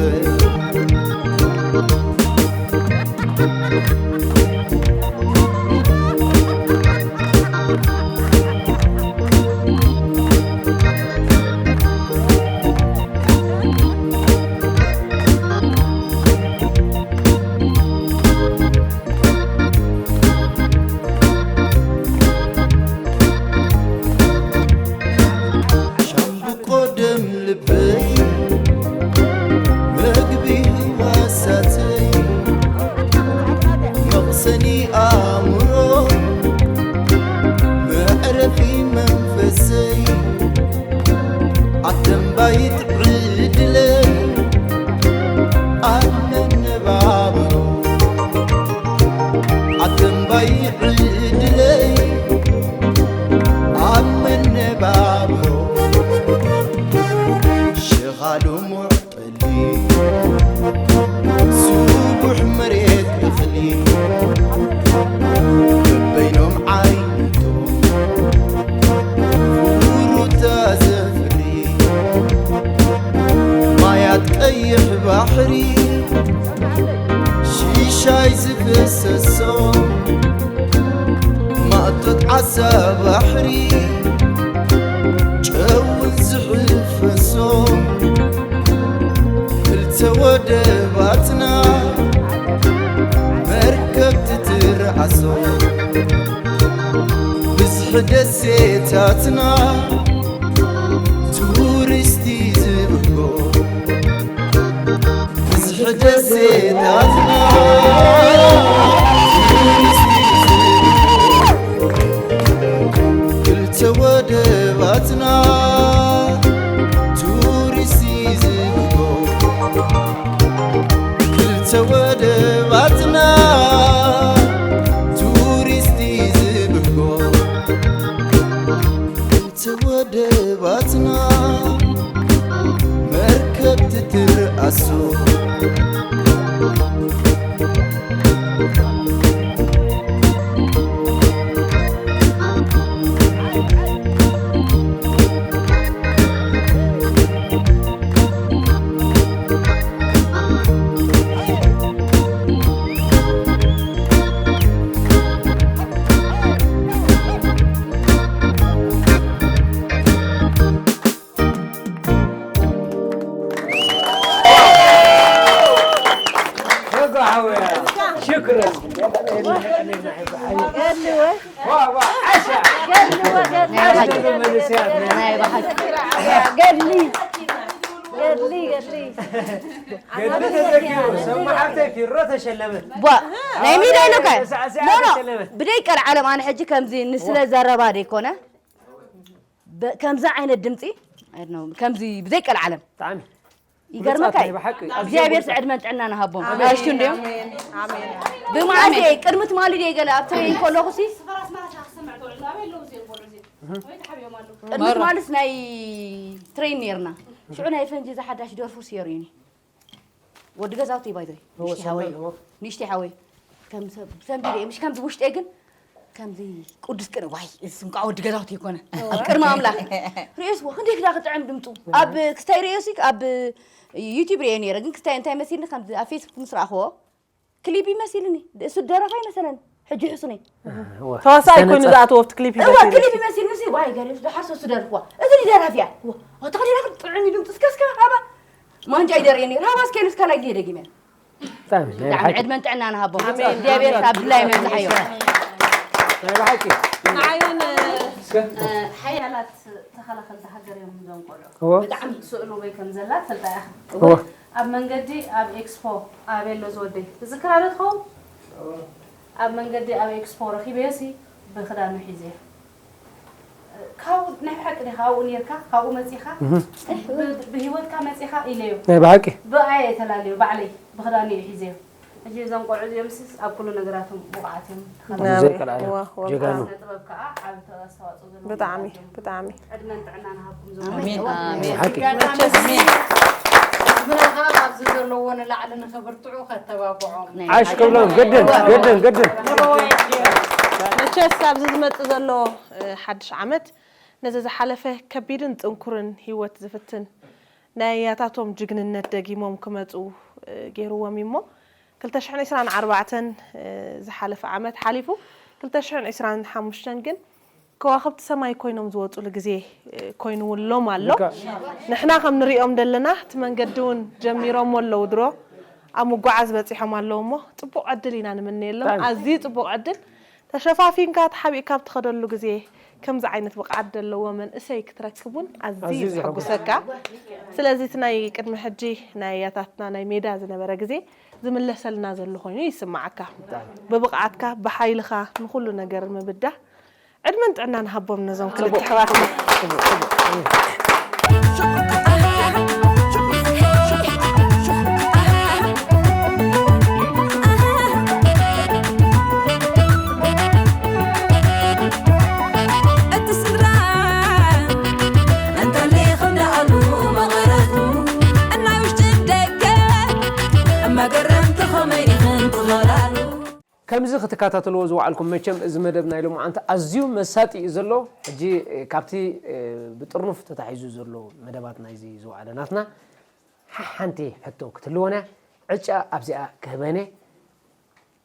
ሻምብቆ ደም ልበይ፣ መግቢ ህዋሳተይ፣ መቕሰኒ ኣእምሮ፣ መዕረፊ መንፈሰይ፣ ኣተንባይት ዕድለይ ኣብ መነባብሮ፣ ኣተንባይ ዕድለይ ኣብ መነባብሮ፣ ሸኻሉ ሙዕጠሊ፣ ስቡሕ መሬት እኽሊ፣ በበይኖም ዓይነቶም ፍሩታ ዘፍሪ፣ ማያት ቀይሕ ባሕሪ፣ ሽሻይ ዝፍሰሶ፣ ማእቶት ዓሳ ባሕሪ፣ ጨውን ዝሕፈሶ፣ ክልተ ወደባትና መርከብ ትትርኣሶ፣ ብዝሒ ደሴታትና ቱሪስት ዝብህጎ፣ ብዝሒ ደሴታትና ቱሪስት ዝብህጎ፣ ክልተ ወደባትና ቱሪስት ዝብህጎ፣ ክልተ ወደባትና ቱሪስት ዝብህጎ፣ ክልተ ወደባትና መርከብ ትትርኣሶ። ሽክረን። ገድሊ። ገድሊ ተዘኪሩ፣ ሰሙ ሓብተይ ፊሮ ተሸለመት። ቧ፣ ናይ ሚዳ ኢሉካ። ሳዕሲዓ ኖ፣ ኖ፣ ተሸለመት። ብደይ ቀልዓለም ኣነ ሕጂ ከምዚ ንስለ ዘረባ ደይኮነ። በ-፣ ከምዚ ዓይነት ድምፂ፣ I don't know፣ ከምዚ ብደይ ቀልዓለም። ብጣዕሚ። ይገርመካ ምርፃት እዩ። ናይ ብሓቂ። እግዚኣብሔር ዕድመን ጥዕናን ሃቦም። ኣሜን፣ ኣሽቱ እንዲዮም። ኣሜን፣ ኣሜን። ብመዓልቲ እየ፣ ቅድሚ ትማሊ ድየ ገለ ኣብ ትሬን ከለኹ ሲ፣ ቅድሚ ትማልስ ናይ ትሬን ነይርና። ሽዑ ናይ ፈንጂ ዝሓዳሽ ደርፉ ስየሩኒ። ወዲ ገዛውቲ ባይ ዘ ወይ። እዎ፣ ንሽቲ ሓወይ። ሰንበል፣ እዎ። ንሽቲ ሓወይ። ከም ሰብ፣ ሰንቢል እየ፣ ምሽ ከምዚ ውሽጢ ግን ከምዚ ቅዱስ ቅን ዋይ፣ እዚ እንኳ ወዲ ገዛውቲ ይኮነ። ቅድሚ ኣምላኽ። ርእዮስ ወ፣ ክንደይ ክዳ ክጥዕም ድምፁ። ኣብ ክስታይ ርእዮሲ፣ ኣብ ዩቲዩብ ርእዮ ነይረ፣ ግን ክስታይ እንታይ መሲልኒ፣ ከምዚ ኣብ ፌስቡክ ምስ ረኣኽዎ፣ ክሊፕ ይመሲልኒ። እሱ ደረፋ ይመሰለኒ። ሕጂ ሕሱነይ። እዎ። ተዋሳኣይ ኮይኑ ሰነጻ። ዝኣተዎ ኣብቲ ክሊፕ እዋ፣ ይመስል። ክሊፕ ይመስል ምስ ዋይ ገሪፍ ደሓር ሶስቱ ደርፍዋ። እዚ ደራፊያ። እዋ፣ ኣታ ከዲና ጥዑም እዩ ድምፁ። እስከ፣ እስከ፣ ሃባ። ማንጃ ይደርየኒ። ሃባ እስከ፣ እስከ፣ ናይ ግዜ ደጊመ። ብጣዕሚ፣ ናይ ብጣዕሚ ብሓቂ። ዕድመን ጥዕናን ሃቦም። ኣሜን። እግዚኣብሔር ካብ ድላይ መብዝሓዮ። ናይ ብሓቂ። ንዓይን፣ እስከ። ሓያላት ተኸላኸልቲ ሃገር እዮም እዞም ቆልዑ። እዎ። ብጣዕሚ ስእሉ ወይ ከም ዘላ ትፈልጣ ኢኻ። እዎ። ኣብ መንገዲ ኣብ ኤክስፖ ኣበይ ኣሎ ዝወደይ? ትዝክራ ዶ ትኸውን? ኣብ መንገዲ ኣብ ኤክስፖ ረኺበዮሲ ብኽዳኑ ሒዘዮ። ካብኡ ናይ ብሓቂ ዲኻ ኣብኡ ኔርካ? ካብኡ መጺኻ? እህ። ብ-፣ ብህይወትካ መጺኻ ኢለዮ። ናይ ብሓቂ? ብኣየ እየ ተላልዮ፣ ባዕለይ ብኽዳኑ እየ ሒዘዮ። ሕጂ እዞም ቆልዑ እዚኦም ሲ ኣብ ኩሉ ነገራቶም ብቑዓት እዮም። ብዘይ ከልኣለ እዋ፣ እዋ፣ ጀጋኑ። ስነ ጥበብ ከዓ ዓቢ ኣስተዋፅኦ ዘለዎም ብጣዕሚ፣ እዮም። ብጣዕሚ። ዕድመን ጥዕናን ሃብኩም ኣሜን፣ ዘመን ኣሜን። ሓቂ። መቸስ፣ ኣሜን። ህዝብና ከዓ ካብዚ ዘለዎ ንላዕሊ ንኽብርትዑ ከተባብዖም። ናይ ዓሽ ክብሎም፣ ግድን፣ ግድን፣ ግድን። መቸስ ኣብዚ ዝመጽእ ዘሎ፣ እ፣ ሓድሽ ዓመት ነዚ ዝሓለፈ ከቢድን ጥንኩርን ህይወት ዝፍትን ናይ ኣያታቶም ጅግንነት ደጊሞም ክመጹ፣ እ፣ ገይርዎም እዩ እሞ፣ ክልተ ሽሕን ዕስራን ኣርባዕተን፣ እ፣ ዝሓለፈ ዓመት ሓሊፉ፣ ክልተ ሽሕን ዕስራን ሓሙሽተን ግን ከዋኽብቲ ሰማይ ኮይኖም ዝወጹሉ ግዜ፣ እ፣ ኮይኑ እውን ሎም ኣሎ። ልክዕ። ንሕና ከም ንሪኦም ዘለና እቲ መንገዲ እውን ጀሚሮሞ ኣለዉ ድሮ ኣብ ምጓዓዝ በጺሖም ኣለዉ እሞ፣ ጽቡቕ ዕድል ኢና ንምነየሎም። ብጣዕሚ። ኣዝዩ ጽቡቕ ዕድል። ተሸፋፊንካ ተሓቢእካ ኣብ ትኸደሉ ግዜ ከምዚ ዓይነት ብቕዓት ዘለዎ መንእሰይ ክትረክብ እውን ኣዝዩ ኣዝዩ ዘሐጉስ። ዘሐጉሰካ። ስለዚ እቲ ናይ ቅድሚ ሕጂ ናይ ኣያታትና ናይ ሜዳ ዝነበረ ግዜ ዝምለሰልና ዘሎ ኮይኑ ይስምዓካ። ብጣዕሚ። ብብቕዓትካ፣ ብሓይልኻ ንኹሉ ነገር ምብዳህ ዕድመን ጥዕናን ሃቦም ነዞም ክልተ ጽቡቕ። ኣሕዋትና። ጽቡቕ፣ ጽቡቕ። እቲ ስድራ እንተሊኹም ደኣሉ መቐረቱ፣ እናይ ውሽጢ ደገ መገረምቲ ኸመይ ኢኽን ትኸላሉ? ከምዚ ክትከታተልዎ ዝወዓልኩም፣ መቸም እዚ መደብ ናይ ሎማዓንቲ ኣዝዩ መሳጢ እዩ ዘሎ። ሕጂ፣ እ፣ ካብቲ፣ እ፣ ብጥርኑፍ ተታሒዙ ዘሎ መደባት ናይዚ ዝወዓለ ናትና፣ ሓ-፣ ሓንቲ ሕቶ ክትህልወና፣ ዕጫ ኣብዚኣ ክህበነ፣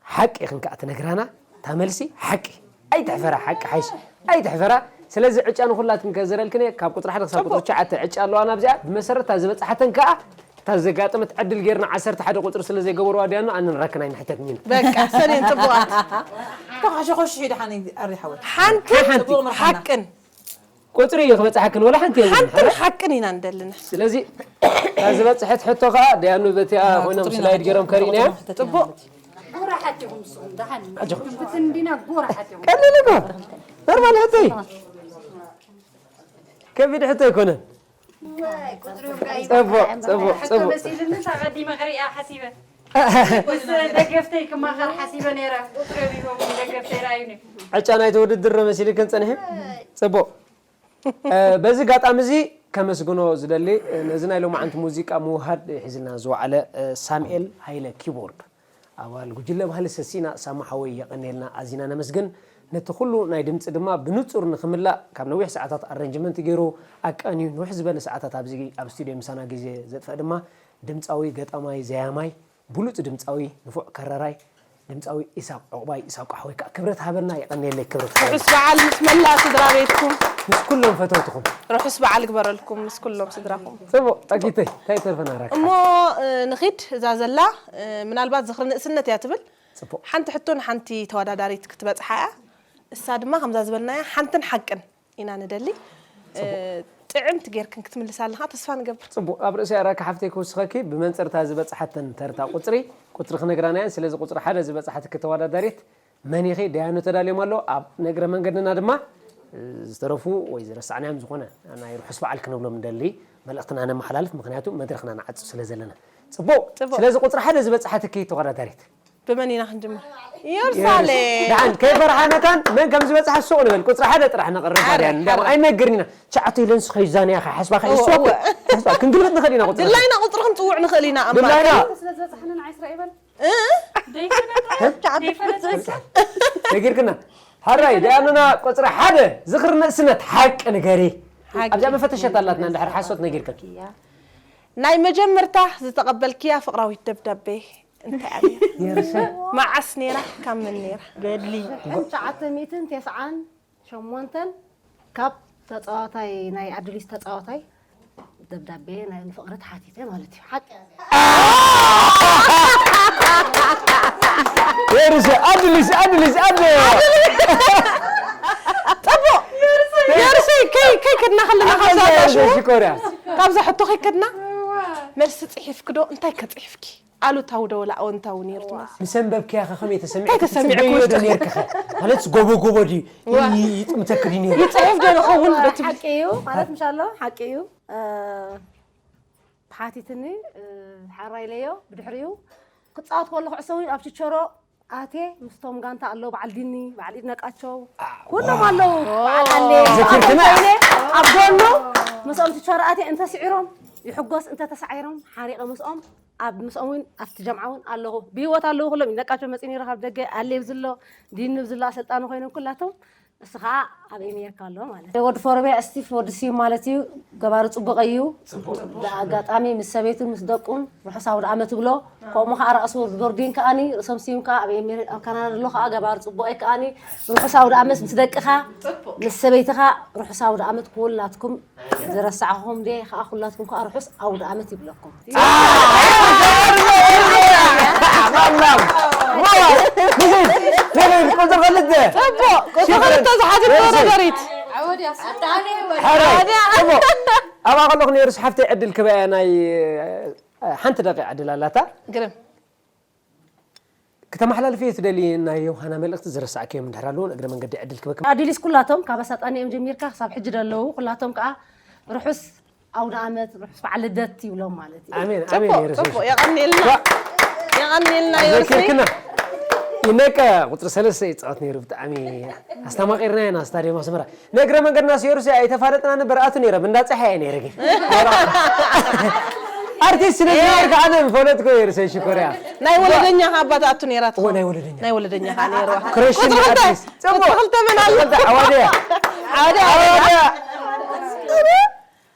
ሓቂ ኢኽን ከኣ ትነግራና፣ እታ መልሲ ሓቂ። ኣይትሕፈራ፣ ሓቂ ሓይሽ። ኣይትሕፈራ። ስለዚ ዕጫ ንኹላትክን ከዘረልክን እየ፣ ካብ ቁጽሪ ሓደ ክሳብ ቁጽሪ ጽቡቕ። ትሽዓተ ዕጫ ኣለዋና ኣብዚኣ። ብመሰረት እታ ዝበጽሓተን ከኣ፣ እታ ዘጋጠመት ዕድል ጌርና ዓሰርተ ሓደ ቁጽሪ ስለ ዘይገበርዋ ድያኑ፣ ኣነ ንራክን ኣይንሕተትን ኢና። በቃ፣ ሰኔን ጽቡቓት። ተኾሽኾሽ ሒዳ ሓኒ ኣሪ ሓወት። ሓንቲ ሓንቲ። ጽቡቕ ምርሓና። ሓቅን። ቁጽሪ እዩ ክበጽሓክን፣ ወላ ሓንቲ የብሉን። ሓንትን ሓቅን ኢና ንደሊ ንሕና። ስለዚ፣ እታ ዝበጽሐት ሕቶ ከኣ፣ ደያኑ በቲኣ ኣዎ፣ ኮይኖም ቁጽሪ ስላይድ ኢና ገይሮም ከሪእናዮ። ቁጽሪ ጽቡቕ። ጎራሓት ኢኹም ንስኹም፣ ደሓን። ኣጆኹም። ብትንዲና ጎራሓት ኢኹም። ቀሊል እኮ። ኖርማል ሕቶ እዩ። ከቢድ ሕቶ ኣይኮነን። ወይ፣ ቁጽሪ እኮ ጽቡቕ፣ ኣይኮነን። ጽቡቕ፣ ሕቶ ጽቡቕ። መሲልኒ፣ ተቐዲመ ክሪኣ ሓሲበ። ምስ ደገፍተይ ክማኸር ሓሲበ ነይረ። ቁጽሪ ሂቦም ደገፍተይ ረኣዩኒ። ዕጫ ናይቲ ውድድር መሲልክን ጸኒሑ? ጽቡቕ። እ፣ በዚ ኣጋጣሚ እዚ ከመስግኖ ዝደሊ፣ እ፣ ነዚ ናይ ሎማዓንቲ ሙዚቃ ምውሃድ ሒዝልና ዝወዓለ፣ እ፣ ሳሙኤል ሃይለ ኪቦርድ፣ ኣባል ጉጅለ ባህሊ ሰሲና፣ ሳማ ሓወይ የቐንየልና፣ ኣዚና ነመስግን። ነቲ ኩሉ ናይ ድምጺ ድማ ብንጹር ንኽምላእ ካብ ነዊሕ ሰዓታት ኣረንጅመንት ገይሩ ኣቃንዩ፣ ንውሕ ዝበለ ሰዓታት ኣብዚ ኣብ ስቱድዮ ምሳና ግዜ ዘጥፍአ ድማ ድምጻዊ፣ ገጣማይ፣ ዘያማይ፣ ብሉጽ ድምጻዊ፣ ንፉዕ ከረራይ፣ ድምጻዊ ኢሳቕ ዑቕባይ፣ ኢሳቕ ሓወይ ከኣ ክብረት ሃበና፣ የቐንየለይ ክብረት ሃበና። ርሑስ በዓል ምስ መላእ ስድራ ቤትኩም። ምስ ኩሎም ፈተውትኹም። ርሑስ በዓል ግበረልኩም ምስ ኩሎም ስድራኹም። ጽቡቕ፣ ጸጊተይ፣ እንታይ ይተርፈና ራካ? እሞ፣ እ፣ ንኺድ፣ እዛ ዘላ፣ እ፣ ምናልባት ዝኽሪ ንእስነት እያ ትብል። ጽቡቕ። ሓንቲ ሕቶ ንሓንቲ ተወዳዳሪት ክትበጽሓ እያ። እሳ ድማ ከምዛ ዝበልናያ ሓንትን ሓቅን ኢና ንደሊ። ጽቡቕ። እ፣ ጥዕምቲ ጌርክን ክትምልሳልና ተስፋ ንገብር። ጽቡቕ። ኣብ ርእሲ ኣራኪ ሓፍተይ ክውስኸኪ፣ ብመንጽርታ ዝበጽሓተን ተርታ ቁጽሪ፣ ቁጽሪ ክነግራና እየን። ስለዚ ቁጽሪ ሓደ ዝበጽሓትኪ ተወዳዳሪት መን ኢኺ? ደያኑ ተዳልዮም ኣሎ። ኣብ ንእግረ መንገድና ድማ ዝተረፉ ወይ ዝረሳዕናዮም ዝኾነ ናይ ርሑስ በዓል ክንብሎም ንደሊ መልእኽትና ነመሓላልፍ፣ ምኽንያቱ መድረኽና ንዓጹ ስለ ዘለና። ጽቡቕ። ጽቡቕ። ስለዚ ቁጽሪ ሓደ ዝበጽሓትኪ ተወዳዳሪት ብመን ኢና ክንጅምር? ኢየሩሳሌም። ደሓን ከይፈርሓ መታን መን ከም ዝበጽሓ ሱቕ ንበል። ቁጽሪ ሓደ ጥራሕ ነቕርብ። ሓራይ፣ ደያኑ እንዲያውም ሓራይ። ኣይነግርን ኢና። ቻዕቶ ኢለንስ ኸይዛንያ ኸ ሓስባ ኸ እወ፣ ይስዋ እወ። ሓስባ ክንግልብጥ ንኽእል ኢና ቁጽሪ። ድላይና ቁጽሪ ክንጽውዕ ንኽእል ኢና። ድላይና። ኣማካሪ። ስለ ዝበጽሓና ንዓይ ስራ ይበል። ነጊርክና። ሓራይ ደያኑና ቁጽሪ ሓደ ዝኽሪ ንእስነት ሓቂ ንገሪ። ሓቂ። ኣብዛ መፈተሸት ኣላትና እንድሕር ሓሶት ነጊርክን። ናይ መጀመርታ ዝተቐበልክያ ፍቕራዊት ደብዳቤ እንታይ ኣልያ? የርሰ። መዓስ ነይራ? ካብ መን ነይራ? ገድሊ። ሽሕን ትሽዓተ ሚእትን ተስዓን ሸሞንተን ካብ ተጻዋታይ ናይ ኣዱሊስ ተጻዋታይ ደብዳቤ ናይ ንፍቕሪ ተሓቲተ ማለት እዩ። ሓቂ የርሰ ኣድሊስ ኣድሊስ ኣድ ጠቦ የርሰይ ከይ ከይ ከድና ከለና ካብዛ ኣዳሽዎ ሽኮርያ ካብዛ ሕቶ ከይ ከድና መልሲ ጽሒፍክዶ እንታይ ከጽሒፍኪ ኣሉታዊ ዶ ወላ ኣወንታዊ ነይሩ ትመስል? ምስ ኣንበብክያ ኸ ከመይ ተሰሚዑ? እንታይ ተሰሚዑ? ትጽበይዮ ዶ ነይርኪ ኸ? ማለት ጎቦ ጎቦ ድዩ? ዋ። ይ- ይጥምተኪ ድዩ ነይሩ? ይጽሕፍ ዶ ንኸውን ዶ ትብሊ? ሓቂ እዩ ማለት ምሻሎ ሓቂ እዩ። እ፣ ተሓቲትኒ እ፣ ሓራይ ለዮ ብድሕሪኡ ክጻወት ከሎ ኩዕሶ እውን ኣብ ችቸሮ ኣትየ ምስቶም ጋንታ ኣለዉ በዓል ዲኒ በዓል ኢድነቃቸው ኩሎም ኣለዉ በዓል ኣለ ዘኪርክና? ኣብ ጎኑ ምስኦም ችቸሮ ኣትየ እንተስዒሮም ይሕጎስ እንተተሳዒሮም ሓሪቐ ምስኦም ኣብ ምስኦም እውን ኣብቲ ጀምዓ እውን ኣለኹ ብህይወት ኣለዉ ኩሎም ይነቃቸው መፂ ነይሩ ካብ ደገ ኣሌብ ዝሎ ዲንብ ዝሎ ኣሰልጣኒ ኮይኖም ኩላቶም እሱ ከዓ ኣብ ኤሜሪካ ኣሎ ማለት እዩ ወዲ ፎርቢያ ስቲፍ ወዲ ሲም ማለት እዩ ገባሪ ፅቡቅ እዩ ብኣጋጣሚ ምስ ሰበይቱን ምስ ደቁን ርሑስ ኣውደ ዓመት ይብሎ ከምኡ ከዓ ራእሲ ወዲ ቦርዲን ከዓኒ ርእሶም ሲም ከዓ ኣብ ኤሜሪ ኣብ ካናዳ ዘሎ ከዓ ገባሪ ፅቡቅ እዩ ከዓኒ ርሑስ ኣውደ ዓመት ምስ ደቅኻ ምስ ሰበይትኻ ርሑስ ኣውደ ዓመት ኩላትኩም ዝረሳዕኹም ድየ ከዓ ኩላትኩም ከዓ ርሑስ ኣውደ ዓመት ይብለኩም። ቁፅሪ ክልተ ቁፅሪ ክልተ ዝሓዘት ተወዳዳሪት ኣብኣ ከለኹ ነይሩስ ሓፍተይ ዕድል ክበያ ናይ ሓንቲ ደቂቕ ዕድል ኣላታ ግርም ክተመሓላልፍዮ ትደሊ ናይ ዮሃና መልእኽቲ ዝረሳዕክዮም እንድሕር ኣለዉ እግረ መንገዲ ዕድል ክበክም ኣዲሊስ ኩላቶም ካብ ኣሳጣኒኦም ጀሚርካ ክሳብ ሕጂ ደለዉ ኩላቶም ከዓ ርሑስ ኣውደ ዓመት ርሑስ በዓል ልደት ይብሎም ማለት እዩ ኣሜን ኣሜን ጽቡቅ ይርስ ጽቡቅ የቀንየልና የቀንየልና ዮርሲ ዘኪርክና ይነቀ ቁፅሪ ሰለስተ ይፃወት ነይሩ ብጣዕሚ ኣስተማቂርና ኢና ስታዲየም ኣስመራ ንእግረ መንገድና ሲዮርሲ ኣይተፋለጥና ነበር ኣቱ ነይረ ብእንዳ ፀሓየ ነይረ ግን ኣርቲስት ስለ ዝነበርካ ኣነ ምፈለጥኩ ነይሩ ሰይ ሽኮርያ ናይ ወለደኛ ካብ ኣባታ ኣቱ ነይራ እወ ናይ ወለደኛ ናይ ወለደኛ ከኣ ነይርዋ ክረሽን ኣርቲስት ጽቡቅ ክልተ መን ኣሎ ክልተ ዓዋድያ ዓዋድያ ዓዋድያ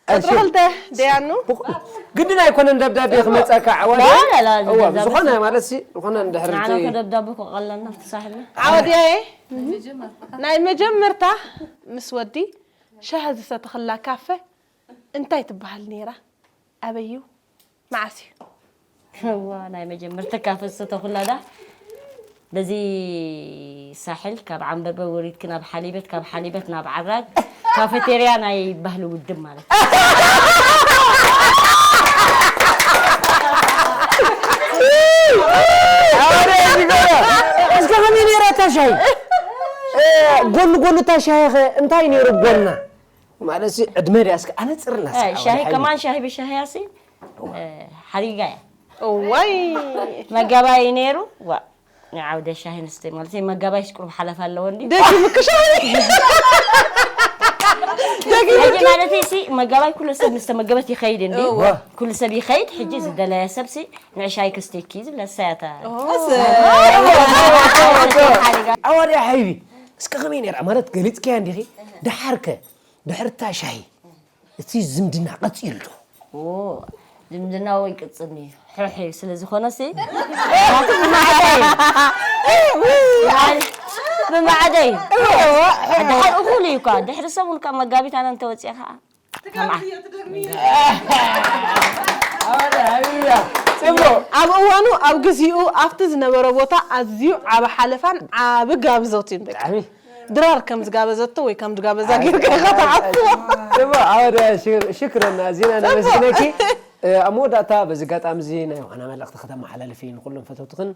ቁፅሪ ክልተ ደያኑ ግድን ኣይኮነን ደብዳቤ ክመፀካ ዓዋድያ እወ ዝኾነ ማለት ሲ ዝኾነ እንድሕር ንዓና እቲ ከደብዳቤ ክቐለልና ፍትሳሕልና ዓወድያየ ናይ መጀመርታ ምስ ወዲ ሻሂ ዝሰተኽላ ካፈ እንታይ ትበሃል ነይራ? ኣበይ እዩ? መዓስ እዩ? እዋ ናይ መጀመርታ ካፈ ዝሰተኹላ ዳ በዚ ሳሕል ካብ ዓንበርበር ወሪድኪ ናብ ሓሊበት ካብ ሓሊበት ናብ ዓራግ ካፈቴርያ ናይ ባህሊ ውድብ ማለት እስከ ከመይ ነይራ እታ ሻሂ ጎኒ ጎኒ እታ ሻሂ ኸ እንታይ ነይሩ ጎና ማለት ሲ ዕድመ ድያ እስከ ኣነፅርላ እስከ ኣይ፣ ሻሂ ዓወደ ሓይሉ። ከማን ሻሂ ብሻሂ ኣሲ ሓሪጋ እያ እዋይ መጋባይ ነይሩ ዋ ንዓውደ ሻሂ ንስተ ማለት እዩ መጋባይ ሽቁርብ ሓለፍ ኣለዎ እንዲ ደጊምኪ ሻሂ ደጊምኪ ማለት ሲ መጋባይ ኩሉ ሰብ ምስ ተመገበት ይኸይድ እንዲ እዋ። ኩሉ ሰብ ይኸይድ ሕጂ ዝደለየ ሰብ ሲ ንዕሻይ ክስቴኪ ዝብለ ሰያታ ዓዋደ ሓይቢ እስከ ከመይ ነይራ ማለት ገሊፅከያ እንዲኺ ደሓርከ ድሕርታ ሻሂ እቲ ዝምድና ቀፂሉ ዶ? ዝምድና እውን ቅፅል እዩ ሕሕ እዩ ስለ ዝኾነ ሲ ናቱ ብማዕደ እዩ ብማዕደ እዩ እኹል እዩ እኳ ድሕሪ ሰሙን ካብ መጋቢት ኣነ እንተወፅአ ከዓ ኣብ እዋኑ ኣብ ግዚኡ ኣብቲ ዝነበረ ቦታ ኣዝዩ ዓቢ ሓለፋን ዓቢ ጋብዞት እዩ በቃ። ድራር ከም ዝጋበዘቶ ወይ ከም ዝጋበዛ ጌርካ ኢኻ ትሓስቦ። ጽቡቕ፣ ኣወደ ሽክረን ኣዚና ነመስግነኪ። ኣብ መወዳእታ በዚ ኣጋጣሚ እዚ ናይ ዮሃና መልእኽቲ ከተመሓላልፊ ንኹሎም ፈተውትኽን፣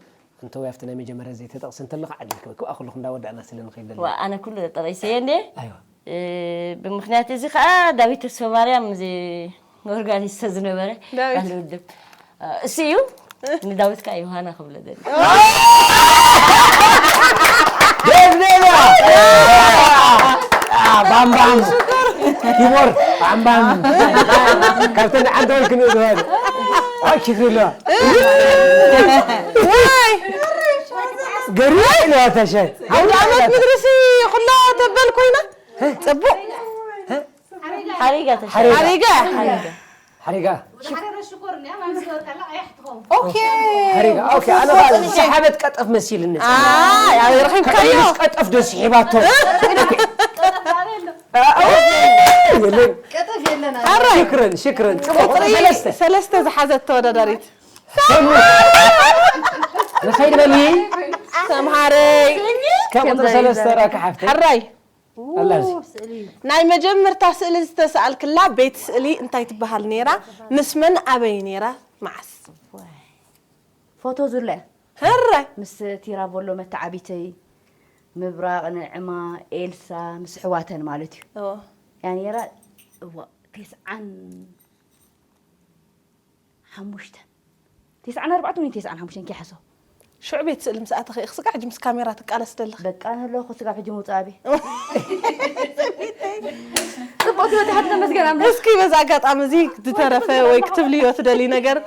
እንተወይ ኣብቲ ናይ መጀመርያ ዘይተጠቕሲ እንተለኻ ዕድል ክበኪ ኣብኣ ኩልኹም እንዳወዳእና ስለ ንኸይድ ደሊ። ዋ፣ ኣነ ኩሉ ተጠቒሰ እየ እንዴ? ኣይዋ። እ፣ ብምኽንያት እዚ ኸኣ ዳዊት ተስፈማርያም እዚ ኦርጋኒስት ዝነበረ ዳዊት። ኣለ ውድብ። እ፣ እሱ እዩ። ንዳዊት ከኣ ዮሃና ክብሎ ደሊ። ደብደባ! አ፣ ባምባም። ኪቦርድ፣ ባምባም። ካብተን ዓንተወል ክንኡ ዝባል። ኣይ፣ ሽክሪ ኣለዋ። ዋይ! ገሪባ ኢለዋ እታ ሻይ። ኣውደ ዓመት ምድርሲ ኩላ ተበል ኮይና። ጽቡቕ። ሓሪጋ ተሻ-፣ ሓሪጋ። ሓሪጋ። ሓሪጋ። ሓሪጋ። ኦኬ። ሓሪጋ። ኦኬ፣ ኣነ ኸኣ ዝሰሓበት ቀጠፍ መሲልኒ። ኣይ፣ ኣይ፣ ረኺብካዮ። ቀጠፍ ዶ ስሒባቶ። የለን። ቀጠፍ የለን። ኣራይ። ሽክረን፣ ሽክረን። ጽቡቕ። ቁጽሪ ሰለስተ። ሰለስተ ዝሓዘት ተወዳዳሪት። ንኸይድ በሊ። ሰምሃረይ። እስከ ቁጽሪ ሰለስተ ራኪ ሓፍተይ። ሕራይ። ኣላ እዚ። ናይ መጀመርታ ስእሊ ዝተሰኣልክላ ቤት ስእሊ እንታይ ትበሃል ነይራ? ምስ መን ኣበይ ነይራ? መዓስ? ፎቶ ዙርያ። ሕራይ። ምስ ቲራቮሎ መተዓቢተይ፣ ምብራቕ፣ ንዕማ፣ ኤልሳ፣ ምስ ኣሕዋተን ማለት እዩ። እዎ። እያ ነይራ፣ እዋ፣ ተስዓን ሓሙሽተን። ተስዓን ኣርባዕተን ወይ ተስዓን ሓሙሽተን ከይሓስቦ። ሽዑ ቤት ስእሊ ምስ ኣተኺ ኢኺ ስጋዕ ሕጂ ምስ ካሜራ ትቃለስ ደለኺ። በቃ፣ ኣለኹ ስጋብ ሕጂ ምውጻእ ኣበይ? ጽቡቕ፣ ስለ ተሓት ተመስገን ኣምላኽ። እስኪ በዚ ኣጋጣሚ እዚ ዝተረፈ ወይ ክትብልዮ ትደሊ ነገር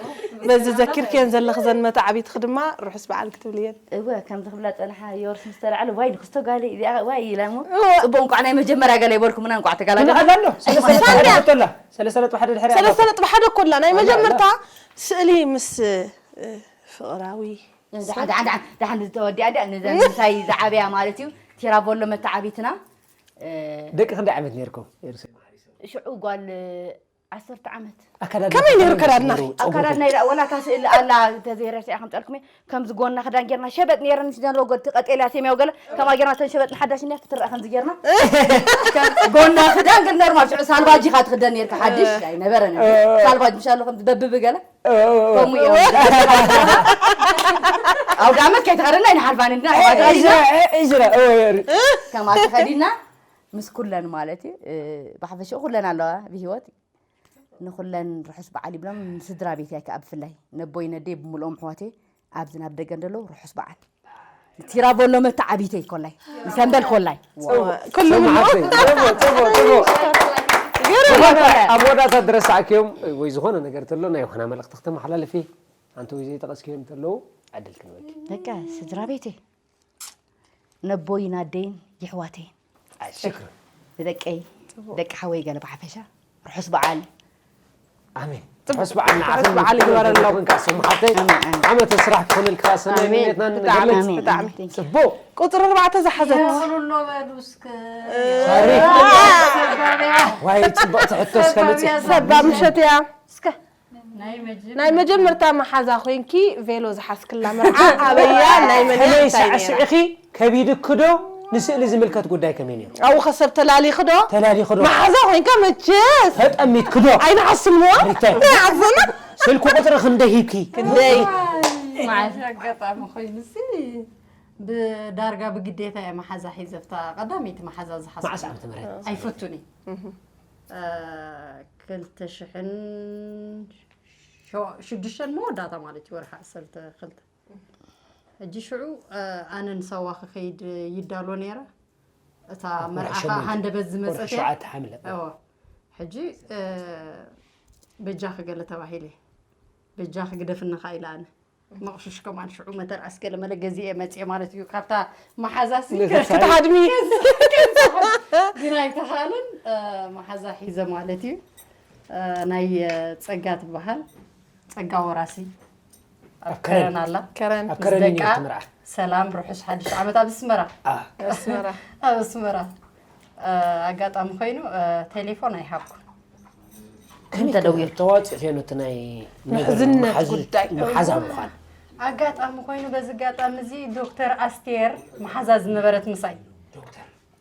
በዚ ዘኪርክየን ዘለኺ ዘን መተዓቢትኺ ድማ ርሑስ በዓል ክትብልየን። እወ፣ ከምዚ ክብላ ጸንሓ የወርስ ምስ ተላዕለ፣ ዋይ ንክስቶ ጋለይ እዚኣ፣ ዋይ ኢላ እሞ፣ እወ። ጽቡቕ፣ እንቋዕ ናይ መጀመርያ ገለ ይበልኩምና፣ እንቋዕ ተጋላገልና። ኣላ ኣሎ። ሰለስተ ነጥቢ ሓደ ኮላ። ሰለስተ ነጥቢ ሓደ ድሕሪ ኣላ። ሰለስተ ነጥቢ ሓደ ኮላ። ናይ ኣላ፣ ኣላ። መጀመርታ ስእሊ ምስ፣ እ፣ ፍቕራዊ ደሓን፣ ደሓን፣ ደሓን፣ ደሓን ዝተወዲኣ እንድያ፣ ነዛ ምሳይ ዝዓበያ ማለት እዩ። ቲራቮሎ መተዓቢትና፣ እ፣ ደቂ ክንደይ ዓመት ነይርኩም? ሽዑ ጓል ዓሰርተ ዓመት። ኣከዳድና ከመይ ነይሩ ከመይ ከዳድና? ነይሩ? ጸጉርኩም? ኣከዳድና ኢላ፣ ወላ እታ ስእሊ ኣላ፣ ተዘይረሲዐ ከምጻልኩም እየ። ከምዚ ጎና ክዳን ጌርና፣ ሸበጥ ነይረን፣ ሲደን ሮጎ፣ እቲ ቀጤልያ ሰማያዊ ገለ፣ ከማይ ጌርና እተን ሸበጥና ሓዳሽ እኒኣ ክትረኣ ከምዚ ጌርና። ጎና ክዳን ግን ኖርማል፣ ሽዑ ሳልቫጅ ኢኻ ትኽደን ነይርካ፣ ሓድሽ ኣይነበረን። እ። ሳልቫጅ ምሽ ኣሎ ከምዚ በብብ ገለ። እ፣ እ፣ እ። ከምኡ እዮም። ኣውደ ዓመት ከይተኸደና ኣይንሓልፋን እንድና፣ እ፣ ከምኣ ተኸዲና፣ እዝራ፣ እ፣ እዝራ፣ እ፣ እ። ከምኣ ተኸዲና፣ ምስ ኩለን ማለት እዩ፣ እ፣ ብሓፈሽኡ ኩለን ኣለዋ ብህይወት። ንኹለን ርሑስ በዓል ይብሎም፣ ንስድራ ቤተይ ከኣ ብፍላይ ነቦይ ነደይ ብምልኦም ኣሕዋተይ ኣብዚ ናብ ደገ ዘለዉ ርሑስ በዓል። ቲራቮሎ መተዓቢተይ ኮላይ፣ ንሰንበል ኮላይ። ጽቡቕ። ኩሉ ጽቡቕ፣ ምንድን? ጽቡቕ፣ ጽቡቕ፣ ጽቡቕ። ገርም ዝኾነ፣ እኮ። ኣብ መወዳእታ ዝረሳዕክዮም ወይ ዝኾነ ነገር ተሎ ናይ ዮሃና መልእኽቲ ክተመሓላልፊ፣ ኣንተ ወይ ዘይጠቐስክዮም ተለዉ ዕድል ክንበኪ። በቃ ስድራ ቤተይ። ነቦይን ኣደይን የሕዋተይን። ኣይ፣ ሽክር። ንደቀይ፣ ጽቡቕ። ደቂ ሓወይ ገለ ብሓፈሻ፣ ርሑስ በዓል። ኣሜን። ጽቡቕ። ርሑስ በዓል ንዓኽን ርሑስ በዓል ይግበረሎም። ንኹልኽን ከኣ ስሙ ሓፍተይ። ኣሜን፣ ኣሜን። ዓመተ ስራሕ ክኾነልኪ ከኣ ሰናይ ኣሜን። ምንየትና ብጣዕሚ፣ ንገልጽ። ብጣዕሚ። Thank you። ጽቡቕ። ቁጽሪ ኣርባዕተ ዝሓዘት። የቕሉሎ በሉ እስከ። ሳሪ። ሰባብያ። ዋይ፣ ጽብቕቲ ሕቶ እስከ መጽእ። ሰባብያ። ሰባ ምሸት እያ። እስከ። ናይ መጀመርታ መሓዛ ኮይንኪ ቬሎ ዝሓዝክላ መርዓ ኣበያ ናይ መን እያ? ከመይ እንታይ ነይራ? ሳዕስዕኺ ከቢድኪ ዶ ንስእሊ ዝምልከት ጉዳይ ከመይ ነይሩ? ኣብኡ ኸ ሰብ ተላሊኺ ዶ? ተላሊኺ ዶ? መሓዛ ኮይንካ መቸስ ተጠሚትኪ ዶ? ኣይንዓስን ሞ? ሪታይ። ኣይንዓስን። ስልኪ ቁጽሪ ክንደይ ሂብኪ? ክንደይ? መዓስ? ኣጋጣሚ ኮይኑሲ ብዳርጋ ብግዴታ እየ መሓዛ ሒዘ ኣብታ ቀዳመይቲ መሓዛ ዝሓዝኩ። መዓስ ዓመተ ምህረት? ኣይፈቱን እየ። እህ። እ፣ ክልተ ሽሕን ሸ-፣ ሽዱሽተን መወዳእታ ማለት እዩ፣ ወርሒ ዓሰርተ ክልተ። ሕጂ ሽዑ፣ እ፣ ኣነ ንሳዋ ክኸይድ ይዳሎ ነይረ። እታ ወርሒ መርዓ ሸሞንተ። ሃንደበት ዝመጸት ወርሒ እያ። ሸውዓተ ሓምለ። እዎ። ሕጂ፣ እ፣ በጃኺ ገለ ተባሂለ። በጃኺ ግደፍኒ ኸኣ ኢለ ኣነ። መቕሽሽ ከማን ሽዑ መተርኣስ ገለ መለ ገዚኤ መጽኤ ማለት እዩ። ካብታ መሓዛሲ ነቲ ሳይ- ክትሃድሚ። ግን ኣይተኻእለን፣ እ፣ መሓዛ ሒዘ ማለት እዩ። እ፣ ናይ፣ እ፣ ጸጋ ትበሃል። ጸጋ ወራሲ ኣብ ኣብ ከረን። ከረን ኣላ። ከረን። ኣብ ምስ ከረን እዩ ደቃ ነቲ መርዓ። ሰላም፣ ርሑስ ሓድሽ ዓመት ኣብ ኣስመራ። ኣ። ኣስመራ። ኣብ ኣስመራ። እ፣ ኣጋጣሚ ኮይኑ፣ እ፣ ቴሌፎን ኣይሃብኩን። ከመይ እንተ ደውየ? ተዋፂእኽዮ ነቲ ናይ ምሕዝነት መሓዙ-፣ ጉዳይ። መሓዛ ምዃን? ኣጋጣሚ ኮይኑ፣ በዚ ኣጋጣሚ እዚ ዶክተር ኣስቴር መሓዛ ዝነበረት ምሳይ። ዶክተር።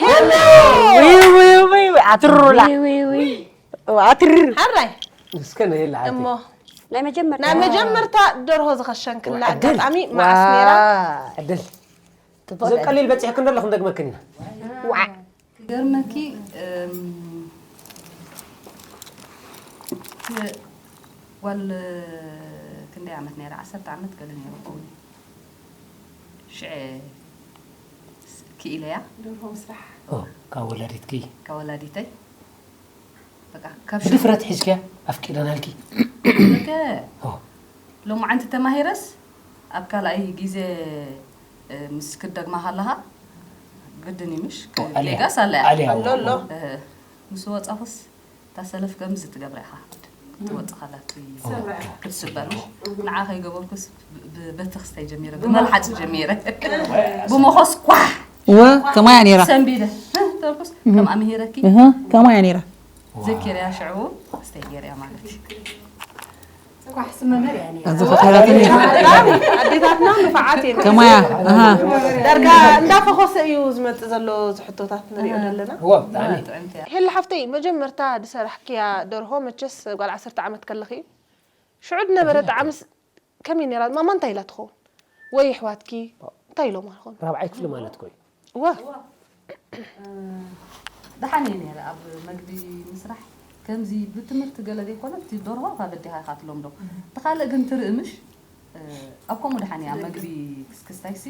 ሄሎ። ውይ፣ ውይ፣ ውይ፣ ውይ፣ ኣትሩላ። ውይ፣ ውይ፣ ውይ። ኣትር። ሓራይ እስከ ነየላ ዓዲ እሞ ናይ መጀመርታ ናይ መጀመርታ ደርሆ ዝኸሸንክላ ዕድል። ኣጋጣሚ መዓስ ነይራ? ዕድል ዘቀሊል በፂሕክን ዘለኹም ደግመክን ኢና ክገርመኪ እም፣ ክ- ጓል ክንደይ ዓመት ነይራ ዓሰርተ ዓመት ገለ ነይሩ ከውን ሽዐ ክኢለያ ደርሆ ምስራሕ ኦ፣ ካብ ወላዲትኪ ካብ ወላዲተይ በቃ ካብ ብድፍረት ሒዝኪያ ኣፍቂደናልኪ ሽዑ ኦ፣ ሎማዓንቲ ተማሂረስ ኣብ ካልኣይ ግዜ እ፣ ምስ ክትደግማ ከለኻ ግድን እዩ ምሽ ኦ፣ ኣልያ። ጌጋስ ኣለ ኣልያ፣ ኣሎ ኣሎ እ፣ ምስ ወፃኹስ እታ ሰለፍ ከምዚ ትገብራ ኢኻ ክትወፅእ ከላ እቲ ክትስበር ምሽ ንዓ ከይገበርኩስ ብ- ብ- በቲ ክስታይ ጀሚረ ብመልሓፂ ጀሚረ ብመኾስ ኳሕ እወ ከማያ ነይራ ሰንቢደ ተልኩስ ከም ኣምሂረኪ እህ፣ ከማያ ነይራ ዘኪርያ ሽዑ ክስታይ ገይርያ ማለት እዩ ኳሕሲ መምህር እያ ነይራ። እዚ ፈተናትኒ ኣዴታትና ንፋዓት እየን ከማያ ኣሃ ዳርጋ እንዳፈኾሰ እዩ ዝመፅእ ዘሎ ዝሕቶታት ንሪኦ ዘለና እዎ ብጣዕሚ ጥዕምቲ እያ ሄሊ ሓፍተይ መጀመርታ ዝሰራሕክያ ደርሆ መቸስ ጓል ዓሰርተ ዓመት ከለኺ እዩ ሽዑ ዝነበረ ጣዕምስ ከመይ ነይራ ማማ እንታይ ኢላ ትኸውን ወይ ኣሕዋትኪ እንታይ ኢሎም ኣለኹም ራብዓይ ክፍሊ ማለት ኮይ እወ ደሓን እየ ነይረ ኣብ መግቢ ምስራሕ ከምዚ ብትምህርቲ ገለ ዘይኮነ እቲ ደርሆ ካብ ኣዴኻ ኢኻ ትለምዶ እቲ ካልእ ግን ትርኢ ምሽ ኣብ ከምኡ ደሓን እየ ኣብ መግቢ ክስክስታይሲ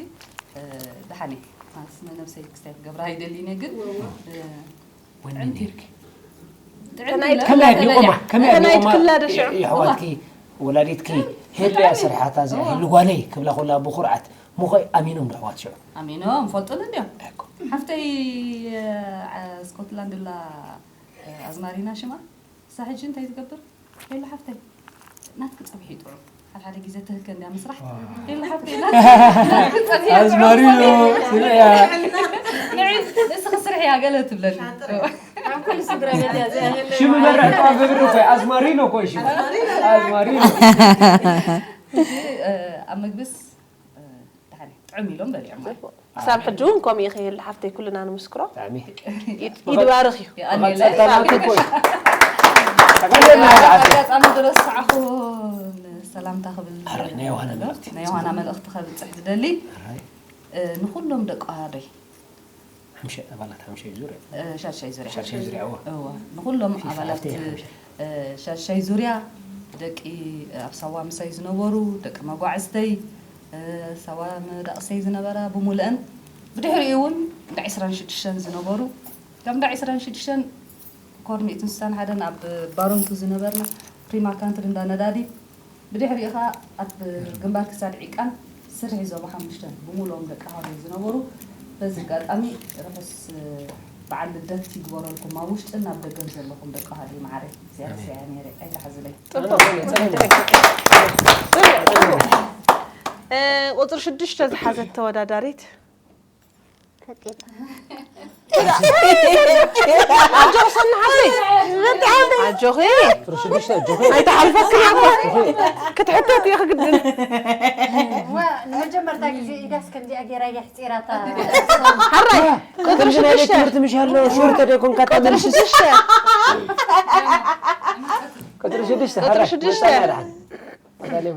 ደሓን እየ ማለት ነብሰይ ክስታይ ክገብራ ኣይደልይን እየ ግን ወኒ ነርኪ ጥዕምቲ ከመይ ኣዲቆማ ከመይ ከናይ ኣዲቆማ ትክላ ዶ ሽዑ? የሕዋትኪ ወላዲትኪ ሄድያ ስርሓታ እዚኣ ህልጓለይ ክብላ ኮላ ብኩርዓት ምኾይ ኣሚኖም ዶ ኣሕዋት ሽዑ ኣሚኖም ፈልጡን እንዲዮም ሓፍተይ ስኮትላንድ ላ ኣዝማሪና ሽማ እሳ ሕጂ እንታይ ትገብር የለ ሓፍተይ ናትኪ ፀብሒ ጥዑም ሓደ ሓደ ግዜ ትህልከ እንዲያ ምስራሕ የለ ሓፍተይ ናትኪ ፀብሒ ኣዝማሪኖ ስምዕያ ንስኺ ስርሕያ ገለ ትብለኒ ሽሙ መረሕቋ ብብሪ ኮይ ኣዝማሪኖ ኮይ ሽሙ ኣዝማሪኖ ኣብ ምግብስ ደሓን ጥዕም ኢሎም በሊዖም ማለት ክሳብ ሕጂ እውን ከምኡ ይኽእል ሓፍተይ ኩልና ንምስክሮ ብጣዕሚ ይትባረኽ እዩ የቐንየለ ቀጸልታ ናትኪ ኮይ ተቐየልና ይልዓል ኣጋጣሚ ዝረሳዕኹ ሰላምታ ክብል ናይ ዮሃና መልእኽቲ ናይ ዮሃና መልእኽቲ ከብፅሕ ዝደሊ ንኩሎም ደቂ ኣሃዶይ ሓምሸ ኣባላት ሓምሸ ዙርያ ሻድሻይ ዙርያ ሻድሻይ ዙርያ እዎ እዎ ንኩሎም ፊፋ ኣባላት ሓፍተይ ሓምሸ ሻድሻይ ዙርያ ደቂ ኣብ ሳዋ ምሳይ ዝነበሩ ደቂ መጓዕዝተይ ሳዋ መዳቕሰይ ዝነበራ ብምሉአን ብድሕሪኡ እውን እንዳ ዕስራን ሽዱሽተን ዝነበሩ ካብ እንዳ ዕስራን ሽዱሽተን ኮርኒት ንሳን ሓደን ኣብ ባሮንቱ ዝነበርና ፕሪማ ካንትሪ እንዳ ነዳዲ ብድሕሪኡ ኸዓ ኣብ ግንባር ክሳድ ዒቃን ስርሒ ዞባ ሓሙሽተን ብምሉኦም ደቂ ሃገር ዝነበሩ በዚ ኣጋጣሚ ርሑስ በዓል ልደት ይግበረልኩም ኣብ ውሽጥን ኣብ ደገን ዘለኹም ደቂ ሃገር መዓረይ እግዚኣብሔር ሰያ ነይረ ኣይተሓዝለይ ቁፅሪ ሽዱሽተ ዝሓዘት ተወዳዳሪት ኣጆኺ ሰኒ ሓፍተይ ኣጆኺ ቁፅሪ ሽዱሽተ ኣጆኺ ኣይተሓልፈክን እኮ ክትሕተት እየ ክግድን ዋ ንመጀመርታ ግዜ ኢዳስ ከምዚኣ ገይራ እያ ሕፂራታ ሓራይ ቁፅሪ ከምዚ ናይ ቤት ሽዱሽተ ትምህርቲ ምሽ ኣሎ ሹር ተደይኮንካ ቁፅሪ ሽዱሽተ ቁፅሪ ሽዱሽተ ቁፅሪ ሓራይ ሽዱሽተ። መሳርያ ደሓን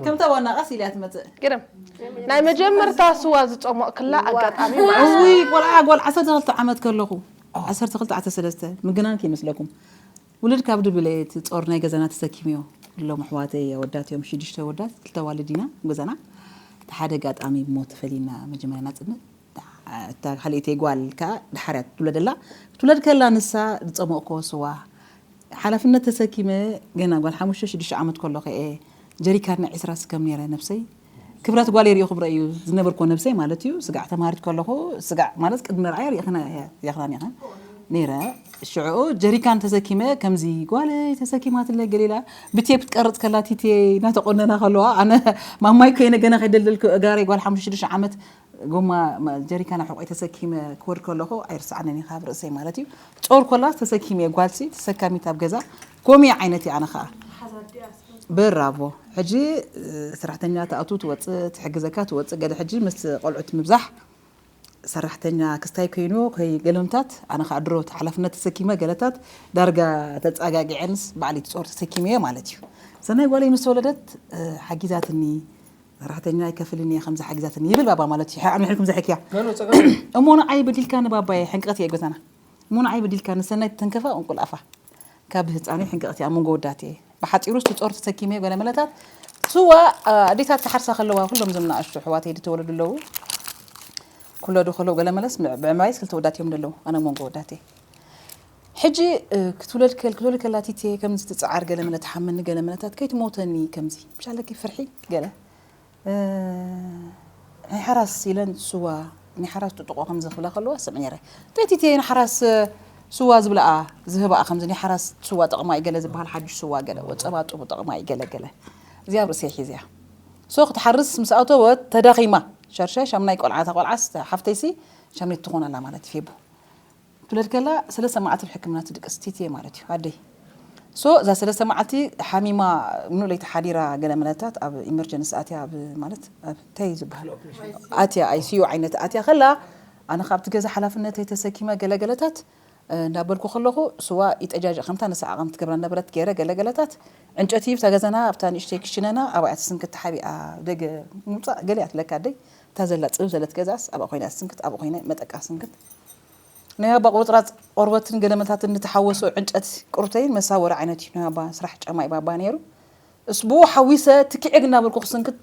ከምታ ዋና ቃስ ኢልያ ትመፅእ። ግርም ናይ መጀመርታ ስዋ ዝፀሞቕክላ ኣጋጣሚ እዊ ቆልዓ ጓል ዓሰርተ ክልተ ዓመት ከለኹ ዓሰርተ ክልተ ዓሰርተ ሰለስተ ምግናን ከይመስለኩም ውልድ ካብ ድብለ እቲ ጾር ናይ ገዛና ተሰኪምዮ። ኩሎም ኣሕዋተይ ኣወዳት እዮም ሽዱሽተ ኣወዳት ክልተ ኣዋልድ ኢና ገዛና። እቲ ሓደ ኣጋጣሚ ብሞት ተፈሊና መጀመርያ ናጽነት እታ ካልኣይተይ ጓል ከዓ ድሓርያ ትውለደላ። ክትውለድ ከላ ንሳ ዝጸሞቕኮ ስዋ ሓላፍነት ተሰኪመ ገና ጓል ሓሙሽተ ሽዱሽተ ዓመት ከለኹ እየ ጀሪካን ናይ ዒስራ ስከም ነይረ ነብሰይ ክብረት ጓል የርእኹም ረእዩ ዝነበርኮ ነብሰይ ማለት እዩ። ስጋዕ ተማሃሪት ከለኹ ስጋዕ ማለት ቅድሚ ርኣየ ርኢኽና ርኢኽናን ኢኽን ነይረ። ሽዑ ጀሪካን ተሰኪመ ከምዚ ጓለይ ተሰኪማትለ ገሊላ ብቴፕ ትቀርፅ ከላ ቲቴ እናተቆነና ከለዋ ኣነ ማማይ ኮይነ ገና ከይደልደልኩ እጋረይ ጓል ሓሙሽተ ሽዱሽተ ዓመት ጎማ ጀሪካን ኣብ ሕቆይ ተሰኪመ ክወርድ ከለኹ ኣይርስዓንን እዩ ካብ ርእሰይ ማለት እዩ። ጾር ኮላ ተሰኪመ ጓልሲ ተሰካሚት ኣብ ገዛ ኮሚ ዓይነት እየ ኣነ ከዓ ብራቮ። ሕጂ ሰራሕተኛ ትኣቱ ትወፅእ ትሕግዘካ ትወፅእ ገለ ሕጂ ምስ ቆልዑት ምብዛሕ ሰራሕተኛ ክስታይ ኮይኑ ከይ ገለምታት ኣነ ከዓ ድሮ እቲ ሓላፍነት ተሰኪመ ገለታት ዳርጋ ተፃጋጊዐንስ ባዕሊ ትፆር ተሰኪመ እየ ማለት እዩ። ሰናይ ጓለይ ምስ ተወለደት ሓጊዛትኒ ሰራሕተኛ ኣይከፍልን እየ ከምዚ ሓጊዛትኒ ይብል ባባ ማለት እዩ። ኣምልሕልኩም ዘሕክያ እሞ ንዓይ በዲልካ ንባባየ ሕንቀት እየ ገዛና እሞ ንዓይ በዲልካ ንሰናይ ተንከፋ እንቁልኣፋ ካብ ህፃነይ ሕንቀቕቲ ኣብ መንጎ ወዳት እየ። ብሓፂሩ ስቲ ጾር ተሰኪመ ገለ መለታት ስዋ ኣዴታት ክሓርሳ ከለዋ ኩሎም ዝም ንኣሽቱ ኣሕዋተይ ዝተወለዱ ኣለዉ ክለዱ ከለዉ ገለ መለስ ብዕማይስ ክልተ ወዳት እዮም ዘለዉ ኣነ መንጎ ወዳት እየ። ሕጂ ክትውለድ ከል ክትወለድ ከላ ቲቴ ከምዚ ትፅዓር ገለ መለ ትሓመኒ ገለ መለታት ከይትሞተኒ ከምዚ ምሻለኪ ፍርሒ ገለ ናይ ሓራስ ኢለን ስዋ ናይ ሓራስ ጥጥቆ ከም ዝኽብላ ከለዋ ስምዕ ነይረ። እንታይ ቲቲ ናይ ሓራስ ስዋ ዝብላኣ ዝህባኣ ከምዚ ናይ ሓራስ ስዋ ጥቕማ እዩ ገለ ዝበሃል ሓድሽ ስዋ ገለ ወፀባ ጥቡ ጥቕማ እዩ ገለ ገለ እዚኣ ኣብ ርእሰይ ሒዝያ። ሶ ክትሓርስ ምስ ኣተወት ተዳኺማ ሸርሸ ሻምናይ ቆልዓ እታ ቆልዓስ ሓፍተይሲ ሻምናይ ትኾን ኣላ ማለት እዩ ፌቡ። ትውለድ ከላ ሰለስተ መዓልቲ ብሕክምና ትድቅስ ቲቲ ማለት እዩ ኣደይ ሶ እዛ ሰለስተ መዓልቲ ሓሚማ ምኑ ለይቲ ሓዲራ ገለ መለታት ኣብ ኢመርጀንሲ ኣትያ ኣብ ማለት ኣብ እንታይ እዩ ዝበሃል ኣትያ ኣይሲዩ ዓይነት ኣትያ ከላ ኣነ ካብቲ ገዛ ሓላፍነተይ ተሰኪመ ገለገለታት እንዳበልኩ ከለኹ ስዋ ይጠጃጅ ከምታ ንሳ ዓቐም ትገብራ ነበረት ገይረ ገለገለታት ዕንጨቲ ብታ ገዛና ኣብታ ንእሽተይ ክሽነና ኣብኣ እያ ትስንክት ተሓቢኣ ደገ ምውፃእ ገለ እያ ትለካ ኣደይ እታ ዘላ ፅብብ ዘለት ገዛስ ኣብኣ ኮይና ትስንክት ኣብኡ ኮይነ መጠቃ ስንክት ናይ ኣባ ቁርፅራፅ ቆርበትን ገለመታትን ንተሓወሶ ዕንጨት ቅሩተይን መሳወሪ ዓይነት እዩ ናይ ኣባ ስራሕ ጫማ እዩ ባባ ነይሩ እስ ብኡ ሓዊሰ ትኪዐግ እናበልኩ ክስንክት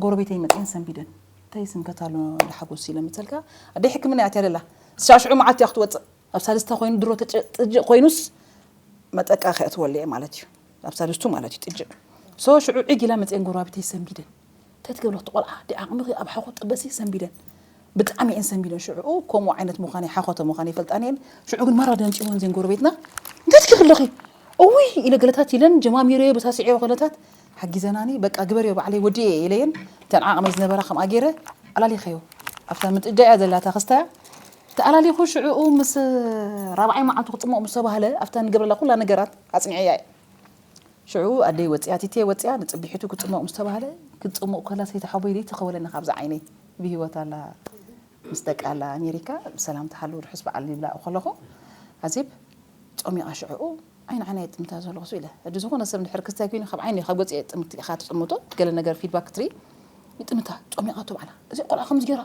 ጎረቤተይ መፅኤን ሰንቢደን እንታይ ይስንከት ኣሎ እንዳ ሓጎስ ኢለ መፀልካ ኣደይ ሕክምና እያ ትያለላ ስሻሽዑ መዓት እያ ክትወፅእ ኣብ ሳልስታ ኮይኑ ድሮ ጥጅእ ኮይኑስ መጠቃ ከእትወሉ እየ ማለት እዩ ኣብ ሳልስቱ ማለት እዩ ጥጅእ ሶ ሽዑ ዒግ ኢላ መፅኤን ጎረባብተይ ሰንቢደን እንታይ ትገብሪ እቲ ቆልዓ ዲ ዓቕምኺ ኣብ ሓኾ ጥበሲ ሰንቢደን ብጣዕሚ እየን ሰንቢደን ሽዑ ከምኡ ዓይነት ምዃነይ ሓኾተ ምዃነይ ይፈልጣን እየን ሽዑ ግን ማራ ደንፂወን ዜን ጎረቤትና እንታይ ትኪ ከለኺ እውይ ኢለ ገለታት ኢለን ጀማሚረ በሳስዐዮ ከለታት ሓጊዘናኒ በቃ ግበርዮ ባዕለይ ወዲየ ኢለየን እተን ዓቕመይ ዝነበራ ከምኣ ገይረ ኣላሊኸዮ ኣብታ ምጥጃ እያ ዘላታ ክስታያ ተኣላሊኹ ሽዕኡ ምስ ራብዓይ መዓልቱ ክፅሞቕ ምስ ተባህለ ኣብታ ንገብረላ ኩላ ነገራት ኣፅኒዐያ እየ ሽዑ ኣደይ ወፅያ ቲቴ ወፅያ ንፅቢሒቱ ክፅሞቕ ምስ ተባህለ ክትፅሞቕ ከላ ሰይቲ ሓቦይ ደይ ተኸወለኒ ካብዛ ዓይነይ ብሂወት ኣላ ምስ ደቃ ኣላ ኣሜሪካ ብሰላም ተሓልው ርሑስ በዓል ይብላ ከለኹ ኣዜብ ጾሚቓ ሽዕኡ ዓይኒ ዓይና የጥምታ ዘለኹ ኢለ ሕጂ ዝኾነ ሰብ እንድሕር ክስታይ ኮይኑ ካብ ዓይኒ ካብ ገጽ የጥምት ኢኻ ትጥምቶ ገለ ነገር ፊድባክ ትርኢ ይጥምታ ጾሚቓቶ ባዕላ እዚ ቆልዓ ከምዚ ገይራ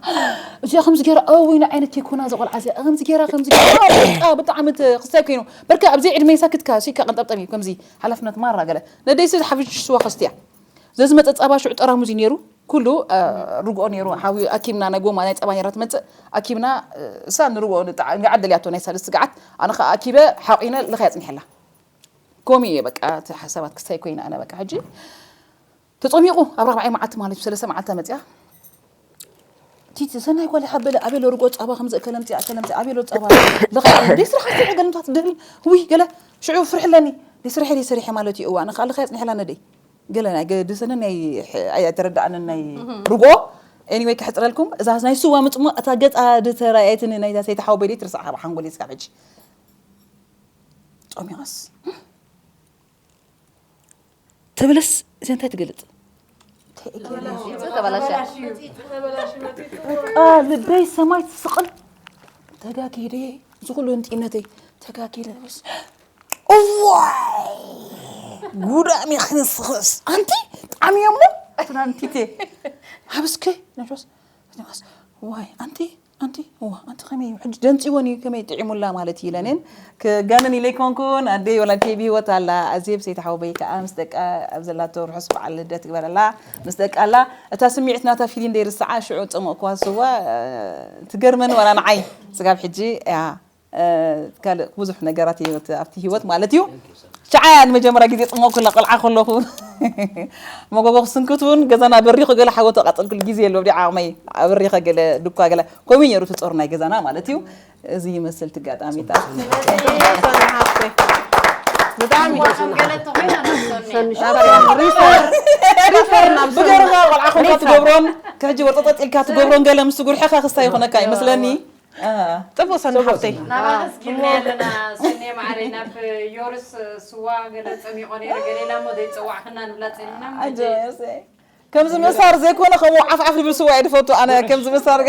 እዚኣ ከምዚ ገይራ እውይ ንዓይነት ይኮና እዚ ቆልዓ እዚኣ ከምዚ ገይራ ከምዚ ገይራ ብጣዕሚ ክስታይ ኮይኑ በርካ ኣብዚ ዕድመ ይሳክትካ ሲካ ቀንጠብጠም እዩ ከምዚ ሓላፍነት ማራ ገለ ነደይሲ ሓፍሽ ስዋ ከስትያ ዘዝመፀ ፃባ ሽዑ ጠራሙዝ እዩ ነይሩ ኩሉ ርግኦ ነይሩ ሓዊ ኣኪብና ናይ ጎማ ናይ ፀባ ነራ ትመፅእ ኣኪብና እሳ ንርግኦ ንዓደልያቶ ናይ ሳልስቲ ገዓት ኣነ ከዓ ኣኪበ ሓቂነ ልኸያ ፅኒሐላ ኮሚ እየ በቃ እቲ ሓሳባት ክስታይ ኮይነ ኣነ በቃ ሕጂ ተፀሚቑ ኣብ ራብዓይ መዓልቲ ማለት እዩ ሰለስተ መዓልቲ መፅያ ቲቲ ሰናይ ጓል ሓበለ ኣቤሎ ርጎ ፃባ ከም ዘእከለ ምፅያ ኣከለ ምፅያ ኣቤሎ ፃባ ለኸ ደይ ስራሕ ስራሕ ገለ ምታት ድብል ውይ ገለ ሽዑ ፍርሕለኒ ደይ ስራሕ ደይ ሰሪሐ ማለት እዩ እዋ ንካ ለኸያ ፅኒሐላ ነደይ ገለ ናይ ገድሰነ ናይ ኣይተረዳእንን ናይ ርጎ anyway ክሕፅረልኩም እዛ ናይ ስዋ ምፅሞ እታ ገፃ ድተራየትኒ ናይዛ ሰይቲ ሓወበይ ደይ ትርስዓ ካብ ሓንጎል ስካብ ሕጂ ጾሚቓስ ትብልስ እዚ እንታይ ትገልፅ ልበይ ሰማይ ትስቕል ተጋጊደ እዚ ኩሉ ህንጢነተይ ተጋጊደ ስ እዋይ ጉዳሚ ክንስኽስ ኣንቲ ጣዕሚ እሞ ትናንቲቴ ሃብስከ ነጆስ ዋይ ኣንቲ ኣንቲ ዋ ኣንቲ ከመይ እዩ ሕጂ ደንፂወን እዩ ከመይ ጥዒሙላ ማለት እዩ ኢለንን ክጋንን ኢለ ኣይኮንኩን ኣደይ ወላዲተይ ብሂወት ኣላ ኣዜብ ሰይቲ ሓወበይ ከዓ ምስ ደቃ ኣብ ዘላቶ ርሑስ በዓል ልደት ግበረላ ምስ ደቃ ኣላ እታ ስምዒት ናታ ፊሊን ደይርስዓ ሽዑ ፀሞቕኳ ስዋ ትገርመን ዋላ ንዓይ ስጋብ ሕጂ እያ ካልእ ብዙሕ ነገራት ኣብቲ ህይወት ማለት እዩ ሸዓ ንመጀመርያ ግዜ ጥሞ ኩላ ቆልዓ ከለኹ መጎጎ ክስንክት እውን ገዛና በሪኹ ገለ ሓጎ ተቃጠልኩል ግዜ የሎ ብዲ ዓቕመይ በሪኸ ገለ ድኳ ገለ ከምኡ ነሩ ትፀሩ ናይ ገዛና ማለት እዩ እዚ ይመስል ትጋጣሚታት ብጣዕሚ ገለ ተኾይና ሪፈር ናብ ብገርኻ ቆልዓ ኮንካ ትገብሮን ከሕጂ ወርጠጠጥ ኢልካ ትገብሮን ገለ ምስ ጉርሕኻ ክስታይ ይኾነካ ይመስለኒ ጥቡቅ ሰኒ ሓፍተይ ናባስ ጊና ኣለና ሰኔ ማዕረይ ናብ ዮርስ ስዋ ገለ ፀሚቆ ነይረ ገሌላ እሞ ዘይፀዋዕክና ንብላ ፀኒና ከምዚ ምሳር ዘይኮነ ከምኡ ዓፍዓፍ ዝብል ስዋ እየ ዝፈቱ ኣነ ከምዚ ምሳር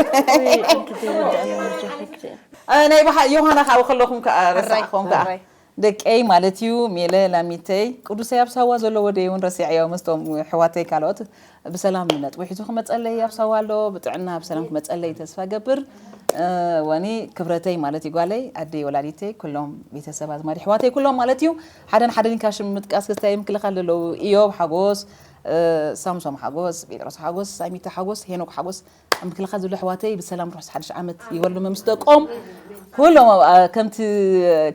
ናይ ዮሃና ካብ ከለኹም ከዓ ረሳዕኹም ከዓ ደቀይ ማለት እዩ ሜለ ላሚተይ ቅዱሰይ ኣብ ሳዋ ዘሎ ወደይ እውን ረሲዐዮ ምስቶም ሕዋተይ ካልኦት ብሰላም ነጥቡ ሒዙ ክመፀለይ ኣብ ሳዋ ኣሎ ብጥዕና ብሰላም ክመፀለይ ተስፋ ገብር ወኒ ክብረተይ ማለት እዩ ጓለይ ኣደይ ወላዲተይ ኩሎም ቤተሰብ ኣዝማድ ሕዋተይ ኩሎም ማለት እዩ ሓደን ሓደን ኢልካ ሽም ምጥቃስ ክስታይ ምክልኻል ዘለዉ እዮብ ሓጎስ ሳምሶም ሓጎስ ጴጥሮስ ሓጎስ ሳሚታ ሓጎስ ሄኖክ ሓጎስ ምክልኻል ዘሎ ሕዋተይ ብሰላም ርሑስ ሓድሽ ዓመት ይበሉ ምስ ደቆም ኩሎም ከምቲ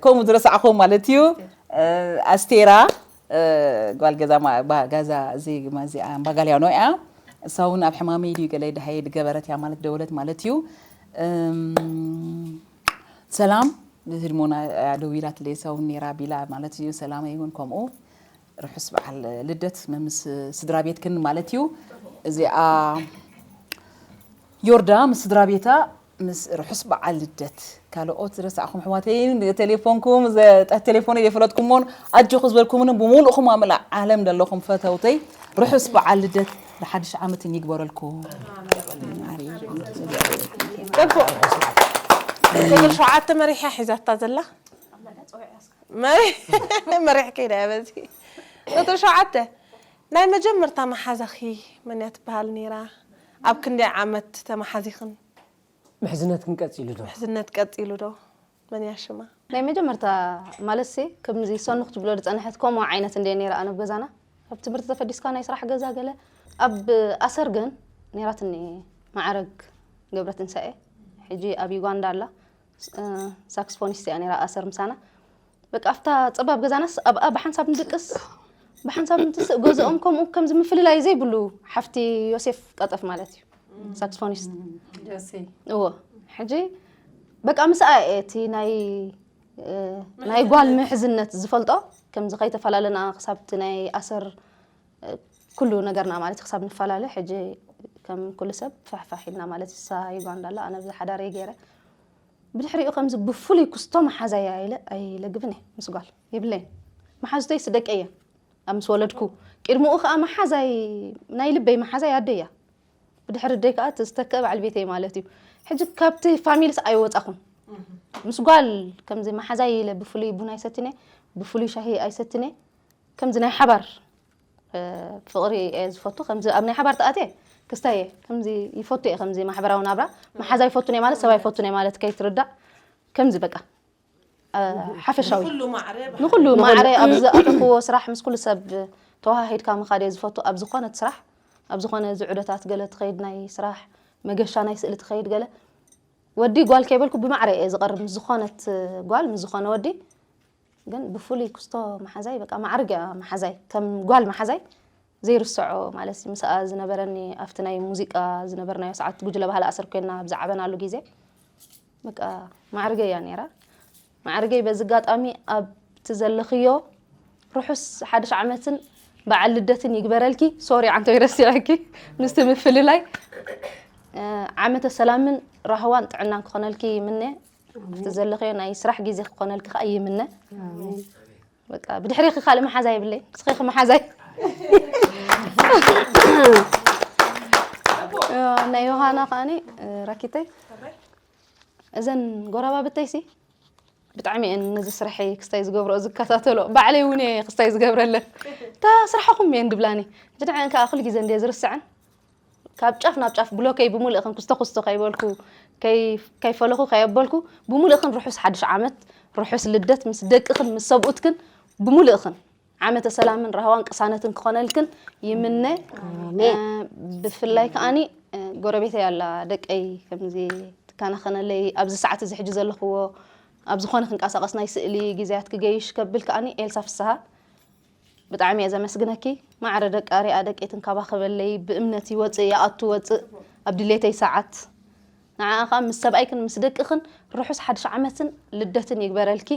ከምኡ ዝረሳዕኹም ማለት እዩ ኣስቴራ ጓል ገዛ ገዛ እዚ ማዚኣ ባጋልያኖ እያ እሳ እውን ኣብ ሕማመይ ድዩ ገለ ድሃየ ድገበረት እያ ማለት ደወለት ማለት እዩ ሰላም ህድሞና ደዊላትለይ እሳ እውን ነይራ ቢላ ማለት እዩ ሰላመይ እውን ከምኡ ርሑስ በዓል ልደት መምስ ስድራ ቤትክን ማለት እዩ እዚኣ ዮርዳ ምስ ስድራ ቤታ ምስ ርሑስ በዓል ልደት ካልኦት ዝረሳዕኹም ኣሕዋተይን ቴሌፎንኩም ቴሌፎነይ ዘይፈለጥኩሞን ኣጆኹ ዝበልኩምን ብሙሉእኹም ኣብ መላእ ዓለም ዘለኹም ፈተውተይ ርሑስ በዓል ልደት ንሓድሽ ዓመትን ይግበረልኩም። ጽቡቅ ክብል ሸውዓተ መሪሕያ ሒዛታ ዘላ መሪሕ ከይዳ እያ በዚ ቁፅሪ ሸውዓተ ናይ መጀመርታ መሓዛኺ መን እያ ትበሃል ነይራ? ኣብ ክንደይ ዓመት ተመሓዚኽን? ምሕዝነትክን ቀፂሉ ዶ? ምሕዝነት ቀፂሉ ዶ? መን እያ ሽማ? ናይ መጀመርታ ማለትሲ ከምዚ ሰኑ ክትብሎ ዝፀንሐት ከምኡ ዓይነት እንደ ነይራ ኣነ ኣብ ገዛና ካብ ትምህርቲ ተፈዲስካ ናይ ስራሕ ገዛ ገለ ኣብ ኣሰር ግን ነይራትኒ ማዕረግ ገብረትንሳኤ ሕጂ ኣብ ዩጋንዳ ኣላ ሳክስፎኒስት እያ ነይራ ኣሰር ምሳና በቃ ኣብታ ፀባብ ገዛናስ ኣብኣ ብሓንሳብ ንድቅስ ብሓንሳብ ንትስእ ገዝኦም ከምኡ ከምዚ ምፍልላይ ዘይብሉ ሓፍቲ ዮሴፍ ቀጠፍ ማለት እዩ ሳክስፎኒስት እዎ ሕጂ በቃ ምስኣ እየ እቲ ናይ ናይ ጓል ምሕዝነት ዝፈልጦ ከምዚ ከይተፈላለና ክሳብቲ ናይ ኣሰር ኩሉ ነገርና ማለት ክሳብ ንፈላለ ሕጂ ከም ኩሉ ሰብ ፋሕፋሕ ኢልና ማለት እሳ ዩጋንዳ ኣላ ኣነ ብዚ ሓዳረይ ገይረ ብድሕሪኡ ከምዚ ብፍሉይ ክስቶ መሓዛይ ኣይለ ኣይለግብን እየ ምስ ጓል የብለይን መሓዙተይ ስደቀ እየ ኣብ ምስ ወለድኩ ቅድምኡ ከዓ መሓዛይ ናይ ልበይ መሓዛይ ኣደያ ብድሕሪ ደይ ከዓ ዝተከአ በዓል ቤተይ ማለት እዩ ሕጂ ካብቲ ፋሚልስ ኣይወፃኹን ምስ ጓል ከምዚ መሓዛይ ኢለ ብፍሉይ ቡን ኣይሰትነ ብፍሉይ ሻሂ ኣይሰትነ ከምዚ ናይ ሓባር ፍቕሪ እየ ዝፈቱ ከምዚ ኣብ ናይ ሓባር ተኣትየ ክስታይ እየ ከምዚ ይፈቱ እየ ከምዚ ማሕበራዊ ናብራ መሓዛ ይፈቱን እየ ማለት ሰባ ይፈቱን እየ ማለት ከይትርዳእ ከምዚ በቃ ሓፈሻዊ ንኩሉ ማዕረ ኣብ ዝኣተክዎ ስራሕ ምስ ኩሉ ሰብ ተዋሃሂድካ ምኻድ እየ ዝፈቱ ኣብ ዝኾነት ስራሕ ኣብ ዝኾነ ዝዑደታት ገለ ትኸይድ ናይ ስራሕ መገሻ ናይ ስእሊ ትኸይድ ገለ ወዲ ጓል ከይበልኩ ብማዕረ እየ ዝቐርብ ምስ ዝኾነት ጓል ምስ ዝኾነ ወዲ ግን ብፍሉይ ክስቶ መሓዛይ በቃ ማዕርግ እያ መሓዛይ ከም ጓል መሓዛይ ዘይርስዖ ማለት ምስኣ ዝነበረኒ ኣብቲ ናይ ሙዚቃ ዝነበርናዮ ሰዓት ጉጅለ ባህሊ ኣሰር ኮይና ኣብ ዝዓበናሉ ግዜ በቃ ማዕርገይ እያ ነይራ ማዕርገይ በዚ ኣጋጣሚ ኣብቲ ዘለኽዮ ርሑስ ሓድሽ ዓመትን በዓል ልደትን ይግበረልኪ ሶሪ ዓንተይ ረሲዐኪ ምስቲ ምፍልላይ ዓመተ ሰላምን ራህዋን ጥዕናን ክኾነልኪ ይምነ ኣብቲ ዘለኽዮ ናይ ስራሕ ግዜ ክኾነልኪ ከዓ ይምነ በቃ ብድሕሪኺ ካልእ መሓዛ የብለይ ንስኺ ኢኺ መሓዛይ ናይ ዮሃና ከዓኒ ራኪተይ እዘን ጎረባብተይሲ ብጣዕሚ እየን ነዚ ስርሐይ ክስታይ ዝገብረኦ ዝከታተሎ። ባዕለይ እውን እየ ክስታይ ዝገብረለን። እታ ስራሕኹም እየን ድብላኒ። ንዕዐን ከዓ ኩሉ ግዜ እንድየ ዝርስዐን። ካብ ጫፍ ናብ ጫፍ ብሎከይ ብምሉእኽን ኩስቶ ኩስቶ ከይበልኩ፣ ከይ-፣ ከይፈለኹ ከየበልኩ፣ ብምሉእኽን ርሑስ ሓድሽ ዓመት፣ ርሑስ ልደት ምስ ደቅኽን ምስ ሰብኡትክን ብምሉእኽን ዓመተ ሰላምን ራህዋን ቅሳነትን ክኾነልክን ይምነ። ኣሜን። እ፣ ብፍላይ ከኣኒ፣ እ፣ ጎረቤተይ ኣላ ደቀይ ከምዚ ትከናኸነለይ ኣብዚ ሰዓት እዚ ሕጂ ዘለኽዎ ኣብ ዝኾነ ክንቀሳቐስ ናይ ስእሊ ግዜያት ክገይሽ ከብል ከኣኒ ኤልሳ ፍስሃ ብጣዕሚ እየ ዘመስግነኪ። ማዕረ ደቃ ሪኣ ደቀይ ትንከባኸበለይ፣ ብእምነት ይወፅእ ይኣቱ ወፅእ ኣብ ድሌተይ ሰዓት። ንዓኣ ከዓ ምስ ሰብኣይክን ምስ ደቅኽን ርሑስ ሓድሽ ዓመትን ልደትን ይግበረልኪ።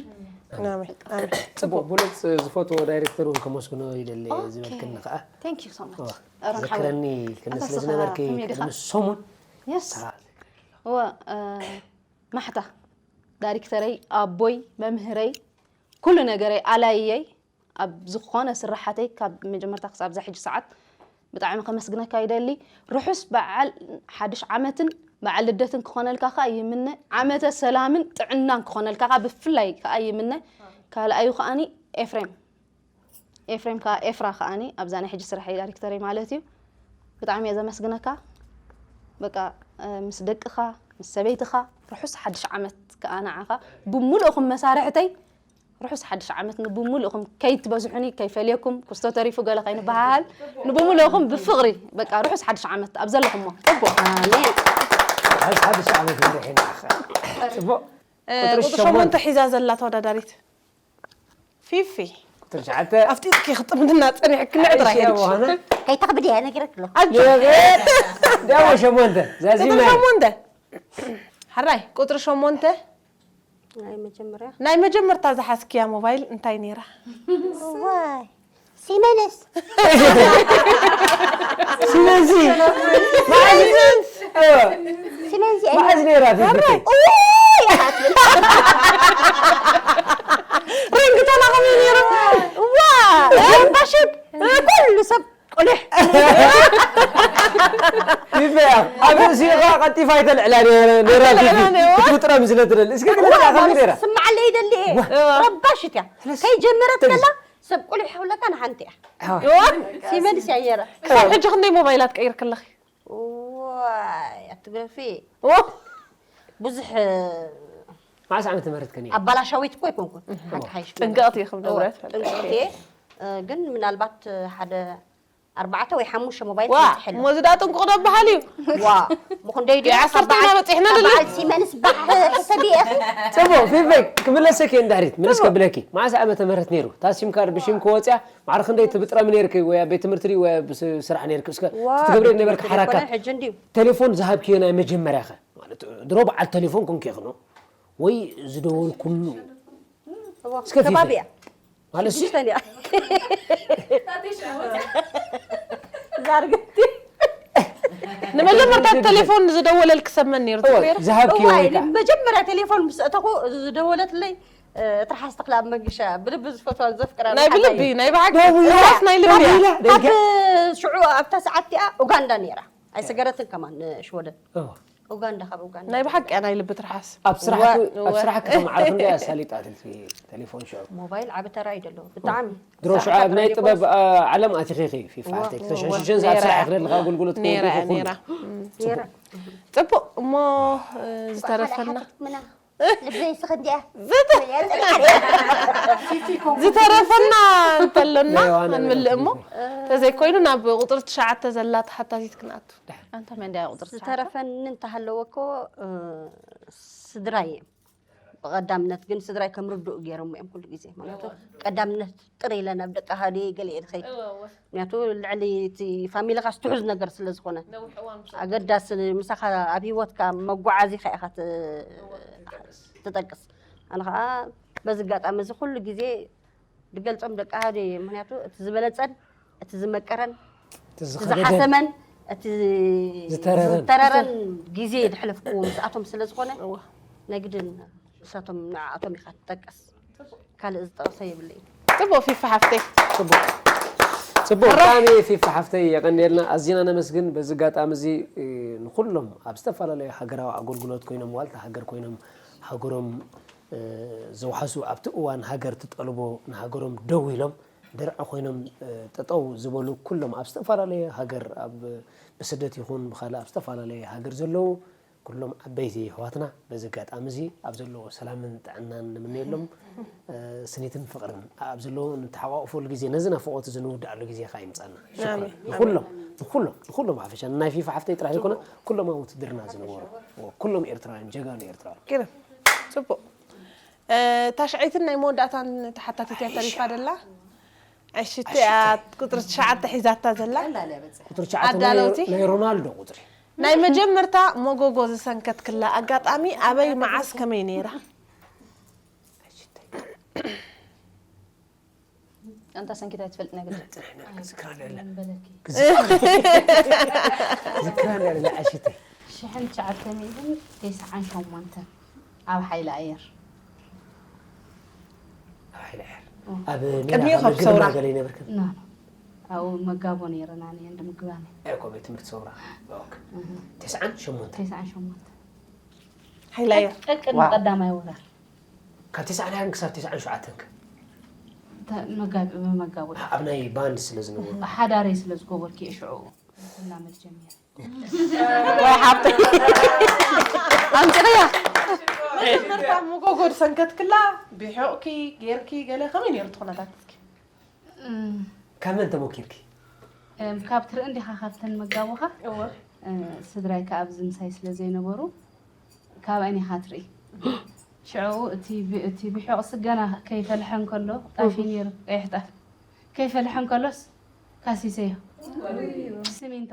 ኣሜን፣ ኣሜን። ጽቡቅ ብሉጽ ዝፈትዎ ዳይሬክተር እውን ከመስግኖ ይደሊ ዝበልክኒ ከዓ Thank you so much። እዋ፣ ኣሮን ሓወይ። ዘክረኒ ኢልክኒ ኣታ ስለ ስኻ ዝነበርኪ ከመይ ዲኻ? ቅድሚ ሰሙን Yes። ሰዓት እወ እ፣ ማሕታ ዳይሬክተረይ ኣቦይ መምህረይ ኩሉ ነገረይ ኣላይየይ ኣብ ዝኾነ ስራሓተይ ካብ መጀመርታ ክሳብ እዛ ሕጂ ሰዓት ብጣዕሚ ከመስግነካ ይደሊ። ርሑስ በዓል ሓድሽ ዓመትን በዓል ልደትን ክኾነልካ ከዓ ይምነ። ዓመተ ሰላምን ጥዕናን ክኾነልካ ከዓ ብፍላይ ከዓ ይምነ። ካልኣዩ ከዓኒ ኤፍሬም ኤፍሬም ከዓ ኤፍራ ከዓኒ ኣብዛ ናይ ሕጂ ስራሐይ ዳይሬክተረይ ማለት እዩ። ብጣዕሚ እየ ዘመስግነካ። በቃ እ፣ ምስ ደቅኻ ምስ ሰበይትኻ ርሑስ ሓድሽ ዓመት ከዓ ንዓኻ ብምሉእኹም መሳርሕተይ ርሑስ ሓድሽ ዓመት ንብምሉእኹም ከይትበዝሑኒ ከይፈልየኩም ኩስቶ ተሪፉ ገለ ከይንበሃሃል ንብምሉእኹም ብፍቕሪ በቃ ርሑስ ሓድሽ ዓመት ኣብ ዘለኹሞ ጽቡቕ ኣሜን። ሓድሽ ሓድሽ ዓመት ይብርሕና። ጽቡቅ እ፣ ቁፅሪ ቁፅሪ ሸሞንተ። ሸሞንተ ሒዛ ዘላ ተወዳዳሪት ፊፊ ቁፅሪ ትሽዓተ ኣፍጢጥኪ ክጥምትና ፀኒሕኪ ንዕድራ እሺ፣ ሄድሽ የዋህና። ከይተኽብድያ ነግረክሎ ዳሞ ሸሞንተ ዛዚምና ቁፅሪ ሸሞንተ ሓራይ ቁፅሪ ሸሞንተ ናይ መጀመርያ ናይ መጀመርታ ዝሓዝክያ ሞባይል እንታይ ነይራ ዋይ ሲመንስ ስለዚ ሲመንስ መዓዝ ነይራ ፊፊ? ሪንግቶና ከመይ ነይሩ ኩሉ ሰብ ቁልሕ ፊፊ ኣብ ርእሲኻ ቀልጢፋ ኣይተልዕላ ነይራ ፊፊ ክትብጥረም ስለ ትደሊ እስኪ ግለጽ ከመይ ነይራ? ስምዓለይ ይደሊ እየ ረባሽት እያ ከይጀመረት ከላ ሰብ ቁልሕ ይብለካ ንሓንቲ እያ ሲመንስ እያ ነይራ ክሳብ ሕጂ ክንደይ ሞባይላት ቀይርክለኺ ዋይ ኣትግረፊ ብዙሕ መዓስ ዓመተ ምህረት ከን እዩ? ኣባላሻዊት እኮ ኣይኮንኩን ሓንቲ ሓይሽ ጥንቀቕቲ ኢኹም ንብረት ጥንቀቕቲ እየ እ፣ ግን ምናልባት ሓደ ኣርባዕተ ወይ ሓሙሽተ ሞባይል ዋ ትሕል እሞ እዚ ዳ ጥንቁቕ ዶ በሃል እዩ ዋ ምኹንደይ ድዩ ዓሰርተ ኢና በፂሕና ደለ በዓል ሲመንስ ባሕ ሕሰብ እየ ጽቡቅ ፊፊ ክምለሰኪ እንድሕሪት ምልስ ከብለኪ መዓስ ዓመተ ምህረት ነይሩ? እታ ሲም ካርድ ብሽም ክወፅያ ማዕረ ክንደይ ትብጥረሚ ነይርኪ ወይ ኣብ ቤት ትምህርቲ ድዩ ወይ ኣብ ስ- ስራሕ ነይርኪ እስከ ዋ ትገብሪ ነበርኪ ሓራካት ሕጂ እንድዩ ቴሌፎን ዝሃብክዮ ናይ መጀመርያ ኸ ማለት ድሮ በዓል ቴሌፎን ኮንኪ ኽኖ ወይ ዝደወልኩሉ እስከ ፊፊ ከባቢ እያ ማለት ሲ ሽዱሽተ እንድያ ዛርግቲ ንመጀመርታ ቴሌፎን ዝደወለልክ ሰብ መን ነይሩ ትኽሪ ዝሃብክዮ እዋይ ወይ ከዓ መጀመርያ ቴሌፎን ምስ እተኹ ዝደወለትለይ ትርሓስ ተኽለ ኣብ መንገሻ ብልቢ ዝፈትዋ ዘፍቅራ ናይ ብልቢ ናይ ብሓቂ ራስ ናይ ልቢ እያ። ደዊላ ኣብ ደንኪያ ሽዑ ኣብታ ሰዓት እቲኣ ኡጋንዳ ነይራ ኣይሰገረትን ከማን ሽወደን እዎ። ኡጋንዳ ካብ ኡጋንዳ ናይ ብሓቂ እያ ናይ ልቢ ትርሓስ ኣብ ስራሕ እዋ፣ ኣብ እዋ። ስራሕ ከተማዕርፍ እንደ ኣሳሊጣት እቲ ቴሌፎን ሽዑ ሞባይል ዓቢ ተራ እዩ ዘለዎ ብጣዕሚ ድሮ ሽዑ ኣብ ናይ ጥበብ ኣ፣ ዓለም ኣቲኺ ኢኺ ፊፋ እዋ፣ ኣቲኺ እዋ፣ ተሸሽሸን ነይራ ኣብ ስራሕ እያ። ክደልኻ ኣገልግሎት ነይራ እያ ክወዱ ነይራ ይኹን። ጽቡቅ እሞ እ፣ ዝተረፈና ምና ልብዘይ ስኽንድያ ዝተረፈና እንተሎና ናይ ዋና ክንምልእ እሞ ተዘይኮይኑ ናብ ቁፅሪ ትሽዓተ ዘላ ተሓታቲት ክንኣቱ ኣንታ መን ድያ ቁፅሪ ትሽዓተ? ዝተረፈኒ እንተሃለወ እኮ እ፣ ስድራይ እዮም ብቐዳምነት ግን ስድራይ ከም ርዱእ ገይሮም እዮም ኩሉ ግዜ ማለት ቀዳምነት ጥር ኢለ ናብ ደቂ ሃደ ገለ እየ ዝኸይድ ምክንያቱ ልዕሊ እቲ ፋሚሊኻ ዝትሕዝ ነገር ስለ ዝኾነ ኣገዳሲ ምሳኻ ኣብ ሂወትካ መጓዓዚኻ ኢኻ ት- ትጠቅስ ኣነ ከዓ በዚ ኣጋጣሚ እዚ ኩሉ ግዜ ዝገልፆም ደቂ ሃደ ምክንያቱ እቲ ዝበለፀን እቲ ዝመቀረን እቲ ዝኸበደን ዝሓሰመን እቲ ዝተረረን። ዝተረረን ግዜ ዝሕለፍኩዎ ምስኣቶም ስለ ዝኾነ ናይ ግድን ንሳቶም ንዓኣቶም ኢኻ ትጠቀስ ካልእ ዝጠቕሶ የብለይ ፅቡቅ ፊፋ ሓፍተይ ጽቡቅ ጽቡቅ ብጣዕሚ ፊፋ ሓፍተይ የቐንየልና ኣዚና ነመስግን በዚ ኣጋጣሚ እዚ እ፣ ንኩሎም ኣብ ዝተፈላለዩ ሃገራዊ ኣገልግሎት ኮይኖም ዋልታ ሃገር ኮይኖም ሃገሮም እ፣ ዝውሓሱ ኣብቲ እዋን ሃገር ትጠልቦ ንሃገሮም ደው ኢሎም ድርዒ ኮይኖም፣ እ፣ ጠጠው ዝበሉ ኩሎም ኣብ ዝተፈላለየ ሃገር ኣብ ብስደት ይኹን ብኻልእ ኣብ ዝተፈላለየ ሃገር ዘለዉ ኩሎም ዓበይቲ ኣሕዋትና በዚ ኣጋጣሚ እዚ ኣብ ዘለዎ ሰላምን ጥዕናን ንምነየሎም፣ እ፣ ስኒትን ፍቕርን ኣብ ዘለዎ ንተሓቋቑፈሉ ግዜ ነዚ ናፍቖት እዚ ንውድኣሉ ግዜ ከዓ ይምፃና። ሽኩራን። ኣሜን። ንኩሎም ንኩሎም ንኩሎም ሓፈሻ ናይ ፊፋ ሓፍተይ ጥራሕ ዘይኮነ ኩሎም ኣብ ውትድርና ዝነበሩ ኩሎም ኤርትራውያን ጀጋኑ ኤርትራውያን። ግርም። ጽቡቕ። እ፣ ታሽዐይትን ናይ መወዳእታን ተሓታቲት እያ ተሪፋ ደላ። ዕሽቲ እያ ቁጽሪ ትሽዓተ ሒዛታ ዘላ። ቀላል እያ በጽሕ። ቁፅሪ ትሽዓተ ናይ ኣዳለውቲ? ናይ ሮናልዶ ቁፅሪ። ናይ መጀመርታ መጎጎ ዝሰንከትክላ ኣጋጣሚ ኣበይ፣ መዓስ፣ ከመይ ነይራ? ኣንታ ሰንኪታ ትፈልጥ ነገር ዝክራ ደለ በለኪ ዝክራ ደለ ዕሽተይ ሽሕን ትሽዓተ ሚእትን ተስዓን ሸሞንተን ኣብ ሓይሊ ኣየር ኣብ ሓይሊ ኣየር እም። ኣብ ቅድሚኡ ሜዳ ካብ መግብና ሰውራ። ገለ ይነበርክን ና ኣብኡ መጋቦ ነይረና ንየ እንደ ምግባነ እኮ ቤት ትምህርቲ ሰውራ ኦክ ተስዓን ሸሞንተ ተስዓን ሸሞንተ ሓይሊ ኣየር። ቀቅድሚ ቀዳማይ ወራር ካብ ተስዓን ሓደን ክሳብ ተስዓን ሸውዓተን ከ ተ- መጋቢ መጋቦ ኣብ ናይ ባንድ ስለ ዝነበሩ ሓዳረይ ስለ ዝገበርኪ እየ ሽዑ ክላመድ ጀሚረ ወይ ሓብቲ ኣምፅእያ። መጀመርታ መጎጎ ዝሰንከትክላ ብሕቕኪ ጌርኪ ገለ ከመይ ነይሩ እቲ ኩነታት እስኪ? እም፣ ካብ መን ተሞኪርኪ እም፣ ካብ ትርኢ እንዲኻ ካብተን መጋቦኻ እወ እ፣ ስድራይ ከኣ ኣብዚ ምሳይ ስለ ዘይነበሩ ካብኣን ኢኻ ትርኢ። ሽዑ እቲ ብ- እቲ ብሕቑ ስገና ከይፈልሐ እንከሎ ጣፍ እዩ ነይሩ ቀይሕ ጣፍ ከይፈልሐ እንከሎስ ካሲሰዮ ስሚንቶ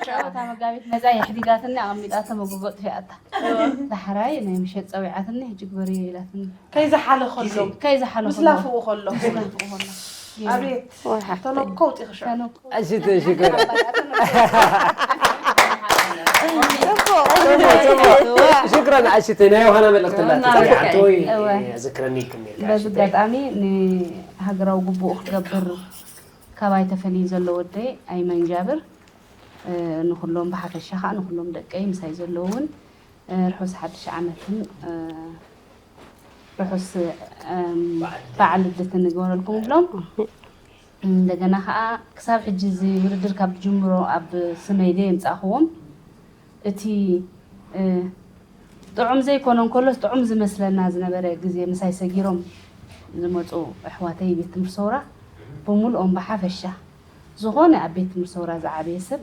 ሽዑ እታ መጋቢት መዛ የሕዲጋትኒ ኣቐሚጣቶ መጎጎ ጥፊኣታ። ዳሕራይ ናይ ምሸት ጸዊዓትኒ ሕጂ ግበርዮ ኢላትኒ። ከይዝሓለ ከሎ ከይዝሓለ ምስ ከሎ ላፍኡ ከሎ ምስ ላፍኡ ከሎ ኣቤት ተነኮ ውጢኺ ሽዑ ተነኩ ኣሽተ ሽኮር ሽክረን ኣሽተ ናይ ዮሃና መልእክቲ ኣላትወይ እወ። ዝክረኒ ክምል በዚ ኣጋጣሚ ንሃገራዊ ግቡኡ ክገብር ካባይ ተፈልዩ ዘሎ ወደይ ኣይመን ጃብር እ፣ ንኩሎም ብሓፈሻ ከዓ ንኩሎም ደቀይ ምሳይ ዘለዉ እውን እ፣ ርሑስ ሓድሽ ዓመትን እ፣ ርሑስ እም፣ በዓል ልደትን ንግበረልኩም እብሎም። እንደገና ከዓ ክሳብ ሕጂ እዚ ውድድር ካብ ዝጅምሮ ኣብ ስመይ ዘየምፃእክዎም እቲ እ፣ ጥዑም ዘይኮነ እንከሎስ ጥዑም ዝመስለና ዝነበረ ግዜ ምሳይ ሰጊሮም ዝመፁ ኣሕዋተይ ቤት ትምህርቲ ሰውራ ብምልኦም ብሓፈሻ ዝኾነ ኣብ ቤት ትምህርቲ ሰውራ ዝዓበየ ሰብ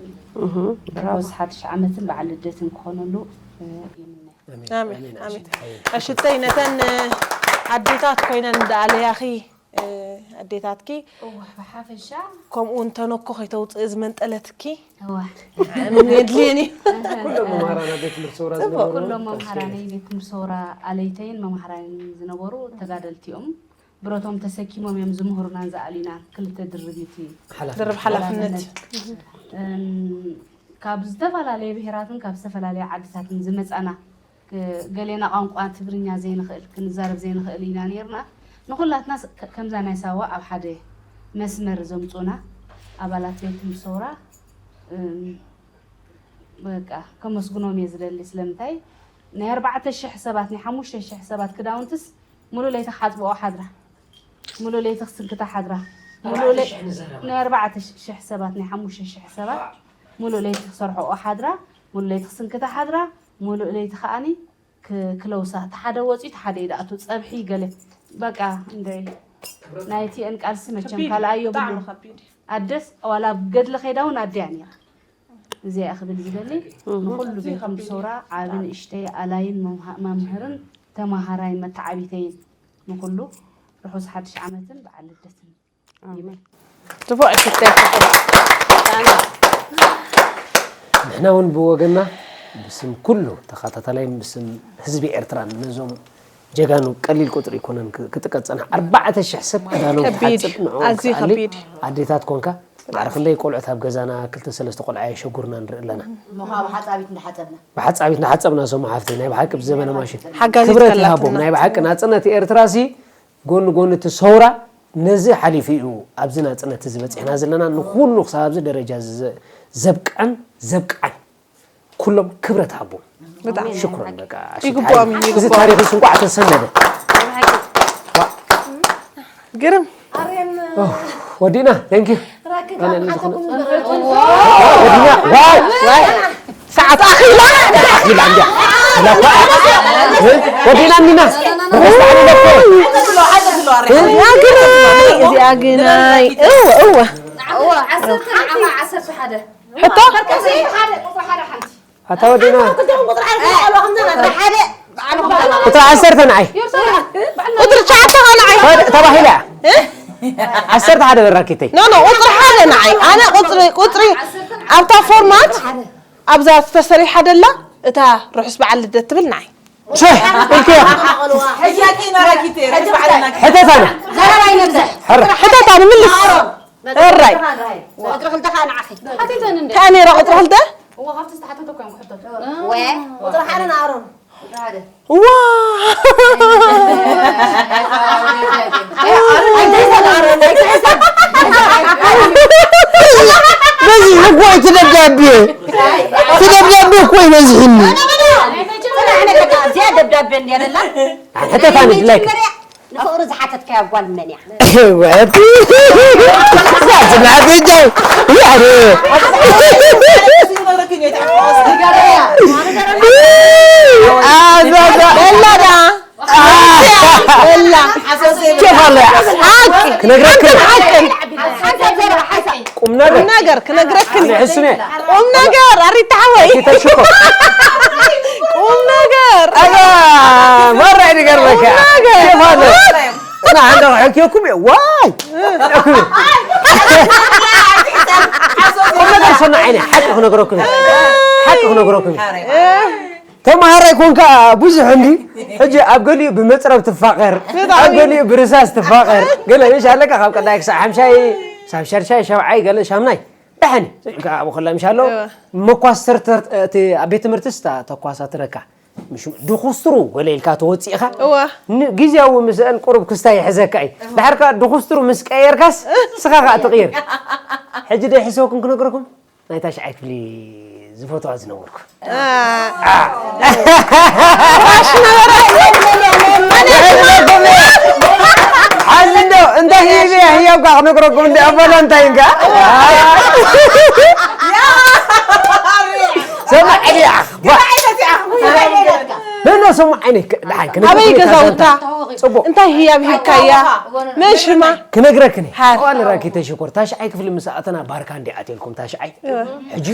ርሑስ ሓድሽ ዓመትን በዓል ልደትን ክኾነሉ እ፣ ይምነ። ኣሜን ኣሜን። ኣሽተይ ነተን ኣዴታት ኮይነን እንዳኣለያኺ ኣዴታትኪ እዋ ብሓፈሻ ከምኡ እንተነኮ ከይተውፅእ ዝመንጠለትኪ እዋ የድልየን እዩ። ኩሎም መምሃራና ቤት ትምህርቲ ሰውራ ዝነበሩ ኩሎም መምሃራነይ ቤት ትምህርቲ ሰውራ ኣለይተይን መምሃራንን ዝነበሩ ተጋደልቲ እዮም። ብረቶም ተሰኪሞም እዮም ዝምህሩናን ዝኣልዩናን ክልተ ድርቢቲ ሓላፍነት። ድርብ ሓላፍነት እም፣ ካብ ዝተፈላለየ ብሄራትን ካብ ዝተፈላለየ ዓድታትን ዝመፃና ክ- ገሌና ቋንቋ ትግርኛ ዘይንኽእል ክንዛረብ ዘይንኽእል ኢና ነይርና። ንኹላትና ስ- ከ- ከምዛ ናይ ሳዋ ኣብ ሓደ መስመር ዘምፁና ኣባላት ቤት ትምህርቲ ሰውራ እም፣ በቃ ከመስግኖም እየ ዝደሊ። ስለምንታይ ናይ ኣርባዕተ ሽሕ ሰባት ናይ ሓሙሽተ ሽሕ ሰባት ክዳውንትስ ሙሉ ለይቲ ክሓፅብኦ ሓድራ ሙሉ ለይቲ ክስንክታ ሓድራ ሙሉ ለይ ናይ ኣርባዕተ ሽሕ ሰባት ናይ ሓሙሽተ ሽሕ ሰባት ሙሉ ለይቲ ክሰርሖኦ ሓድራ ሙሉ ለይቲ ክስንክታ ሓድራ ሙሉ ለይቲ ከዓኒ ክ- ክለውሳ እቲ ሓደ ወፂኡ እቲ ሓደ ይድኣቱ ፀብሒ ገለ በቃ እንደ ናይቲአን ቃልሲ መቸም ከቢድ ካልኣዮ ብጣዕሚ ብሉ ከቢድ እዩ። ኣደስ ዋላ ኣብ ገድሊ ከይዳ እውን ኣደያ ነይራ እዚኣ ክብል ዝደሊ ንኩሉ ቤት ትምህርቲ ሰውራ ዓቢ ንእሽተይ ኣላይን መምሃ- መምህርን ተማሃራይን መተዓቢተይን ንኩሉ ርሑስ ሓድሽ ዓመትን በዓል ልደትን ይብል ጽቡቕ ሽተይ ንሕና እውን ብወገና ብስም ኩሉ ተኸታታላይ ብስም ህዝቢ ኤርትራ ነዞም ጀጋኑ ቀሊል ቁፅሪ ይኮነን ክጥቀፅ ፀንሕ ኣርባዕተ ሽሕ ሰብ ክዳኖም ከቢድ ክሓፅብ ንዕኦም ኣዝዩ ክኣሊ ከቢድ ኣዴታት ኮንካ ማዕረ ክንደይ ቆልዑት ኣብ ገዛና ክልተ ሰለስተ ቆልዓ የሸጉርና ንርኢ ኣለና እሞ ከዓ ብሓፃቢት እንዳሓፀብና ብሓፃቢት እናሓፀብና ሰሙ ሓፍተይ ናይ ብሓቂ ብዘበነ ማሽን ሓጋዚት ክብረት ከላትና። ይሃቦም ናይ ብሓቂ ናፅነት ኤርትራ ሲ ጎኒ ጎኒ እቲ ሰውራ ነዚ ሓሊፉ እዩ ኣብዚ ናፅነት እዚ በፂሕና ዘለና ንኩሉ ክሳብ ኣብዚ ደረጃ እዚ ዘ- ዘብቅዐን ዘብቅዓን ኩሎም ክብረት ሃቦም ሽኩረን በቃ። ይግባም፣ ይግባም። እዚ ታሪኽስ እንኳዕ ተሰነደ። ግርም። ወዲና፣ thank you። ወዲና፣ ዋይ፣ ዋይ። ሰዓት ኣኺላ። ኣኺላ እንዲያ። ወዲና እኒና። እዚኣ ግናይ፣ እዚኣ ግናይ። እወ፣ እወ። ሕቶ? ኣታ ወዲና። ቁፅሪ ዓሰርተ ንዓይ። ቁፅሪ ትሽዓተ ከዓ ንዓይ። ተባሂላ እያ። ዓሰርተ ሓደ በራኪተይ። ኖ፣ ኖ፣ ቁፅሪ ሓደ ንዓይ። ኣነ ቁፅሪ፣ ቁፅሪ ኣብታ ፎርማት ኣብዛ ዝተሰሪሓ ደላ እታ ርሑስ በዓል ልደት ትብል ንዓይ። ሸህ፣ ኢልክዮ። ሕጂ ኣኪና ራኪቴ፣ ርሑስ በዓል ናኪ። ሕተታና። ዘረባ ይነብዝሕ። ሕረ። ሕተታኒ፣ ምልስ። እራይ። ቁፅሪ ክልተ ከዓ ንዓኺ። ሓቲተን እንደ። ከኣ ነይራ ቁፅሪ ክልተ? እዋ፣ ካብቲ ዝተሓተተ እኮ እዮም ክሕተቱ። ወ፣ ቁፅሪ ሓደ ንኣሮን። ቁፅሪ ሓደ። ዋ። ኣይትሕሰብ ኣሮን፣ ኣይትሕሰብ። በዚሑ እኮ እዩ እቲ ደብዳቤ። እቲ ደብዳቤ እኮ እዩ በዚሕኒ። እዚኣ ደብዳቤ እንድያ ደላ። ሕተታኒ ድላይክ። ንፍቕሪ ዝሓተትካያ ጓል መን እያ? ወዲ። ዛዝና ቤጃው። ያሬ። ኣዛዛ። በላዳ። በላ። ኬፍ ኣለ። ሓቂ። ክነግረክን። ሓቂ። ሓቂ። ሓቂ። ቁም ነገር። ቁም ነገር ክነግረክን። ሕሱነ። ቁም ነገር፣ ኣሪታ ሓወይ። ጌታ ሽኮር። ቁም ነገር። ኣዛ፣ ማራ ይንገርበካ። ቁም ነገር። ኬፍ ኣለ። እና ሓንዳ ክሕክየኩም እየ። ዋይ። ቁም ነገር ሰና ዓይነ፣ ሓቂ ክነግረኩም እየ። ሓቂ ክነግረኩም እየ። ተማሃራይ ኮንካ ብዙሕ እንዲ። ሕጂ ኣብ ገሊኡ ብመፅረብ ትፋቐር፣ ኣብ ገሊኡ ብርሳስ ትፋቐር። ገለ ምሽ ኣለካ ካብ ቀዳይ ክሳብ ሓምሻይ፣ ክሳብ ሻድሻይ፣ ሻብዓይ፣ ገለ ሻምናይ። ደሓን እዩ። ስዒልካ ኣብኡ ከላ ምሽ ኣሎ። እወ። መኳስተርተር፣ እቲ ኣብ ቤት ትምህርትስ እታ ተኳሳትረካ። ምሽ ድኹስትሩ ገለ ኢልካ ተወፂእኻ። እወ። ን-፣ ግዜያዊ ምስአን ቁሩብ ክስታይ ይሕዘካ እዩ። ድሓር ከኣ ድኹስትሩ ምስ ቀየርካስ፣ ስኻ ከኣ ትቕይር። ሕጂ ዶ ይሕሰበኩም ክነግረኩም? ናይ ታሽዓይ ክፍሊ ዝፈትዋ ዝነበርኩ። አ። አ። ራሽ ነበረ። ሕዚ እንዶ እንታይ ሂበ ህያብ ከኣ ክነግረኩም እንደ ቫላንታይን ከኣ። ሰማዕ እያ። ዋ። ኖ፣ ኖ፣ ሰማዕ ዓይነ፣ ክ-፣ ደሓን፣ ክነግረኩም ኣበይ እየ፣ ገዛውታ? ታዛንታ። ጽቡቕ። እንታይ ህያብ ሂብካያ? መን ሽማ? ክነግረክን እየ። ሃር። እዋን ራኪ ተሽኮር፣ ታሽዓይ ክፍሊ ምስ ኣተና ባርካ እንዲ ኣትየልኩም፣ ታሽዓይ። እወ። ሕጂ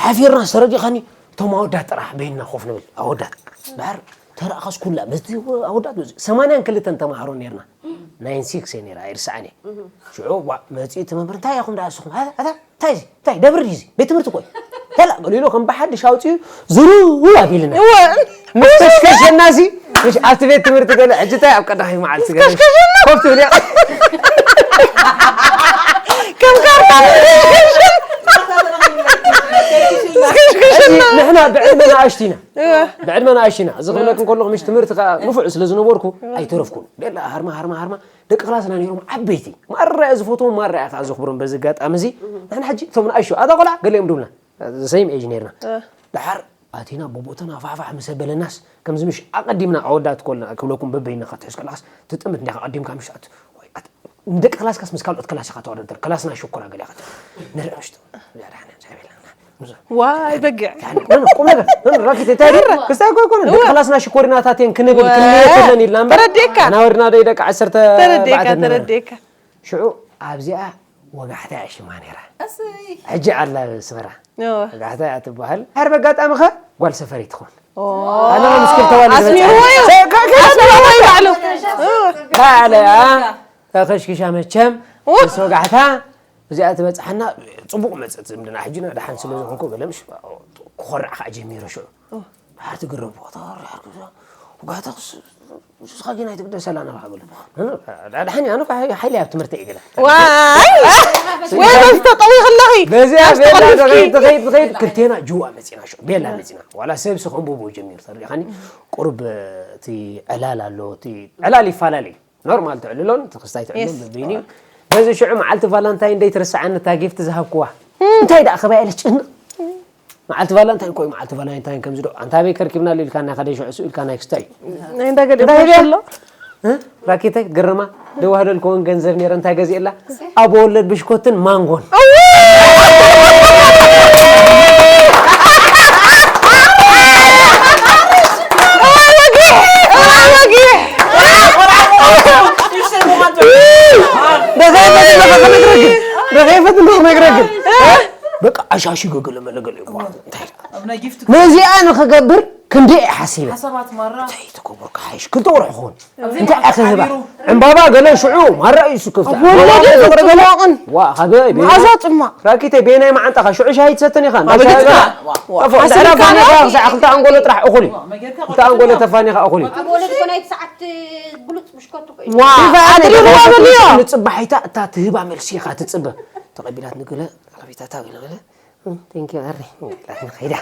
ሓፊርና ሰረዲኻኒ፣ እቶም ኣወዳት ጥራሕ በይንና ኮፍ ንብል፣ ኣወዳት። ድሓር ተራእኻስ ኩላ፣ በቲ ኣወዳት በዚ ሰማንያን ክልተን ተማሃሮ ኔርና። ናይን ሲክስ እየ ኔራ፣ ኣይርስዓን እየ። ሽዑ፣ ዋ፣ መጺኡ እቲ መምህር፣ "እንታይ ኢኹም ደኣ ንስኹም? ኣታ፣ ኣታ፣ እንታይ እዚ? እንታይ ደብር ድዩ እዚ? ቤት ትምህርቲ እኮ እዩ። ተላ" ገለ ኢሉ ከም ብሓድሽ ኣውጺኡ ዝርው ኣቢልና። እወ። ምስ ከሽከሸናሲ፣ ምሽ ኣብቲ ቤት ትምህርቲ ገለ፣ ሕጂ እንታይ ኣብ ቀዳማይ መዓልቲ ገለ፣ ከሽከሸና። ኮፍ ትብል እያ። ከም ካርታ። ከሽከሸና። ሕጂ ንሕና ብዕድመ ንኣሽቱ ኢና። እወ። ብዕድመ ንኣሽቱ ኢና። እዚ ክብለክን ከለኹ፣ ምሽ ትምህርቲ ከኣ ንፉዕ ስለ ዝነበርኩ፣ እወ። ኣይተረፍኩን። ቤላ ሃርማ፣ ሃርማ፣ ሃርማ። ደቂ ክላስና ነይሮም ዓበይቲ። ማራ እየ ዝፈትዎም፣ ማራ እየ ከኣ ዘኽብሮም። በዚ ኣጋጣሚ እዚ፣ ንሕና ሕጂ እቶም ንኣሽቱ፣ ኣታ ቆልዓ፣ ገሊኦም ድብልና፣ the same age ነይርና። እ። ደሓር ኣቲና ብቦታና ፋሕፋሕ ምስ ኣበለናስ፣ ከምዚ ምሽ ኣቐዲምና ኣወዳት ኮልና ክብለኩም በበይንኻ ክትሕዝ ከለኻስ፣ ትጥምት እንዲኻ ኣቐዲምካ ምሽ ኣት-፣ ወይ ኣት-፣ ንደቂ ክላስካስ ምስ ካልኦት ክላስ ኢኻ ተወዳደር። ክላስና ሽኮራ ገለ ኢኻ ትብል። ንርኢ ምሽ፣ እዚኣ ደሓን እያ፣ እንታይ ቤላ? ዋይ በጊዕ። ቁም ነገር፣ ቁም ነገር። ኖ፣ ኖ፣ ራኪት፣ እንታይ ድዩ? ክስታይ እኮ ኣይኮነን። ደቂ እወ። ክላስና ሽኮሪናታት እየን ክንብል፣ እወ። ክንልየት የለን ኢልና እምበር። ተረዲእካ። ኣናወድና ደይ ደቂ ዓሰርተ ኣርባዕተ ተረዲእካ፣ ነበርና። ተረዲእካ። ሽዑ ኣብዚኣ ወጋሕታ እያ ሽማ ነይራ። እሰይ። ሕጂ ኣላ ስፈራ። እወ። ወጋሕታ እያ ትበሃል። ድሓር በጋጣሚ ኸ ጓል ሰፈሪ ትኾን። ኦ። ኣነ ምስ ክልተ ዋልድ ኣስሚርዎ እዩ። በጻ-፣ ከ-፣ ከ-፣ ኣስሚርዎ እዩ ባዕሉ። ባዕለያ። ተኸሽኪሻ መቸም፣ ኡ። ምስ ወጋሕታ፣ እዚኣ ትበጽሓና፣ ጽቡቕ መጸት ዝምድና። ሕጂ ና ደሓን ስለ ዝኾንኩ፣ ገለ ምሽ ክኾርዕ ከኣ ጀሚረ ሽዑ። ኡ። ድሓር ትግረም፣ ወጋሕታ ክስ-፣ ንስኻ ግን ኣይትግደሰላ ናብኣ በለ። ደሓን እያ፣ ኣነ ሓይ-፣ ሓይሊ ኣብ ትምህርቲ እየ ገለ። ዋይ! ወይ በዚ ተጠዊ ከለኺ። በዚኣ በዚ ቤላ ተጠዊ ትኸይድ፣ ትኸይድ፣ ትኸይድ፣ ክልቴና ጅዋ መጺና ሽዑ፣ ቤላ መጺና። ዋላ ሰብሲ ከንብቦ ጀሚሩ፣ ተረዲኻኒ? ቁሩብ እቲ ዕላል ኣሎ፣ እቲ ዕላል ይፈላለ እዩ። ኖርማል ትዕልሎን ትኽስታይ ትዕልሎን የስ። በበይኑ እዩ። በዚ ሽዑ መዓልቲ ቫላንታይን ደይ ትርስዓኒ እታ ጊፍት ዝሃብክዋ። እም። እንታይ ደኣ ከባይ ኢለስ ጭንቕ። መዓልቲ ቫላንታይን ኮይ መዓልቲ ቫላንታይን ከምዚ ዶ ኣንታ በይ ከርኪብና ኢልካ ናይ ከደ ሽዑ ኢልካ ናይ ክስታይ ናይ እንዳ ገለ ኣሎ ራኪተ ግርማ ደዋህደልኮ እውን ገንዘብ ነረ እንታይ ገዚእላ ኣብ ወለድ ብሽኮትን ማንጎን በቃ ኣሻሽጎ ገለ መለገለ ይብሃል እንታይ ኢላ? ነዚኣ ንኽገብር ክንደይ እየ ሓሲበ። ሓሳባት ማራ እንታይ ተገብርካ ሓይሽ ክልተ ወርሒ ክኾን እንታይ እየ ክህባ? ዕምባባ ገለ ሽዑ ማራ እዩ ስክፍታ። ወላዲ ፍቕሪ ገለ ጽማቕን ዋ ሃበይ ቤና መዓዛ ጽማቕ ራኪተይ ቤናይ መዓንጣኻ ሽዑ ሻሂ ትሰተን ኢኻ። እንዳ ሻሂ ገና ጠፍኦ። ድሕሪ ኣፋኒኻ ክሳዕ ክልተ ኣንጎሎ ጥራሕ እኹል እዩ። ክልተ ኣንጎሎ ተፋኒኻ እኹል እዩ። ኣብ ወለድ ኮና እቲ ሰዓት ብሉፅ ብሽኮት እኮ እዩ። ዋ ኣድሪዋ በልዮ ንጽባሒታ እታ ትህባ መልሲ ኢኻ ትጽበ። ተቐቢላት ንገለ ተቐቢታታ ገለ ገለ ቴንኪ ኣሪ ላትና ኸይዳ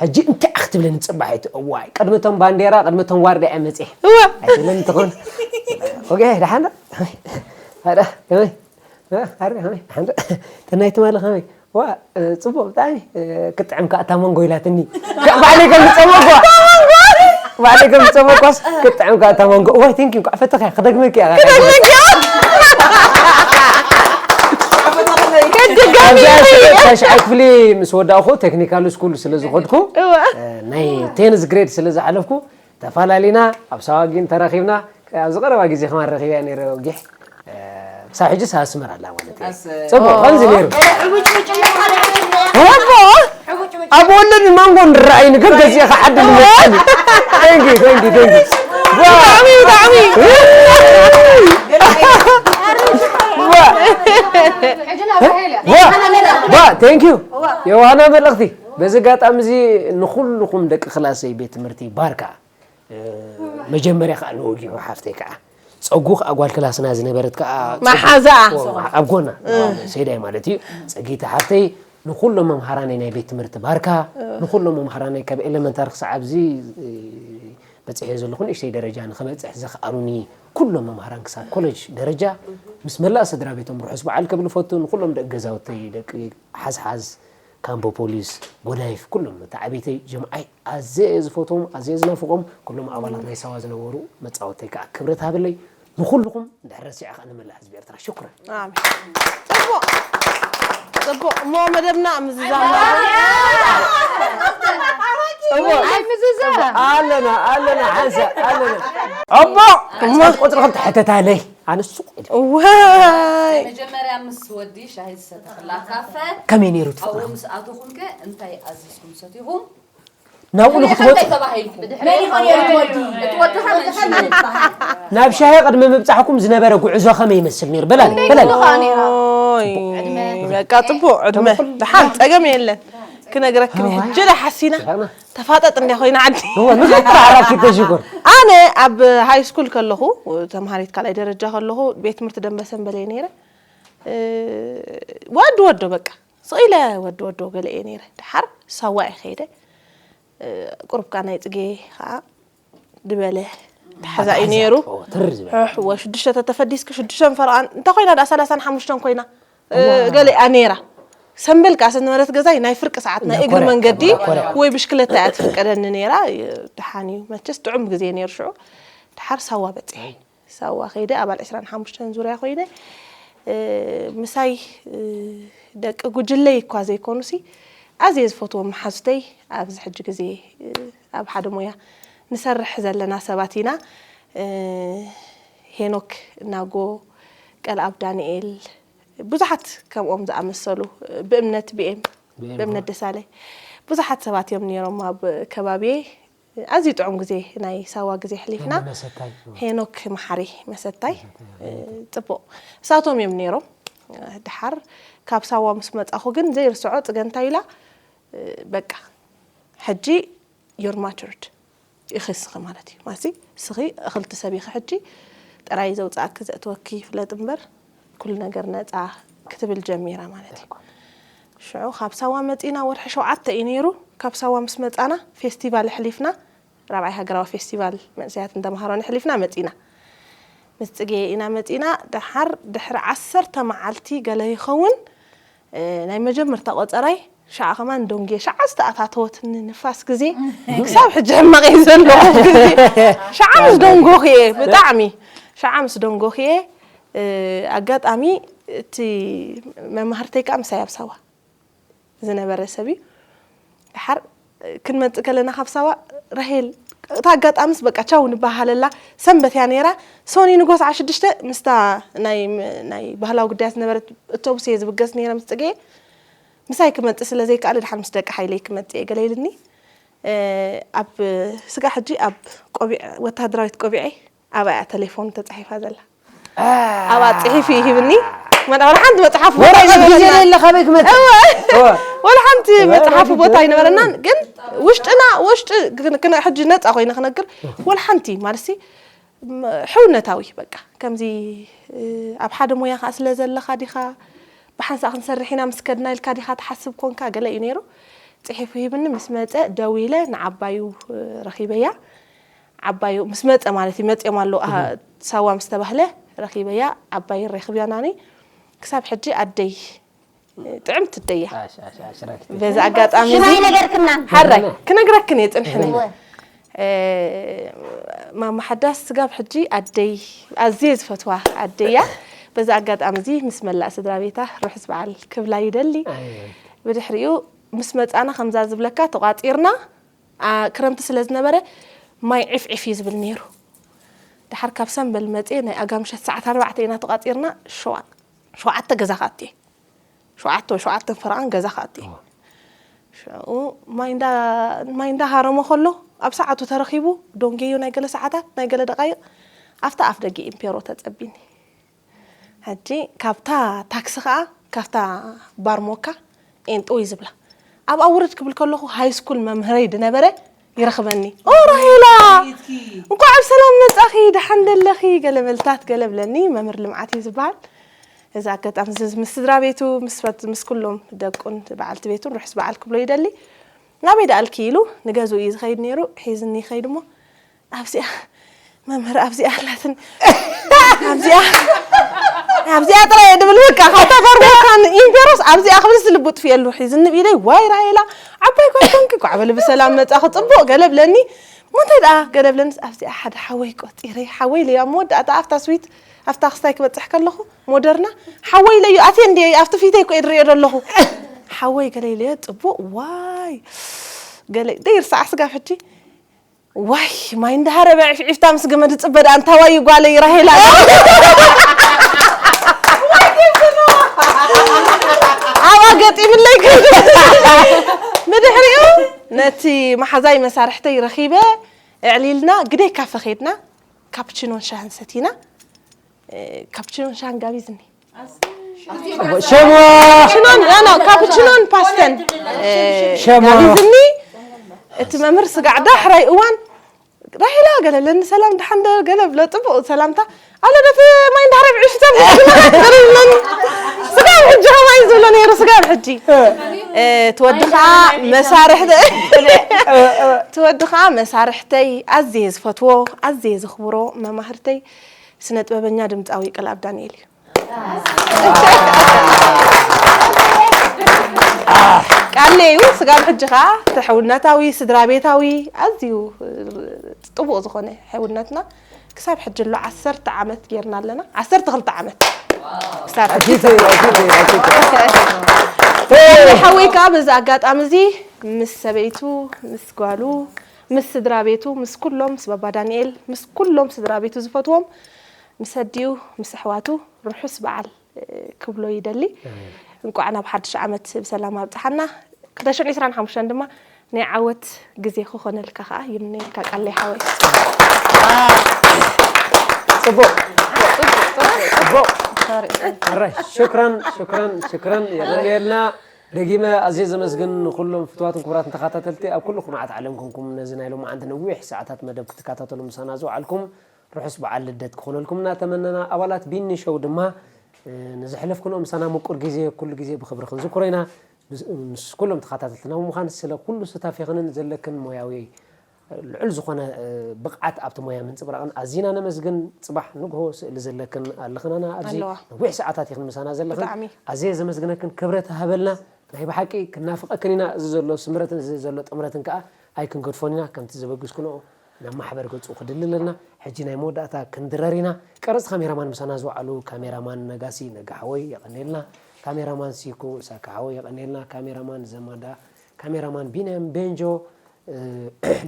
ሕጂ እንታይ ክትብለኒ ጽባሒት እዋይ ቅድሚ ቶም ባንዴራ ቅድሚ ቶም ዋርዳ እየ መጽእ እዋ ኣይትብለኒ ትኾን ኦኬ ደሓን ዶ ኣረ ከመይ ኣረ ከመይ ደሓን ዶ ተናይ ትማሊ ከመይ ዋ ጽቡቅ ብጣዕሚ ክጥዕም ከኣ እታ መንጎ ኢላትኒ ባዕለይ ከም ዝጸመኳ ባዕለይ ከም ዝጸመኳስ ክጥዕም ከኣ እታ መንጎ እዋይ ቴንኪ እንኳዕ ፈተኽያ ክደግመኪ እያ ክደግመኪ ከድጋሚ ታሽዓይ ክፍሊ ምስ ወዳእኹ ቴክኒካል ስኩል ስለ ዝኸድኩ ናይ ቴንዝ ግሬድ ስለ ዝሓለፍኩ ተፈላለና ኣብ ሳዋ ግን ተራኺብና ኣብዚ ቀረባ ግዜ ከማን ረኺብያ ነረ ወጊሕ ክሳብ ሕጂ ሳስመር ኣላ ማለት እዩ ጽቡቅ ከምዚ ነይሩ ኣብ ወለድ ማንጎ ንረኣይ ንገብ ገዚእኻ ዓዲ ንመጣኒ ቴንኪ ቴንኪ ቴንኪ ብጣዕሚ ብጣዕሚ ቴንኪዩ የዋና መልእኽቲ በዚ ኣጋጣሚ እዚ ንኩልኩም ደቂ ክላሰይ ቤት ትምህርቲ ባርካ መጀመርያ ከዓ ንወጊሑ ሓፍተይ ከዓ ፀጉ ከዓ ጓል ክላስና ዝነበረት ከዓ መሓዛ ኣብ ጎና ሰይዳይ ማለት እዩ ፀጊቲ ሓፍተይ ንኩሎም መምሃራነይ ናይ ቤት ትምህርቲ ባርካ ንኩሎም መምሃራነይ ካብ ኤሌመንታሪ ክሳዕ ኣብዚ በፂሐ ዘለኹ ንእሽተይ ደረጃ ንክበፅሕ ዘኽኣሉኒ ኩሎም መምሃራን ክሳብ ኮለጅ ደረጃ ምስ መላእ ስድራ ቤቶም ርሑስ በዓል ከብል ፈቱ ንኩሎም ደቂ ገዛውተይ ደቂ ሓዝሓዝ ካምቦ ፖሊስ ጎዳይፍ ኩሎም ተዓቢተይ ጀምዓይ ኣዘየ ዝፈትዎም ኣዘየ ዝናፍቆም ኩሎም ኣባላት ናይ ሳዋ ዝነበሩ መፃወተይ ከዓ ክብረት ሃበለይ ንኩልኩም እንድሕር ረሲዐ ከዓ ንመላእ ህዝቢ ኤርትራ ሽኩረን ኣሜን። ጽቡቅ ጽቡቅ እሞ መደብና ምዝዛም ኣለና ኣለና ሓንሳ ኣለና ኣቦ እሞ ቁፅሪ ክልተ ሕተታለይ ኣነ ሱቕ ኢለ ወይ መጀመርያ ምስ ወዲ ሻሂ ዝሰተኽላ ካፈ ከመይ ነይሩ ትፍቕራ ኣብኡ ምስ ኣተኹም ከ እንታይ ኣዚዝኩም ሰቲኹም ናብኡ ንክትወፁ እንታይ ተባሂልኩም መን ይኾን ነይሩ እቲ ወዲ እቲ ወዲ ከ መን ሽሙ ይበሃል ናብ ሻሂ ቅድሚ ምብፃሕኩም ዝነበረ ጉዕዞ ከመይ ይመስል ነይሩ በላል በላል ኦይ በቃ ጽቡቅ ዕድመ ደሓን ጸገም የለን ክነግረክን ሕጂ ዳ ሓሲና ተፋጠጥ እንዲያ ኮይና ዓዲ ንዘተራራኪ ተሽኩር ኣነ ኣብ ሃይ ስኩል ከለኹ ተምሃሪት ካልኣይ ደረጃ ከለኹ ቤት ትምህርቲ ደንበሰንበለ እየ ነይረ ወዲ ወዶ በቃ ስቕ ኢለ ወዲ ወዶ ገለ እየ ነይረ ድሓር ሳዋ እየ ከይደ ቁሩብ ከዓ ናይ ፅጌ ከዓ ድበለ ተሓዛ እዩ ነይሩ ሕሕ ወሽዱሽተ ተተፈዲስኪ ሽዱሽተን ፈረቓን እንተ ኮይና ዳ ሰላሳን ሓሙሽተን ኮይና ገሊኣ ነይራ ሰንበል ከዓ ዝነበረት ገዛይ ናይ ፍርቂ ሰዓት ናይ እግሪ መንገዲ ወይ ብሽክለታ እያ ትፍቀደኒ ነይራ ድሓን እዩ መቸስ ጥዑም ግዜ ነይሩ ሽዑ ድሓር ሳዋ በፂሐ ሳዋ ከይደ ኣባል ዕስራን ሓሙሽተን ዙርያ ኮይነ ምሳይ ደቂ ጉጅለይ እኳ ዘይኮኑሲ ኣዝየ ዝፈትዎም መሓዙተይ ኣብዚ ሕጂ ግዜ ኣብ ሓደ ሞያ ንሰርሕ ዘለና ሰባት ኢና ሄኖክ ናጎ ቀልኣብ ዳንኤል ብዙሓት ከምኦም ዝኣመሰሉ ብእምነት ብኤም ብእምነት ደሳለ ብዙሓት ሰባት እዮም ነይሮም ኣብ ከባቢየ ኣዝዩ ጥዑም ግዜ ናይ ሳዋ ግዜ ኣሕሊፍና ሄኖክ መሓሪ መሰታይ ፅቡቕ እሳቶም እዮም ነይሮም ድሓር ካብ ሳዋ ምስ መፃኹ ግን ዘይርስዖ ፅገ እንታይ ኢላ በቃ ሕጂ you're matured ኢኺ እስኺ ማለት እዩ ማሲ እስኺ እኽልቲ ሰብ ኢኺ ሕጂ ጥራይ ዘውፅኣኪ ዘእትወኪ ይፍለጥ እምበር ኩሉ ነገር ነፃ ክትብል ጀሚራ ማለት እዩ ሽዑ ካብ ሳዋ መፂና ወርሒ ሸውዓተ እዩ ነይሩ ካብ ሳዋ ምስ መፃና ፌስቲቫል ኣሕሊፍና ራብዓይ ሃገራዊ ፌስቲቫል መንእሰያትን ተምሃሮን ኣሕሊፍና መፂና ምስ ፅጌ ኢና መፂና ደሓር ድሕሪ ዓሰርተ መዓልቲ ገለ ይኸውን ናይ መጀመርታ ቆፀራይ ሻዓ ከማን ደንጉየ፣ ሻዓ ዝተኣታተወትኒ ንፋስ ግዜ ክሳብ ሕጂ ሕማቕ እየ ዘለኹ ግዜ። ሻዓ ምስ ደንጎኽየ፣ ብጣዕሚ ሻዓ ምስ ደንጎኽየ፣ እ፣ ኣጋጣሚ እቲ መማህርተይ ከኣ ምሳይ ኣብ ሳዋ ዝነበረ ሰብ እዩ። ድሓር ክንመጽእ ከለና ካብ ሳዋ፣ ራሄል፣ እታ ኣጋጣምስ በቃ ቻው ንበሃለላ ሰንበት እያ ነይራ። ሶኒ ንጎ ሰዓት ሽዱሽተ ምስታ ናይ፣ ናይ ባህላዊ ጉዳያት ዝነበረት ኣውቶቡስ እየ ዝብገስ ነይረ ምስ ጽጌ። ምሳይ ክመጽእ ስለ ዘይከኣለ፣ "ደሓን ምስ ደቂ ሓይለይ ክመጽእ እየ" ገለ ኢልኒ። እ፣ ኣብ ስጋ ሕጂ ኣብ ቆቢዕ፣ ወተሃደራዊት ቆቢዐይ ኣብኣ እያ ተሌፎን ተጻሒፋ ዘላ። ኣብኣ ጽሒፉ እዩ ሂብኒ። መን-፣ ወላ ሓንቲ መጽሓፍ ቦታ ወረቐት ግዜ ኣይነበረና። የለ፣ ካበይ ክመጽእ? እወ። እወ። ወላ ሓንቲ እወ፣ መጽሓፍ ወረቐት ቦታ ግዜ ኣይነበረናን፣ ግን ውሽጥና፣ ውሽጢ ክን-፣ ክነ-፣ ሕጂ ነጻ ኮይነ ክነግር፣ ወላ ሓንቲ ማለትሲ፣ ም-፣ ሕውነታዊ በቃ። ከምዚ፣ እ፣ ኣብ ሓደ ሞያ ከኣ ስለ ዘለኻ ዲኻ፣ ብሓንሳእ ክንሰርሕ ኢና ምስ ከድና ኢልካ ዲኻ ትሓስብ ኮንካ፣ ገለ እዩ ነይሩ። ጽሒፉ ሂብኒ፣ ምስ መጸ ደዊለ ንዓባዩ፣ እ፣ ረኺበያ። ዓባዩ ምስ መጸ ማለት እዩ፣ መጽዮም ኣለዉ፣ ኣሃ፣ እህ። ሳዋ ምስ ተባህለ ረኺበያ፣ ዓባይ ረኺብያ ናኒ። ክሳብ ሕጂ ኣደይ፣ ጥዕምቲ ኣደይ እያ። ኣሽ፣ ኣሽ፣ ኣሽ፣ ረኪት። በዚ ኣጋጣሚ ሽማ እዚ ኣይነገርክናን። ሓራይ፣ ክነግረክን እየ ጽንሕኒ። እወ። እ፣ ማማ ሓዳስ ስጋብ ሕጂ ኣደይ፣ ኣዝየ ዝፈትዋ ኣደይ እያ። በዚ ኣጋጣሚ እዚ ምስ መላእ ስድራ ቤታ ርሑስ በዓል ክብላ ይደሊ። ኣይ። ብድሕሪኡ ምስ መጻና ከምዛ ዝብለካ ተቋጺርና፣ ኣ፣ ክረምቲ ስለ ዝነበረ ማይ ዒፍ ዒፍ እዩ ዝብል ነይሩ። ደሓር ካብ ሰምበል መጽየ ናይ ኣጋምሸት ሰዓት ኣርባዕተ ኢና ተቋጺርና፣ ሸዋ-፣ ሸውዓተ ገዛ ክኣቱ እየ። ሸውዓተ ወይ ሸውዓተን ፈረቓን ገዛ ክኣቱ እየ። እወ። ሽዑ ማይ እንዳ-፣ ማይ እንዳሃረሞ ከሎ፣ ኣብ ሰዓቱ ተረኺቡ፣ ደንጌዮ ናይ ገለ ሰዓታት፣ ናይ ገለ ደቓይቕ፣ ኣብታ ኣፍ ደገ ኢምፔሮ ተጸቢኒ። ሕጂ ካብታ ታክሲ ኸኣ፣ ካብታ ባር ሞካ ኤንጥው እዩ ዝብላ። ኣብኣ ውርድ ክብል ከለኹ፣ ሃይ ስኩል መምህረይ ዝነበረ ይረኽበኒ። "ኦ፣ ራሄላ፣ እንኳዕ ብሰላም መጻኺ፣ ደሓን ደለኺ?" ገለ መልታት ገለ ብለኒ፣ መምህር ልምዓት እዩ ዝበሃል። እዚ ኣጋጣሚ እዚ ምስ ስድራ ቤቱ፣ ምስ ፈት-፣ ምስ ኩሎም ደቁን በዓልቲ ቤቱን ርሑስ በዓል ክብሎ ይደሊ። "ናበይ ደኣልኪ?" ኢሉ ንገዝኡ እዩ ዝኸይድ ነይሩ። ሒዝኒ ይኸይድ እሞ፣ "ኣብዚኣ መምህር ኣብዚኣ ኣላትን ኣብዚኣ፣ ኣብዚኣ ጥራይ እየ" ድብል፣ በቃ ካብታ ፋርማካን ኢምፔሮስ ኣብዚኣ ክብልስ ልቡ ጥፍኤሉ። ሒዝኒ ብኢደይ፣ "ዋይ ራሄላ፣ ዓባይ ጓል ኮንኪ፣ ኳዕ በሊ ብሰላም መጻኺ፣ ጽቡቕ" ገለ ብለኒ። እሞ እንታይ ደኣ ገለ ብለኒ፣ ኣብዚኣ ሓደ ሓወይ ቆጺረ፣ ሓወይ ኢለዮ ኣብ መወዳእታ ኣብታ ስዊት፣ ኣብታ ክስታይ ክበጽሕ ከለኹ፣ ሞደርና፣ ሓወይ ኢለዮ፣ ኣትየ እንድየ ኣብቲ ፊተይ እኮ እየ ዝርእዮ ዘለኹ። ሓወይ ገለ ኢለዮ፣ ጽቡቕ፣ ዋይ፣ ገለ፣ ደይርሳዕ ስጋብ ሕጂ። ዋይ፣ ማይ እንዳሃረበ ዒፍዒፍታ ምስ ገመድ ዝጽበ ደኣ እንታዋይ እዩ ጓለይ ራሄላ። ኣብኣ ገጢምለይ ከይዱ። ብድሕሪኡ ነቲ መሓዛይ መሳርሕተይ ረኺበ፣ ኣዕሊልና ግደይ ካፈ ኸይድና፣ ካፕቺኖን ሻህን ሰቲና። እ፣ ካፕቺኖን ሻህን ጋቢዝኒ። ሸሞ! ካፕቺኖን፣ ኖ፣ ኖ፣ ካፕቺኖን ፓስተን። እ፣ ሸሞ! ጋቢዝኒ። እቲ መምህር ስጋዕ ዳሕራይ እዋን፣ "ራሄላ" ገለ ብለኒ፣ "ሰላም፣ ደሓን ዶ?" ገለ ብሎ፣ ጽቡቕ ሰላምታ። "ኣለ፣ ነቲ ማይ እንዳሃረብ ዒፍተን ስጋብ ሕጂ ከማይ ዝብሎ ነይሩ፣ ስጋብ ሕጂ። እ፣ ትወዲ ኸኣ መሳርሕተ-፣ ትወዲ ኸኣ መሳርሕተይ፣ ኣዝየ ዝፈትዎ፣ ኣዝየ ዘኽብሮ መማህርተይ፣ ስነ ጥበበኛ ድምጻዊ ቀልኣብ ዳንኤል እዩ። ቃለይ እዩ። ስጋብ ሕጂ ኸኣ ተሕውነታዊ፣ ስድራ ቤታዊ፣ ኣዝዩ ጥቡቕ ዝኾነ ሕውነትና ክሳብ ሕጂ ኣሎ። ዓሰርተ ዓመት ጌርና ኣለና። ዓሰርተ ክልተ ዓመት። ክሳብ ሕጂ ኣኪቱ፣ ኣኪቱ፣ ኣኪቱ። ሓወይ ከኣ በዚ ኣጋጣሚ እዚ ምስ ሰበይቱ፣ ምስ ጓሉ፣ ምስ ስድራ ቤቱ፣ ምስ ኩሎም፣ ምስ ባባ ዳንኤል፣ ምስ ኩሎም ስድራ ቤቱ ዝፈትዎም፣ ምስ ኣዲኡ፣ ምስ ኣሕዋቱ ርሑስ በዓል ክብሎ ይደሊ። ኣሜን። እንቋዕ ናብ ሓድሽ ዓመት ብሰላም ኣብጽሓና። ክልተ ሽሕን ዕስራን ሓሙሽተን ድማ ናይ ዓወት ግዜ ክኾነልካ ከኣ ይምነየልካ፣ ቃለይ ሓወይ። ጽቡቕ። ጽቡቕ። ሕራይ። ሽክራን፣ ሽክራን፣ ሽክራን። የቐንየልና። ደጊመ ኣዝየ ዘመስግን ንኹሎም ፍቱዋትን ክቡራትን ተኸታተልቲ፣ ኣብ ኩሉ ኩርናዓት ዓለም ኮንኩም ነዚ ናይ ሎማዓንቲ ነዊሕ ሰዓታት መደብ ክትከታተሉ ምሳና ዝወዓልኩም፣ ርሑስ በዓል ልደት ክኾነልኩም እናተመነና፣ ኣባላት ቢኒ ሾው ድማ፣ እ፣ ንዘሕለፍክንኦ ምሳና ምቁር ግዜ ኩሉ ግዜ ብኽብሪ ክንዝክሮ ኢና። ምስ፣ ምስ ኩሎም ተኸታተልትና ብምዃን ስለ ኩሉ ሱታፌኽንን ዘለክን ሞያዊ ልዑል ዝኾነ፣ እ፣ ብቕዓት ኣብቲ ሞያ ምንጽብራቕን ኣዚና ነመስግን። ጽባሕ ንግሆ ስእሊ ዘለክን ኣለኽናና ኣብዚ ኣለዋ። ነዊሕ ሰዓታት ኢኽን ምሳና ዘለኽን። ብጣዕሚ። ኣዝየ ዘመስግነክን፣ ክብረት ሃበልና። ናይ ብሓቂ ክናፍቐክን ኢና። እዚ ዘሎ ስምረትን እዚ ዘሎ ጥምረትን ከኣ ኣይክንገድፎን ኢና። ከምቲ ዘበግስክንኦ ናብ ማሕበር ገጹ ክድሊ ኣለና። ሕጂ ናይ መወዳእታ ክንድረር ኢና። ቀረጽ ካሜራማን ምሳና ዝወዓሉ ካሜራማን ነጋሲ ነጋ ሓወይ የቐንየልና። ካሜራማን ሲኩ ሳካ ሓወይ የቐንየልና። ካሜራማን ዘማዳ፣ ካሜራማን ቢንያም ቤንጆ፣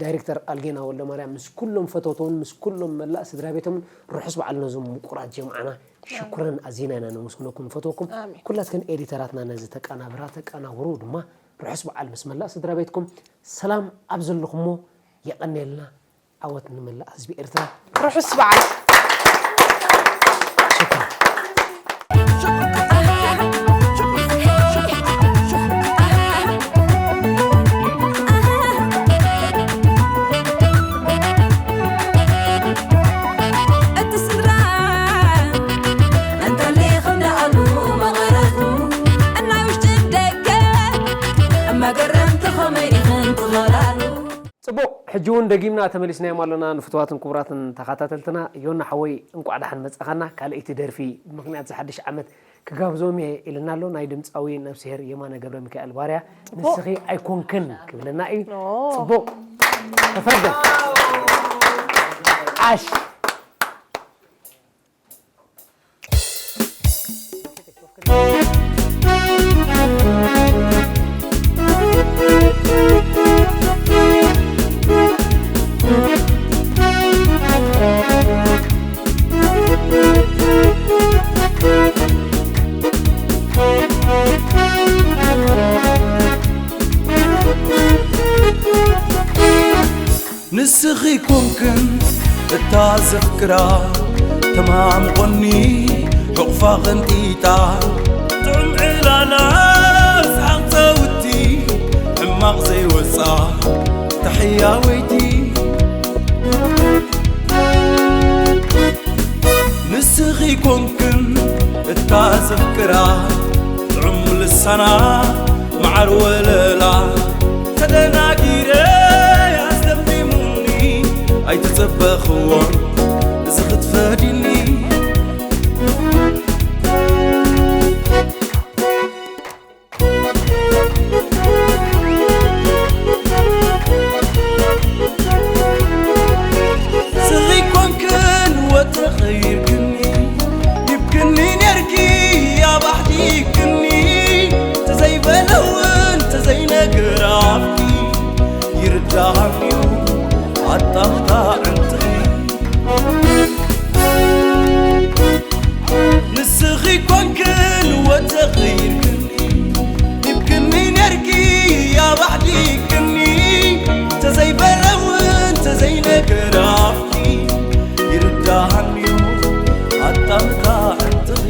ዳይሬክተር ኣልጌና ወልደማርያም ምስ ኩሎም ፈተውቶምን ምስ ኩሎም መላእ ስድራ ቤቶምን ርሑስ በዓል ነዞም ምቁራት ጀምዓና። ሽኩረን ኣዚና ኢና ነመስግነኩም ንፈትወኩም። ኩላትክን ኤዲተራትና ነዚ ተቃናብራ ተቃናብሩ ድማ ርሑስ በዓል ምስ መላእ ስድራ ቤትኩም ሰላም ኣብ ዘለኹሞ የቐንየልና። ዓወት ንመላእ ህዝቢ ኤርትራ። ርሑስ በዓል። ጽቡቕ፣ ሕጂ እውን ደጊምና ተመሊስናዮም ኣሎና። ንፍትዋትን ክቡራትን ተኸታተልትና፣ ዮና ሓወይ፣ እንቋዕ ደሓን መጻኻና። ካልኣይቲ ደርፊ ብምኽንያት ዝሓድሽ ዓመት ክጋብዞም እየ ኢልና ኣሎ። ናይ ድምጻዊ ነፍስሄር የማነ ገብረ ሚካኤል ባርያ፣ ጽቡቕ። ንስኺ ኣይኮንክን ክብለና እዩ። ኦ። ጽቡቕ። ተፈርደ። ዓሽ። ንስኺ ኮንክን እታ ዘፍቅራ፣ ተማምቖኒ ሕቑፋ ቐንጢጣ። ጥዑም ዕላላ ሰሓቕ ጸውቲ፣ ሕማቕ ዘይወጻ ታሕያወይቲ። ንስኺ ኮንክን እታ ዘፍቅራ፣ ጥዑም ልሳና መዓር ወለላ። ተደናጊረ ኣስደሚሙኒ፣ ኣይተጸበኽዎን እዚ ክትፈዲኒ። ስኺ ኮንክን ወተኸይርክኒ፣ ሂብክኒ ኔርኪ ኣባሕዲክኒ። ተዘይበለ እውን ተዘይነገረ ኣፍኪ፣ ይርዳሃኒ እዩ ኣጣቕታ ዕንትኺ። ንስኺ ኮንክን ወተኸይርክኒ፣ ሂብክኒ ኔርኪ ኣባሕዲክኒ። ተዘይበረ እውን ተዘይነገረ ኣፍኪ፣ ይርዳሃኒ እዩ ኣጣምታ ዕንትኺ።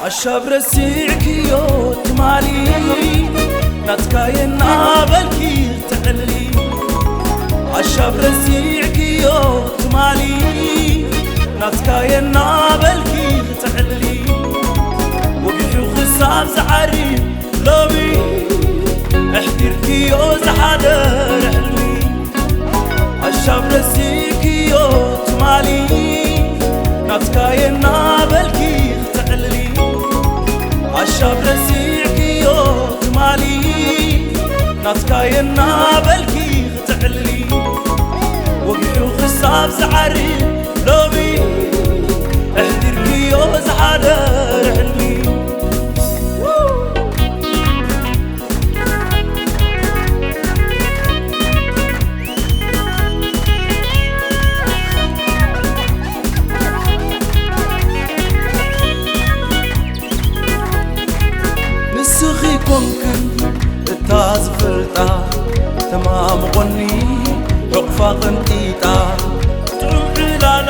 ኣሻብ ረሲዕክዮ ትማሊ፣ ናትካየ እናበልኪ ትዕልሊ። ኣሻብ ረሲዕክዮ ትማሊ፣ ናትካየ እናበልኪ ትዕልሊ። ወጊሑ ክሳብ ዝዓሪ ሎሚ፣ ኣሕዲርክዮ ዝሓደረ ሕልሚ። ኣሻብ ረሲዕክዮ ትማሊ፣ ናትካየ እናበልኪ ክትዕልሊ። ኣሻብ ረሲዕክዮ ትማሊ፣ ናትካየ እናበልኪ ክትዕልሊ። ወጊሑ ክሳብ ዝዓሪ ሎሚ፣ ኣሕዲርክዮ ዝሓደረ ሕልሚ። ንስኺ ኮንክን እታ ዝፈልጣ፣ ተማምቖኒ ሕቑፋ ቐንጢጣ። ጥዑም ዕላላ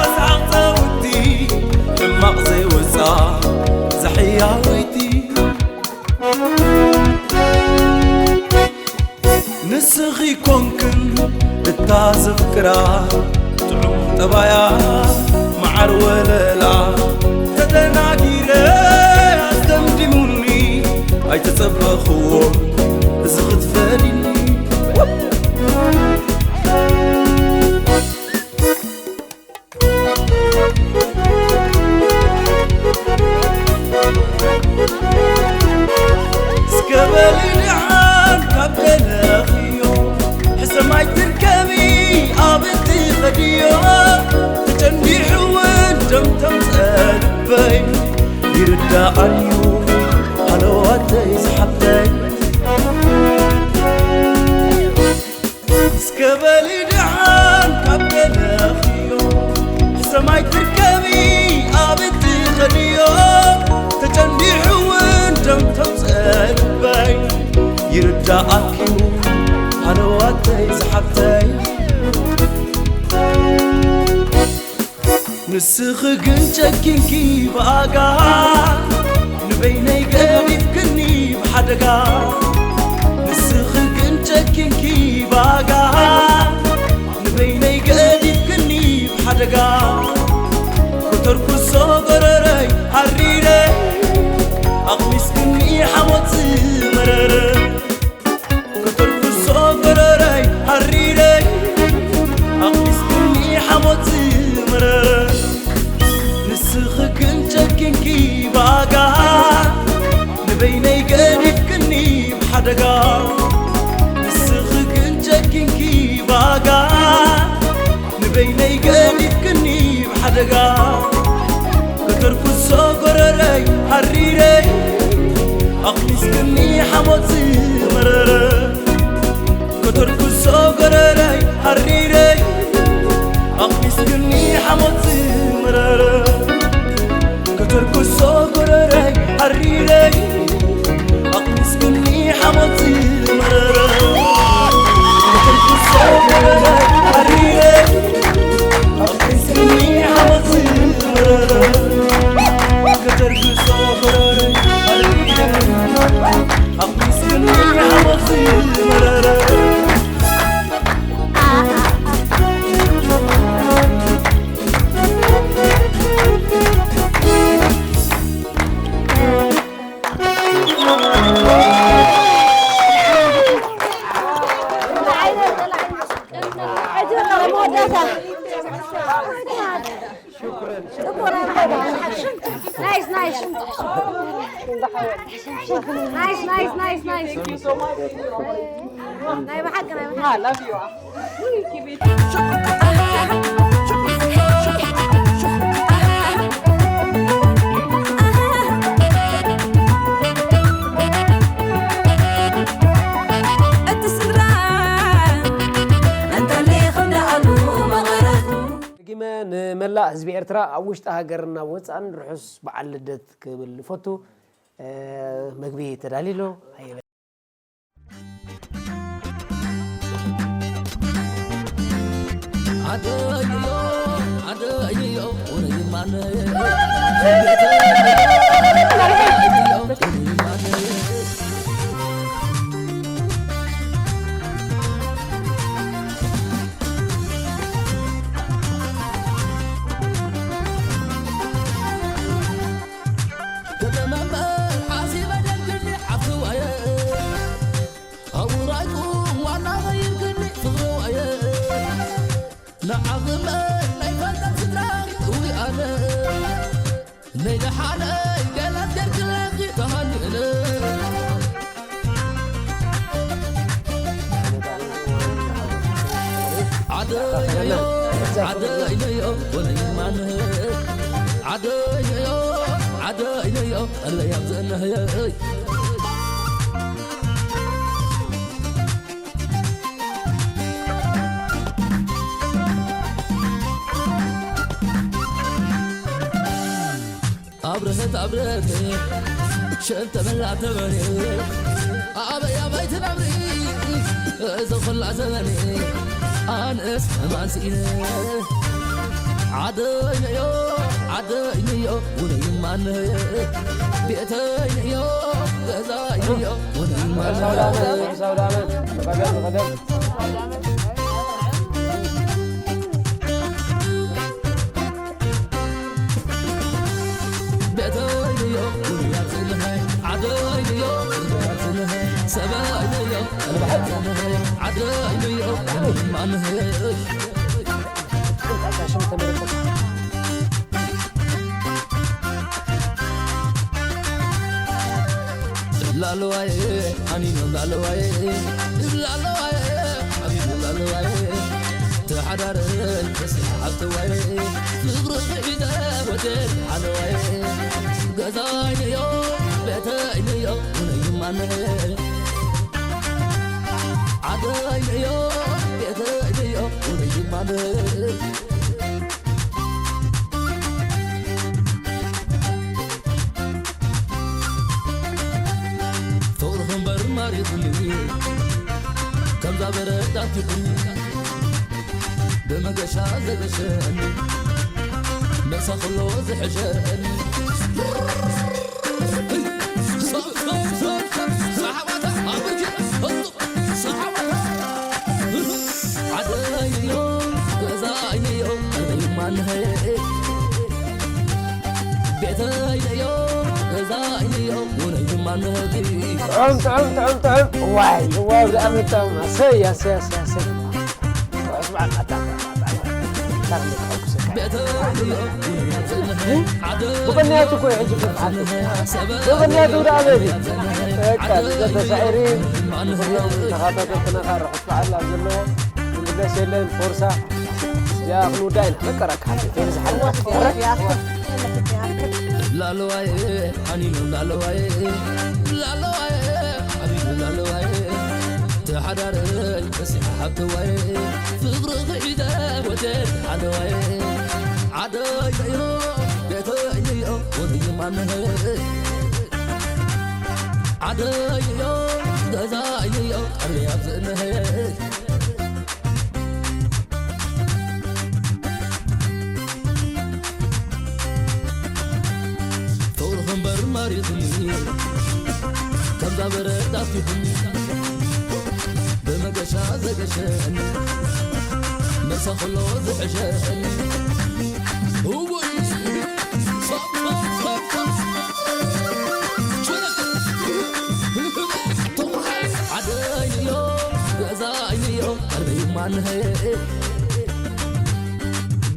ሰሓቕ ጸውቲ፣ ሕማቕ ዘይወጻ ዛሕያወይቲ። ንስኺ ኮንክን እታ ዘፍቅራ፣ ጥዑም ጠባያ መዓር ወለላ። ተደናጊረ ኣስተ ኣይተጸበኽዎ እዚ ክትፈሊኒ። እስከ በሊ ደሓን ካብ ደለኽዮ፣ ሕሰም ኣይትርከቢ ኣብ እትኸድዮ። ተጨንዲሑ እውን ደም ተምጸእ ልበይ፣ ይርዳኣልዩ ሃለዋተይ ዝሓብተይ። እስከ በሊ ደሓን ካብ ደለኽዮ፣ ሕሰም ኣይትርከቢ ኣብ እትኸድዮ። ተጨንዲሑ እውን ደም ተምጸእ ልበይ፣ ይርዳኣኪዩ ሃለዋተይ ዝሓብተይ። ንስኺ ግን ጨኪንኪ ብኣጋ፣ ንበይነይ ገዲፍክኒ ብሓደጋ። ንስኺ ግን ጨኪንኪ ብኣጋ፣ ንበይነይ ገዲፍክኒ ብሓደጋ። ከተርኩሶ ጎረረይ ሓሪረ፣ ኣቕሚስክኒ ሓሞት ዝመረረ። ከተርኩሶ ጎረረይ ሓሪረ፣ ኣቕሚስክኒ ሓሞት ዝመረረ። ንስኺ ግን ጨኪንኪ ብኣጋ፣ ንበይነይ ገዲፍክኒ ብሓደጋ። ንስኺ ግን ጨኪንኪ ብኣጋ፣ ንበይነይ ገዲፍክኒ ብሓደጋ። ከተርኩሶ ጎረረይ ሓሪረ፣ ኣቕሚስክኒ ሓሞት ዝመረረ። ከተርኩሶ ጎረረይ ሓሪረ፣ ኣቕሚስክኒ ሓሞት ዝመረረ። ከተርኩሶ ጎረረይ ሓሪረ፣ ኣቕሚስክኒ ሓሞት ዝመረረ። ከተርኩሶ ጎረረይ ሓሪረ፣ ኣቕሚስክኒ ሓሞት ዝመረረ። ከተርኩሶ ጎረረይ ሓሪረ፣ ኣቕሚስክኒ ሓሞት ዝመረረ። ናይስ ናይስ ናይስ ናይስ ናይስ ናይስ ናይ ብሓቂ ናይ ብሓቂ ደጊመ ንመላእ ህዝቢ ኤርትራ ኣብ ውሽጢ ሃገርን ኣብ ወጻእን ርሑስ በዓል ልደት ክብል እፈቱ። መግቢ ተዳልዩ ኣሎ። ሰበይነዮ ዓደይነዮ ማንህሽ ላለዋይ ኣኒኖ ላለዋይ ላለዋይ ኣኒኖ ላለዋይ ተሓዳርን ተስሓብተዋይ ፍቕሪ ሒዘ ወደል ሓለዋይ ገዛይንዮ ቤተይንዮ ውነይማነ ዓደይንዮ ቤተይንዮ ውነይማነ ፍቕርኺ እምበር ማሪኹኒ ከምዛ በረድ ኣትኹኒ ብመገሻ ዘገሸኒ መሳ ከሎ ዝሕሸኒ ዓደይዮ ገዛይዮ ማንሀ ቤተይዮ ገዛይዮ ውነይ ማንሀ ጥዑም ጥዑም ጥዑም ጥዑም ዋይ ዋይ ብጣዕሚ ጥዑም ኣሰይ ኣሰይ ኣሰይ ኣሰይ ብቕንያቱ እኮ ሕጂ ክትሓት ብቕንያቱ ደኣ በዚ በቃ ተሳዒሪ ተኻታተልትና ርሑስ በዓል ኣብ ዘለዎ ዝምለስ የለን ፎርሳ እዚኣ ክንውዳ ኢና በቀረካ ሓንቲ ተይዝሓል ላለዋይ ኣኒኑ ላለዋይ ላለዋይ ኣኒኑ ላለዋይ ተሓዳረይ በሲሓ ሃብተዋይ ፍቕሪ ክሒደ ወደድ ሓለዋይ ዓደይ ቀይሮ ቤተይ ንዮ ወንድይ ማንህ ዓደይ ንዮ ገዛይ ንዮ ቀርኒ ኣብ ዝእንህ ፍቕርኺ እምበር ማሪኽኒ ከምዛ በረድ ኣፊኹኒ ብመገሻ ዘገሸኒ መሳ ከሎ ዝሕሸኒ እወይ ዓደይንዮ ገዛይንዮ ቀርበይ ማንሀየ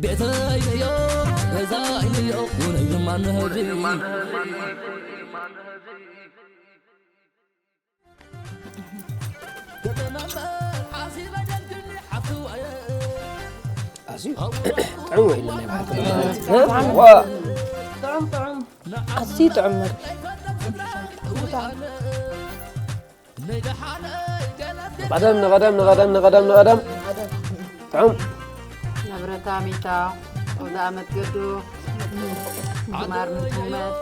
ቤተይንዮ ገዛይንዮ ውነይ ማንሀ ኣዝዩ ጥዑም ወይ ኢሉ ናይ በዓል ጥዑም ጥዑም ኣዝዩ ጥዑም መግቢ ንቐደም ንቐደም ንቐደም ንቐደም ንቐደም ጥዑም ነብረታ ሚታ ወደ ኣመት ገዱ ማር ምትመት